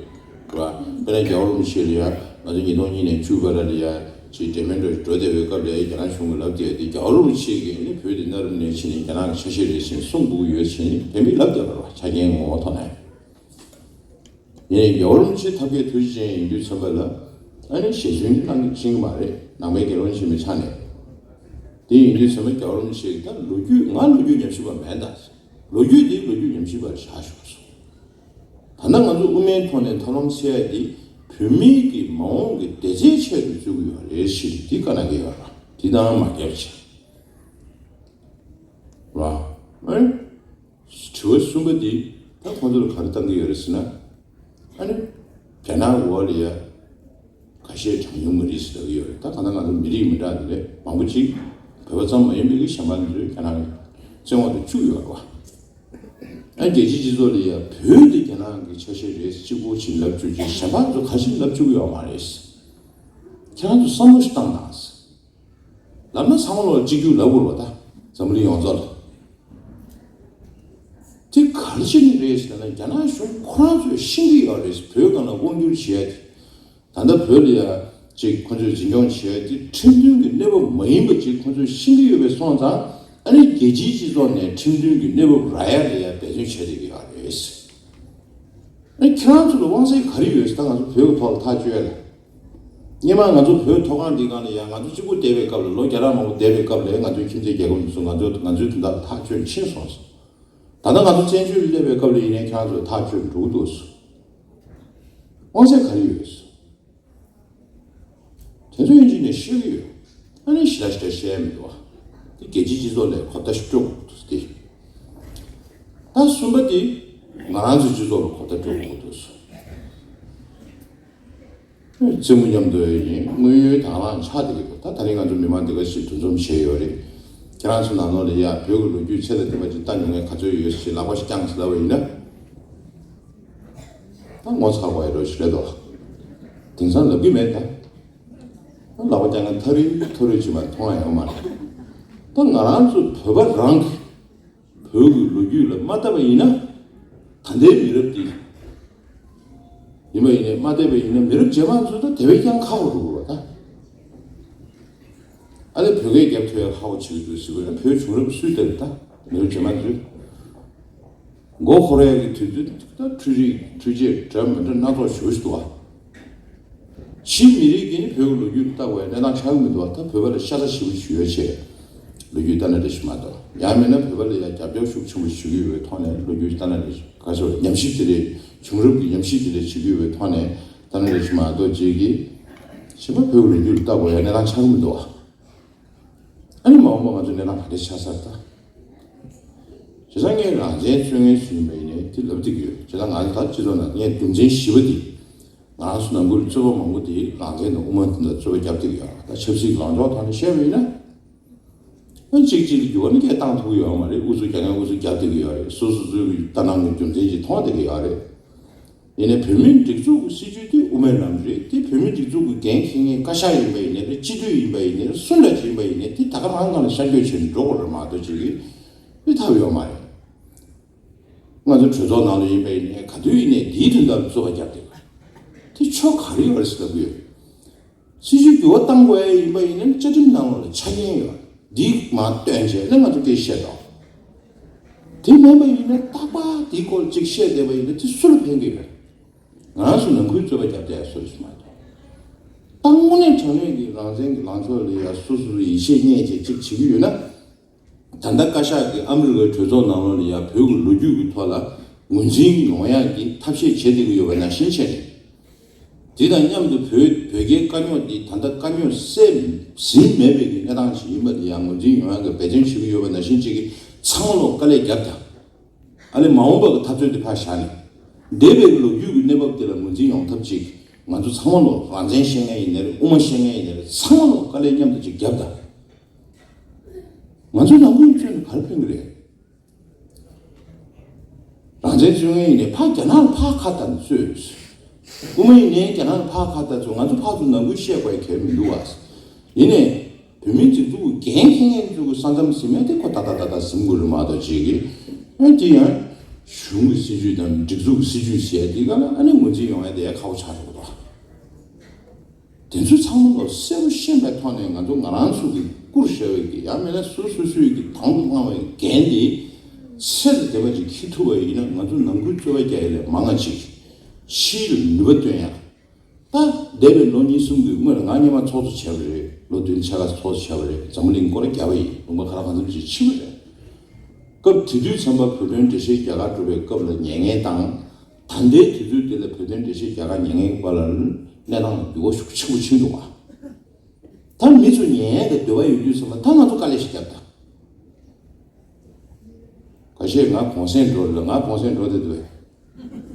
བ། དཔེར་ན་རྒྱལ་བ་རིན་པོ་ཆེ་ལ་ཡ་ང་ཚོ་ཉིས་སྟོང་གཉིས་ནས་བཅུ་བར་ལ་ཡ་ཅིག་འབྲེལ་མོལ་འགྲོ་འགྲོ་བསྡད་པའི་སྐབས་ལ་རྒྱ་ནག་གཞུང་གིས་ལབ་བསྡད་དེ། རྒྱལ་བ་རིན་པོ་ཆེ་གིས་ནི་བོད་དེ་གནའ་རབས་ནས་ཕྱིན་ནས་རྒྱ་ནག་གི་ཆ་ཤས་རེད་ཟེར་གསུང་དགོས་ཀྱི་ཡོད་ཟེར་ནས་དེ་མི་ལབ་བསྡད་པ་རེད་བ། ཆ་རྐྱེན་ངོ་བོ་ཐོག་ནས། ཡིན་ནའི་རྒྱལ་བ་རིན་པོ་ཆེ་ཐབས་མཁས་ཐུགས་རྗེ་ཅན་ཡིན་དུས་ཙམ་པ་ལ་ཨ་ནི་ཞལ་རྫུན་གནང་གི་ཤེས་ཀྱི་མ་རེད། ནང་པའི་དགེ་སློང་ཆེན་པོའི་ཆ་ནས། དེ་ཡིན་དུས་ཙམ་པ་རྒྱལ་བ་རིན་པོ་ཆེ་གིས་ད་ལོ་རྒྱུས་ང་ལོ་རྒྱུས་ཉམས་ཞིབ་པ་མེད་ད། ལོ་རྒྱུས་དེ་ལོ་རྒྱུས་ཉམས་ཞིབ་པར་བཞག་ཞོག་གསུངས། ད་ལྟ་ང་ཚོ་དབུ་མའི་ཐོག་ནས་ཐབས་ལམ་འཚོལ་ཡ་དེ་བོད་མིའི་གི་མ་འོངས་ཀྱི་བདེ་རྩའི་ཆེད་དུ་བརྩི་གི་ཡོད་རེད་ཞེས་དེ་བཀའ་གནང་གི་ཡོད་ར། དེ་དང་མ་བརྒྱབ་བྱས། ར། ཨེ། དྲི་བ་གསུམ་པ་འདི་ད་ཁོང་ཚོ་ལ་ག་རེ་བཏང་གི་ཡོད་རེད་ཟེར་ན། ཨ་ནི་རྒྱ་ནག་འོག་ལ་ཡ་ཁ་ཤས་གྲངས་ཉུང་མི་རིགས་ཟེར་གི་ཡོད་རེད། ད་གང་ལྟར་ང་ཚོ་མི་རིགས་མི་འདྲ་འདི་ལས་མང་པོ་ཅིག་བོད་པ་ཙམ་མ་ཡིན་པའི་གི་གཞན་པ་ཚོས་རྒྱ་ནག་གི་བཙན་འོག་ཏུ་བཅུག་ཡོད་རེད་བ། ཨ་རྒྱལ་སྤྱིའི་སྤྱི་ཚོགས་ལ་ཡ་བོད་དེ་རྒྱ་ནག་གི་ཆ་ཤས་རེད་གཅིག་པོ་ཅིག་ལབ་བཅུག་ཅིག་གཞན་པ་ཚོ་ཁ་ཤས་ལབ་བཅུག་ཡོད་མ་རེད། ཁྱེད་རང་ཚོ་བསམ་བློ་ཞིག་བཏང་དང་། ལབ་ན་ཚང་མ་ལོག་གཅིག་གྱུར་ལབ་དགོས་རེད་བ། ད་འཛམ་བུ་གླིང་ཡོངས་རྫོགས་ལ། དེ་ག་རེ་བྱས་ནས་རེད་ཟེར་ན། རྒྱ་ནག་གཞུང་ཁོ་རང་ཚོས་ཤེས་ཀྱི་ཡོད་རེད། བོད་སྒང་ལ་དབང་བསྒྱུར་བྱས་ཏེ། ད་ལྟ་བོད་ལ་ཡ་ཅིག་ཁོ་ཚོས་འཛིན་སྐྱོང་བྱས་ཏེ་ཁྲིམས་མཐུན་གྱི་གནས་བབ་མ་ཡིན་པ་ཅིག་ཁོ་ཚོས་ཤེས་ཀྱི་ཡོད་པའི་སོང་ཙང་། ཨ་ནི་རྒྱལ་སྤྱིའི་སྤྱི་ཚོགས་ནས་ཁྲིམས་མཐུན་གྱི་གནས་བབ་རག་ཡ་ལ་ཡ་འབད་བརྩོན་བྱས་བསྡད་ཀྱི་ཡོད་རེད། ཨ་ནི་ཁྱེད་རང་ཚོ་ལ་དབང་ཚད་ག་རེ་ཡོད་ཟེར། ད་ང་ཚོ་བོད་ཀྱི་ཐོག་ལ་ཐག་གཅོད་ཡ་ལ། སྔོན་མ་ང་ཚོ་བོད་མཐོ་སྒང་འདི་སྒང་ལ་ཡང་ང་ཚོ་གཅིག་པུ་བསྡད་པའི་སྐབས་ལ། ལོ་བརྒྱ་ཕྲག་མང་པོ་བསྡད་པའི་སྐབས་ལ་ང་ཚོའི་ཁྱིམ་མཚེས་རྒྱལ་ཁབ་འདི་ཚོ་ང་ཚོ་ང་ཚོའི་དོན་དག་ལ་ཐག་གཅོད་ཕྱིན་སོང་ཟེར། ད་ལྟ་ང་ཚོ་བཙན་བྱོལ་སླེབས་པའི་སྐབས་ལ་ཡིན་ནའི་ཁྱེད་རང་ཚོ་ཐག་གཅོད་འགྲོ་གི་འདུག་ཟེར། དབང་ཚད་ག་རེ་ཡོད་ཟེར། དེ་ཚོ་ཡིན་གཅིག་ནས་ཤེས་ཀྱི་ཡོད། ཨ་ནི་ཞེ་དྲག་ཞེ་དྲག་བཤད་ཡ་མི་འདུག་བ། དེ་རྒྱལ་སྤྱིའི་སྤྱི་ཚོགས་ལ་གོ་བརྡ་ཞིག་སྤྲོད་དགོས་འདུག་ཟེར་ཏེ། ད་གསུམ་པ་དེ་ང་རང་ཚོའི་སྤྱི་ཚོགས་ལ་གོ་བརྡ་སྤྲོད་དགོས་འདུག་ཟེར། རྩེད་མོ་མཉམ་དུ་ཡིན། དངོས་ཡོད་དང་བླངས་ཆགས་བསྡད་ཀྱི་འདུག་ད་ད་རིང་ང་ཚོ་མི་མང་འདི་ག་ཞིག་འདུ་འཛོམས་བྱས་ཡོད་རེད། ཁྱེད་རང་ཚོ་ནང་ལོགས་ལ་ཡ་བོད་ཀྱི་ལོ་རྒྱུས་ཚད་ལ་ལྡན་པ་ཅིག་ལྟ་མྱོང་མཁན་ག་ཚོད་ཡོད་ཞེས་ལག་པ་ཞིག་བརྐྱངས་ཟེར་ལབ་པ་ཡིན་ན། ད་ངོ་ཚ་བ་ཡོད་རོགས་ཞིག་རེད་དོ། དེང་སང་ལབ་ཀྱི་མེད་ད། ད་ལག་པ་བརྐྱངས་མཁན་ཐ་རི་ཐོ་རི་བྱེད་མ་མཐོང་ཡ་ཡོད་མ་རེད། ད་ང་རང་ཚོ་བོད་པ་རང་གི་བོད་ཀྱི་ལོ་རྒྱུས་ལ་མ་ལྟ་བ་ཡིན་ན། ད་ལྟའི་མི་རབས་འདི་ཡིན་པ་ཡིན་ནའི་མ་བལྟས་པ་ཡིན་ན། མི་རབས་རྗེས་མ་ཚོ་ད་དེ་བས་ཀྱང་ཁག་པོ་འགྲོ་གི་རེད་བ་ད། ཨ་ནི་བོད་སྐད་རྒྱབ་ཐུབ་ཡ་ཁག་པོ་བྱེད་ཀྱི་འདུག་ཟེར་བ་ཡིན་ན། བོད་བྱུང་རབས་སུས་ལྟ་གི་ད། མི་རབས་རྗེས་མ་ཚོས། མགོ་འཁོར་ཡ་གི་དུས་ཚོད་ད་འཕྲུལ་རིག་འཕྲུལ་ཆས་འདྲ་མི་འདྲ་སྣ་ཚོགས་ཞེ་པོ་ཞིག་འདུག་བ། ཕྱིའི་མི་རིགས་ཀྱིས་ནི་བོད་ཀྱི་ལོ་རྒྱུས་ལྟ་དགོས་ཡ་གནས་སྟངས་ཆགས་ཀྱི་མི་འདུག་བ། ད་བོད་པ་ལ་ཤ་ཚ་ཞེ་པོ་ཞིག་ཡོད་བྱས། ལོ་རྒྱུས་ལྟ་ན་འདྲ་ཞིག་མ་གཏོགས། ཡང་མིན་ན་བོད་པ་ལ་ཡང་རྒྱབ་སྐྱོར་ཤུགས་ཆེན་པོ་ཞིག་ཞུ་གི་ཡོད་པའི་ཐོག་ནས། ལོ་རྒྱུས་ལྟ་ན་འདྲ་ཞིག་ག་ཚོད་ཉམས་ཞིབ་དེ་འདྲ་བྱུང་རབས་ཀྱི་ཉམས་ཞིབ་དེ་འདྲ་བྱེད་ཀྱི་ཡོད་པའི་ཐོག་ནས་ལྟ་ན་འདྲ་ཞིག་མ་གཏོགས། གཅིག་གིས་གཞན་པ་བོད་ཀྱི་ལོ་རྒྱུས་ལ་ལྟ་དགོས་ཡ་གནས་སྟངས་ཆགས་ཀྱི་མི་འདུག་བ། ཨ་ནི་མ་འོངས་པ་ང་ཚོ་གནས་སྟངས་ག་འདྲ་ཆགས་ཚར་ད། བྱས་ཙང་ངས་རང་བཙན་རྩོད་མཁན་སུ་ཡིན་པ་ཡིན་ནའི་དེ་ལབ་བསྡད་ཀྱི་ཡོད། བྱས་ཙང་ང་ཚོ་ད་སྤྱི་ཚོགས་ནང་ངས་རྒྱུ་མཚན་བཞི་པ་དེ། ང་རང་ཚོ་ནང་ཁུལ་རྩོད་པ་མང་པོ་དེ་རང་བཙན་དང་དབུ་མ་འདི་ལ་རྩོད་པ་བརྒྱབ་བསྡད་ཀྱི་ཡོད། ད་ཆབ་སྲིད་ལངས་ཕྱོགས་ཐོག་ནས་བཤད་པ་ཡིན་ན། ཨ་གཅིག་གཅིག་ལ་འགྱུར་བ་ནི་སྐད་བཏང་ཐུབ་ཀྱི་ཡོད་མ་རེད། ཨུ་ཚུགས་རྒྱག་མཁན་ཨུ་ཚུགས་རྒྱབ་བསྡད་ཀྱི་ཡོད་རེད། སོ་སོ་སོའི་གི་ལྟ་སྣང་གི་རྒྱུ་མཚན་ཅིག་མཐོང་བསྡད་ཀྱི་ཡོད་རེད། ཡིན་ནའི་བོད་མིའི་སྒྲིག་འཛུགས་ཀྱི་སྲིད་བྱུས་དེ་དབུ་མའི་ལམ་རེད། དེ་བོད་མིའི་སྒྲིག་འཛུགས་ཀྱི་འགན་འཁྱེར་མཁན་བཀའ་ཤག་ཡིན་པ་ཡིན་ནའི་རེད། སྤྱི་འཐུས་ཡིན་པ་ཡིན་ནའི་རེད། སུ་འདྲ་ཅིག་ཡིན་པ་ཡིན་ནའི་དེ་ད་ག་རང་སྒང་ལ་ཤར་བསྐྱོད་བྱས་ནས་འགྲོ་དགོས་རེད་མ་གཏོགས། ཅིག་གིས་དེ་ཐབས་ཡོད་མ་རེད། ང་ཚོ་གྲོས་ཚོགས་ནང་ལ་ཡིན་པ་ཡིན་ནའི་ག་དུས་ཡིན་ནའི་དེའི་དོན་དག་ལ་རྩོད་པ་བརྒྱབ་བསྡད་པ་དེ་ཆོ་ག་རེ་ཡོད་རེད་ཟེར་ལབ་ཀྱི་ཡོད། སྲིད་བྱུས་འགྱུར་བ་གཏང་དགོས་ཡ་ཡིན་པ་ཡིན་ན་བཅའ་ཁྲིམས་ནང་ལོགས་ལ་ཆ་རྐྱེན་ཡོད། འདི་མར་བཏོན་བྱས་ནས་ང་ཚོ་སྐད་བཤད་དང་། དེ་མེད་པ་ཡིན་ན་རྟག་པར་འདིའི་སྐོར་ཅིག་བཤད་བསྡད་པ་ཡིན་ན་དེ་སུ་ལ་ཕན་གྱི་ཡོད། ང་རང་ཚོ་ནང་ཁུལ་རྩོད་པ་རྒྱབ་བསྡད་ཡ་སུ་རེད་ཟེར་མ་གཏོགས། ད་དངོས་གནས་དྲང་གནས་ཀྱི་རང་བཙན་གྱི་ལངས་ཕྱོགས་ལ་ཡ་སོ་སོ་སོའི་ཡིད་ཆེས་རྙེད་བྱས་ཅིག་བྱེད་ཀྱི་ཡོད་ན། ད་ལྟ་བཀའ་ཤག་གིས་ཨ་མི་རི་ཀའི་གྲོས་ཚོགས་ནང་ལོགས་ལ་ཡ་བོད་ཀྱི་ལོ་རྒྱུས་ཀྱི་ཐོག་ལ་ངོས་འཛིན་ཡོང་ཡག་གི་ཐབས་ཤེས་བྱེད་བསྡད་ཀྱི་ཡོད་པ་ནང་བཞིན་བྱས་ནས། དེ་དང་མཉམ་དུ་བོད་བོད་རྒྱའི་དཀའ་རྙོག་འདི་ད་ལྟ་དཀའ་རྙོག་སེལ་ཟིན་མེད་པའི་གི་གནས་སྟངས་ཤིག་ཡིན་པ་དེ་ཡང་ངོས་འཛིན་ཡོང་ཡག་གི་འབད་བརྩོན་བྱེད་ཀྱི་ཡོད་པ་ནང་བཞིན་ཅིག་གིས་ཚང་མ་ལོག་དཀའ་ལས་རྒྱབ་དང་། ཨ་ནི་མ་འོངས་པ་གི་འཐབ་རྩོད་འདི་ཕར་བཞག་ནས། འདས་པའི་ལོ་རྒྱུས་ཀྱི་གནས་བབ་དེ་ལ་ངོས་འཛིན་ཡོང་ཐབས་ཅིག་ ང་ཚོ་ཚང་མ་ལོ་རང་བཙན་བཤད་མཁན་ཡིན་ནའི་རེད། དབུ་མ་བཤད་མཁན་ཡིན་ནའི་རེད། ཚང་མ་ལོ་དཀའ་ལས་མཉམ་དུ་ཅིག་རྒྱབ་དང་། ང་ཚོ་ནང་ཁུལ་བཙོན་ནས་ག་རེ་ཕན་གི་རེད། རང་བཙན་རྩོད་མཁན་ཡིན་ནའི་ཕར་རྒྱ་ནག་ལ་ཕར་ཁ་བཏང་རྩོད། དབུ་མ་ཡིན་ནའི་རྒྱ་ནག་ལ་ཕར་ཁ་བཏང་རྩོད། ང་ཚོ་ཕར་ཚུར་ནང་ཁུལ་བཤད་དགོས་ཡ་གལ་མི་འདུག་བ། ཡིན་ནའི་བོད་མིའི་སྒྲིག་འཛུགས་འགན་འཁྱེར་མཁན་ཚོ་གི་ས་མཚམས་ཟིན་མཁན་དེ་ཁོ་ཏག་ཏག་ཏག་ཏག་ཟིན་དགོས་རེད་མ་གཏོགས་ཅིག་གི། ཨ་དེ་ཡང་གཞུང་གི་སྲིད་ཇུས་དང་སྒྲིག་འཛུགས་ཀྱི་སྲིད་ཇུས་ཟེར་ཡ་དེ་ག་ལ་ཨ་ནི་ངོས་འཛིན་ཡོང་ཡ་དེ་ཡ་ཁག་པོ་ཆགས་འགྲོ་གི་འདུག་དེ་ཚོ་ཚང་མ་ལ་གསལ་པོ་ཤེས་པའི་ཐོག་ནས་ང་ཚོ་ང་རང་ཚོ་གི་བཀུར་བཞག་པའི་གི་ཡང་མིན་ན་སོ་སོ་སོའི་གི་དང་དུ་བླངས་པའི་འགན་དེ་ཚད་ལས་འདས་པ་ཅིག་འཁྱེར་ཐུབ་པ་ཡིན་ན། ང་ཚོ་ནང་ཁུལ་རྩོད་པ་རྒྱག་ཡ་ལས་མང་ང་ཅིག་ཕྱིའི་ལ་ནུས་པ་བཏོན་ཡ། ད་འདས་པའི་ལོ་གཉིས་གསུམ་གི་སྔོན་ལ་ང་སྔོན་མ་ཚོགས་གཙོ་བྱས་པ་རེད། ལོ་བདུན་ཕྱེད་ཀ་ཚོགས་གཙོ་བྱས་པ་རེད། འཛམ་བུ་གླིང་སྐོར་རྒྱབ་པ་ཡིན། ལུང་པ་ག་ལ་གང་འཚམ་ཞིག་ཕྱིན་པ་རེད། སྐབས་དེ་དུས་ཙམ་པ་བོད་དོན་འགྲེལ་བཤད་རྒྱག་གར་འགྲོ་བའི་སྐབས་ལ་ཉན་མཁན་དང་། ད་ལྟའི་དུས་ཚོད་འདི་ལ་བོད་དོན་འགྲེལ་བཤད་རྒྱག་གར་ཉན་མཁན་གྱི་བར་ལ་གནས་སྟངས་ལ་འགྱུར་བ་ཤུགས་ཆེན་པོ་ཕྱིན་འདུག་ག་ད་མི་ཚོ་ཉན་ཡས་ཀྱི་འདོད་པ་ཡོད་དུས་ཙམ་པ་ད་ང་ཚོ་དཀའ་ལས་ཤིག་བརྒྱབ་ད། ཁ་ཤས་ང་གུང་སེང་འགྲོ་རེད་ལ། ང་གུང་སེང་འགྲོ་བསྡད་འདུག་གས།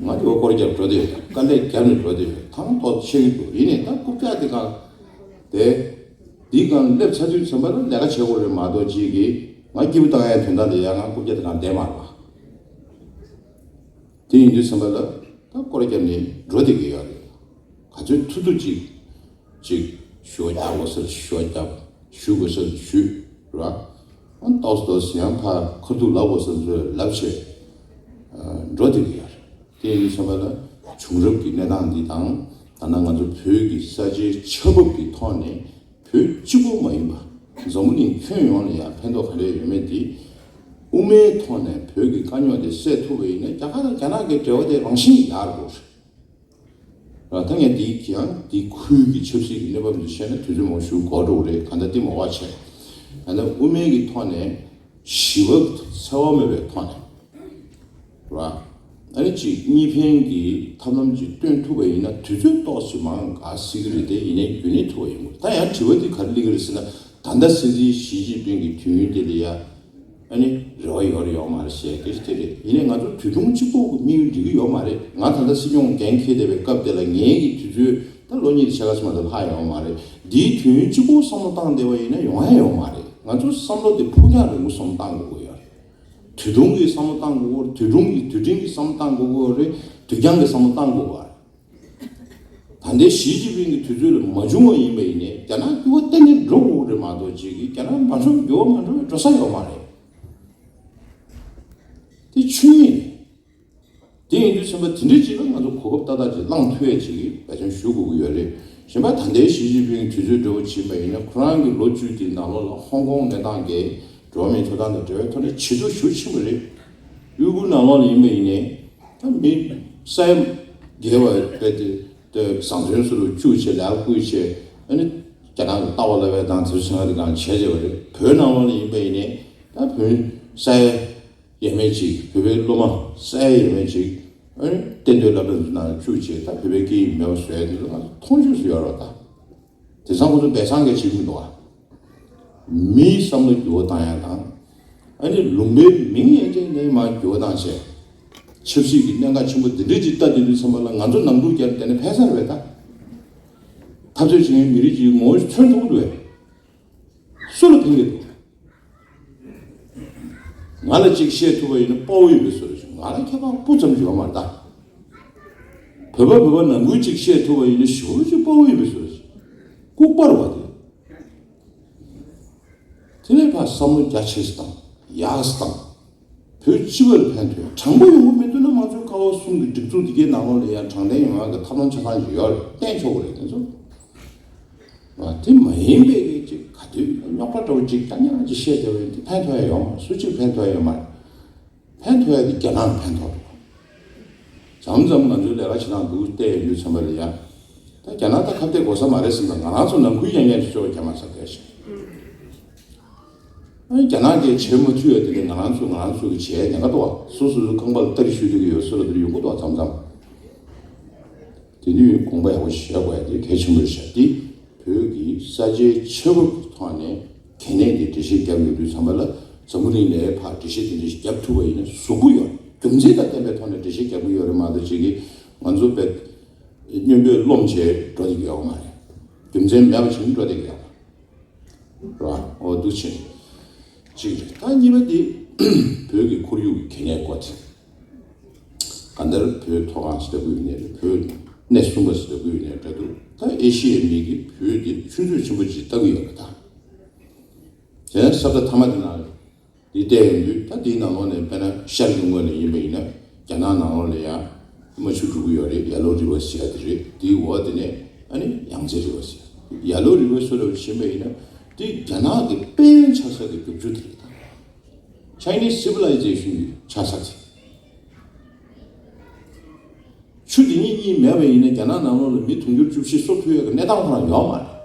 ང་འདི་བ་སྐོར་རྒྱབ་འགྲོ་བསྡད་ཡོད། དཀའ་ལས་བརྒྱབ་ནས་འགྲོ་བསྡད་ཡོད། ཐང་ཐོག་ཆེ་གི་འདུག་ཡིན་ནའི་ད་རྐུབ་བཀྱག་དེ་གང་དེ་འདི་གང་སླེབས་ཚར་དུས་ཙམ་པ་ལ་ལས་ཀ་བྱེད་དགོས་རེད་མ་གཏོགས་ཅིག་གིས་ང་སྐྱིད་པོ་བཏང་ཡས་དོན་དག་དེ་ཡང་ང་རྐུབ་བཀྱག་དེ་གང་བསྡད་མ་རེད་པ། དེ་ཡིན་དུས་ཙམ་པ་ལ་ད་སྐོར་རྒྱབ་ནས་འགྲོ་བསྡད་ཀྱི་ཡོད་རེད། ག་ཚོད་ཐུབ་ཐུབ་ཅིག་ཅིག་ཞུ་བ་རྒྱག་དགོས་ས་ཞུ་བ་རྒྱབ། ཞུ་དགོས་ས་ཞུས་ར། ཨ་ཏོག་ཙམ་ཏོག་ཙམ་ཡང་ཕར་ཁ་ཐུག་ལབ་དགོས་ས་ཚོ་ལབ་བྱས། ཨ་འགྲོ་བསྡད་ཀྱི་ཡོད་རེད། དེ་ཡིན་དུས་ཙམ་པ་ལ་བྱུང་རབས་ཀྱི་གནས་སྟངས་འདི་དང་། ད་ནང་ང་ཚོ་བོད་ཀྱི་ས་ཆའི་ཆགས་བབ་ཀྱི་ཐོག་ནས། བོད་གཅིག་པོ་མ་ཡིན་པ། འཛམ་བུ་གླིང་ཁྱོན་ཡོངས་ལ་ཡང་ཕན་ཐོགས་ག་འདྲ་ཡོད་མེད་དེ། དབུ་མའི་ཐོག་ནས་བོད་ཀྱི་དཀའ་རྙོག་དེ་སེལ་ཐུབ་པ་ཡིན་ན། རྒྱ་གར་དང་རྒྱ་ནག་གི་འབྲེལ་བ་དེ་རང་བཞིན་ཡག་འགྲོ་རེད། ད་ངས་འདི་ཡང་འདི་ཁུལ་གྱི་ཆབ་སྲིད་ཀྱི་གནས་བབ་འདི་བཤད་ན་དུས་ཚོད་མང་པོ་ཞིག་འགོར་འགྲོ་གི་རེད། གང་ལྟར་འདི་མ་བ་བྱས། ད་ལྟ་དབུ་མའི་གི་ཐོག་ནས་ཞི་བ་འཚེ་བ་མེད་པའི་ཐོག་ནས། ར། ཨ་ནི་གཅིག་གཉིས་ཕན་གྱི་ཐབས་ལམ་ཅིག་སྟོན་ཐུབ་པ་ཡིན་ན་དུས་ཚོད་ཏོག་ཙམ་མང་འགག་སྲིད་ཀྱི་རེད་དེ། ཡིན་ནའི་རྒྱུན་གནས་ཐུབ་པ་ཡིན་དགོས། ད་ཡང་དྲི་བ་འདི་ག་རེ་སླེབས་ཀྱི་རེད་ཟེར་ན། ད་ལྟ་སྲིད་འཛིན་ཞི་ཅིན་ཕིང་གི་དུས་ཡུན་དེ་ལ་ཡ་ཨ་ནི་རེ་བ་ཡོད་རེད་ཡོད་མ་རེད་ཟེར་སྐད་ཆ་དེ་རེད། ཡིན་ནའི་ང་ཚོ་དུས་ཐུང་གཅིག་པོ་གི་དམིགས་ཡུལ་འགྲིག་གི་ཡོད་མ་རེད། ང་ད་ལྟ་སྲིད་སྐྱོང་འགན་འཁྱེར་བསྡད་པའི་སྐབས་དེ་ལ་ངའི་གི་དུས་ཚོད་ད་ལོ་གཉིས་དང་ཕྱེད་ཀ་ཙམ་མ་གཏོགས་ལྷག་ཡོད་མ་རེད། འདིའི་དུས་ཡུན་གཅིག་པོ་བསམ་བློ་བཏང་བསྡད་པ་ཡིན་ན་ཡོང་ཡ་ཡོད་མ་རེད། ང་ཚོ་བསམ་བློ་དེ་ཕུགས་རྒྱང་རིང་པོ་བསམ་བློ་བཏང་དགོས་ཀྱི་ཡོད་རེད། དུས་ཐུང་གི་བསམ་བློ་བཏང་དགོས་ཀྱི་རེད། དུས་ཐུང་གི་དུས་འབྲིང་གི་བསམ་བློ་བཏང་དགོས་ཀྱི་རེད། དུས་འགྱངས་ཀྱི་བསམ་བློ་བཏང་དགོས་ཀྱི་རེད། ད་ལྟའི་ཞི་ཅིན་ཕིང་གི་དུས་ཚོད་ལ་མ་བྱུང་བ་ཡིན་པ་ཡིན་ནའི་རྒྱ་ནག་སྐྱིད་པོ་གཏན་ནས་འགྲོ་དགོས་ཀྱི་རེད་མ་གཏོགས་ཅིག་གིས་རྒྱ་ནག་མ་འགྲོ་འགྱུར་བ་མ་འགྲོ་བའི་འགྲོ་ས་ཡོད་མ་རེད། དེ་ཆོས་ཉིད་རེད། དེ་ཡིན་དུས་ཙམ་པ་དེ་འདྲའི་ཅིག་ལ་ང་ཚོ་གོ་སྐབས་ཏག་ཏག་ཅིག་བླངས་ཐུབ་ཡས་ཅིག་འབད་བརྩོན་ཞུ་དགོས་ཀྱི་ཡོད་རེད། གཞན་པ་ད་ལྟའི་ཞི་ཅིན་ཕིང་དུས་ཚོད་འདྲ་བོ་ཕྱིན་པ་ཡིན་ན། ཁོ་རང་གི་ལོ་བཅུ་དེའི་ནང་ལོགས་ལ་ཧོང་ཀོང་གནས་སྟངས་ཀྱི་འགྲོ་བ་མིའི་ཐོབ་ཐང་དང་འབྲེལ་བའི་ཐོག་ནས་བྱེད་ཐུབ་ཞེ་པོ་ཕྱིན་པ་རེད། ཡུ་གུར་ནང་ལོགས་ལ་ཡིན་པ་ཡིན་ནའི་ད་མི་ས་ཡ་བརྒལ་བ་རྦད་དེ་དེ་བཟང་བཙོན་སུ་རུ་བཅུག་བྱས་ལས་ཀ་བསྐུལ་བྱས། ཨ་ནི་རྒྱ་ནག་གི་ལྟ་བ་ལབ་པའི་དང་དེ་ཚོ་ཆེ་ང་དེ་གང་བྱས་བྱས་པ་རེད། བོད་ནང་ལོགས་ལ་ཡིན་པ་ཡིན་ནའི་ད་བོད་ས་ཡ་ཡས་མས་ཅིག་བོད་པའི་སློབ་མ་ས་ཡ་ཡས་མས་ཅིག་ཨ་ནི་གཏན་སྡོད་སློབ་གྲྭ་ཚོ་ནང་བཅུག་བྱས། ད་བོད་པའི་སྐད་ཡིག་མེད་པ་བཟོས་ཡ་དེ་ཚོ་ང་ཚོ་མཐོང་ཆོས་སུ་ཡོད་རེད་ད། དེང་སང་ཁོ་ཚོ་སྦས་གསང་གི་བྱེད་ཀྱི་མི་འདུག་ག་མིའི་བསམ་བློ་འགྱུར་བ་བཏང་ཡ་དང་། ཨ་ནི་ལུང་པའི་མིང་ཡན་ཆད་ནས་མར་འགྱུར་བ་བཏང་བྱས། ཆབ་སྲིད་ཀྱི་གནད་འགག་ཆེན་པོ་འདི་འདྲས་ཅིག་ལྟ་དུས་དུས་ཙམ་པ་ལ་ང་ཚོ་ནང་འཁྲུག་རྒྱབ་བསྡད་ན་ཕན་ས་རེད་པས་ད། འཐབ་རྩོད་བྱེད་མཁན་མི་རིགས་ཀྱི་ངོ་བོ་མཚོན་ཐུབ་ཀྱི་འདུག་པས། སུ་ལ་ཕན་གྱི་འདུག་ང་ལ་ཅིག་བཤད་ཐུབ་པ་ཡིན་ན་དཔའ་བོ་ཡིན་པའི་བཟོ་འདྲ་ཞིག་ང་ལ་ཁྱད་པར་སྤུ་ཙམ་ཡོད་མ་རེད་ད། བོད་པ་བོད་པ་ནང་ཁུལ་ཅིག་བཤད་ཐུབ་པ་ཡིན་ན་ཞེ་པོ་ཅིག་དཔའ་བོ་ཡིན་པའི་བཟོ་འདྲ་ཞིག་ལྐུགས་པ་རེད་པ་དེ། དེ་ནས་ཕར་བསམ་བློ་རྒྱ་ཆེ་ཙམ་བཏང་། ཡག་ཙམ་བཏང་། བོད་སྤྱི་པ་ལ་ཕན་ཐོགས། དྲང་པོ་ཡོང་གི་མི་འདུག་ན་མང་གཙོའི་ཀ་བ་གསུམ་གྱི་སྒྲིག་འཛུགས་འདི་གའི་ནང་ལོགས་ལ་ཡང་དྲང་བདེན་ཡོང་ཡག་གི་ཐབས་ལམ་ཆ་ཚང་ཅིག་ཡོད་རེད། བསྟན་ཆོག་གི་རེད་དེ་ཚོ། ཨ་དེ་མ་ཡིན་པའི་གི་ཅིག་ག་དུས་རྙོག་དྲ་འདྲ་བོ་ཅིག་རྐྱང་རྐྱང་ཅིག་བཤད་བསྡད་པ་ཡིན་དུས་ཕན་ཐོགས་ཡ་ཡོད་མ་རེད། སུ་གཅིག་ཕན་ཐོགས་ཡ་ཡོད་མ་རེད། ཕན་ཐོགས་ཡ་དེ་རྒྱ་ནག་ལ་ཕན་ཐོགས་འདུག་མཚམས་མཚམས་ང་ཚོའི་ལས་ཀ་བྱེད་སྟངས་འདུག་བལྟས་ཡོང་དུས་ཙམ་པ་ལ་ཡ། ད་རྒྱ་ནག་ད་ཁ་གཏད་དགོས་ས་མ་རེད་བསམ་ཙང་ང་རང་ཚོ་ནང་ཁུལ་ཡང་ཡང་ཅིག་ཅོག་རྒྱ་མ་ས་བསྡད་ཤིང་། ཨ་ནི་རྒྱ་ནག་གིས་བྱེད་མ་ཐུབ་ཡ་དེ་ལས་ང་རང་ཚོ་ང་རང་ཚོ་གིས་བྱེད་ཡ་ཉེན་ཁ་འདུག་བ། སོ་སོ་སོའི་རྐང་པ་ལ་སྟ་རེ་གཞུས་བསྡད་ཀྱི་ཡོད་བཟོ་འདྲ་དེ་ཡོང་གི་འདུག་བ་མཚམས་མཚམས། དེ་དུས་དགོངས་པ་ཡག་པོ་བཞེས་དགོས་ཡ་དེ་གལ་ཆེན་པོ་རེད་ཤག་དེ་བོད་ཀྱི་ས་ཆའི་ཆགས་བབ་ཀྱི་ཐོག་ནས་གལ་གནད་དེ་འགྲེལ་བཤད་བརྒྱབ་ཡོང་དུས་ཙམ་པ་ལ་འཛམ་བུ་གླིང་ལ་ཕར་འགྲེལ་བཤད་དེ་འདྲ་ཞིག་བརྒྱབ་ཐུབ་པ་ཡིན་ན་གཟུགས་པོ་ཡོད། རྒྱུ་མཚན་དང་ལྡན་པའི་ཐོག་ནས་འགྲེལ་བཤད་བརྒྱབ་ཀྱི་ཡོད་རེད་མ་གཏོགས་ཅིག་གིས་ང་ཚོ་བོད་ སྨྱོན་པས་རློམ་བྱས་འགྲོ་བསྡད་ཀྱི་ཡོད་མ་རེད། རྒྱུ་མཚན་མེད་པ་བྱས་ནས་འགྲོ་བསྡད་ཀྱི་ཡོད་མ་རེད། རེད་བ། འོ་འདུག་བྱས་ནས་གཅིག་རེད། ད་གཉིས་པ་འདི་བོད་ཀྱི་ཁོར་ཡུག་གི་གལ་གནད་སྐོར་དེ། གང་ལྟར་བོད་མཐོ་སྒང་ཟེར་དགོས་ཡོད་ནའི་རེད། བོད་གནས་གསུམ་པ་ཟེར་དགོས་ཡོད་ནའི་འདྲ་འདུག་ད་ཨེ་ཤི་ཡའི་མི་གིས་བོད་འདི་ཆུ་མཛོད་ཆེན་པོ་ཅིག་ལྟ་གི་ཡོད་པ་དང་། དེ་ནས་ས་བཀྲ་མཐའ་མ་དེ་ནང་འདི་བལྟས་ཡོང་དུས། ད་འདིའི་ནང་ལོགས་ནས་དཔེར་ན་ཤར་གྱི་ངོས་ནས་ཡིན་པ་ཡིན་ན། རྒྱ་ནག་ནང་ལོགས་ལ་ཡ་རྨ་ཆུ་འགྲོ་གི་ཡོད་རེད། ཡ་ལོ་རི་བར་ཟེར་ཡ་དེ་རེད། དེའི་འོག་དེ་ནས་ཨ་ནི་ཡང་རྩེ་རི་བར་ཟེར་ཡ། ཡ་ལོ་རི་བར་སུ་ལ་ཕྱིན་པ་ཡིན་ན། དེ་རྒྱ་ནག་གི་དཔལ་ཡོན་ཆགས་ས་གི་རྒྱུག་ཆུ་དེ་རེད། ད་Chinese civilization་གི་ཆགས་ས་དེ། ཆུ་དེ་གཉིས་གཉིས་མེད་པ་ཡིན་ན་རྒྱ་ནག་ནང་ལོགས་ལ་མི་དུང་ཕྱུར་བཅུ་བཞི་སྲོག་ཐུག་ཡག་གི་གནས་སྟངས་ཁོ་རང་ཡོད་མ་རེད།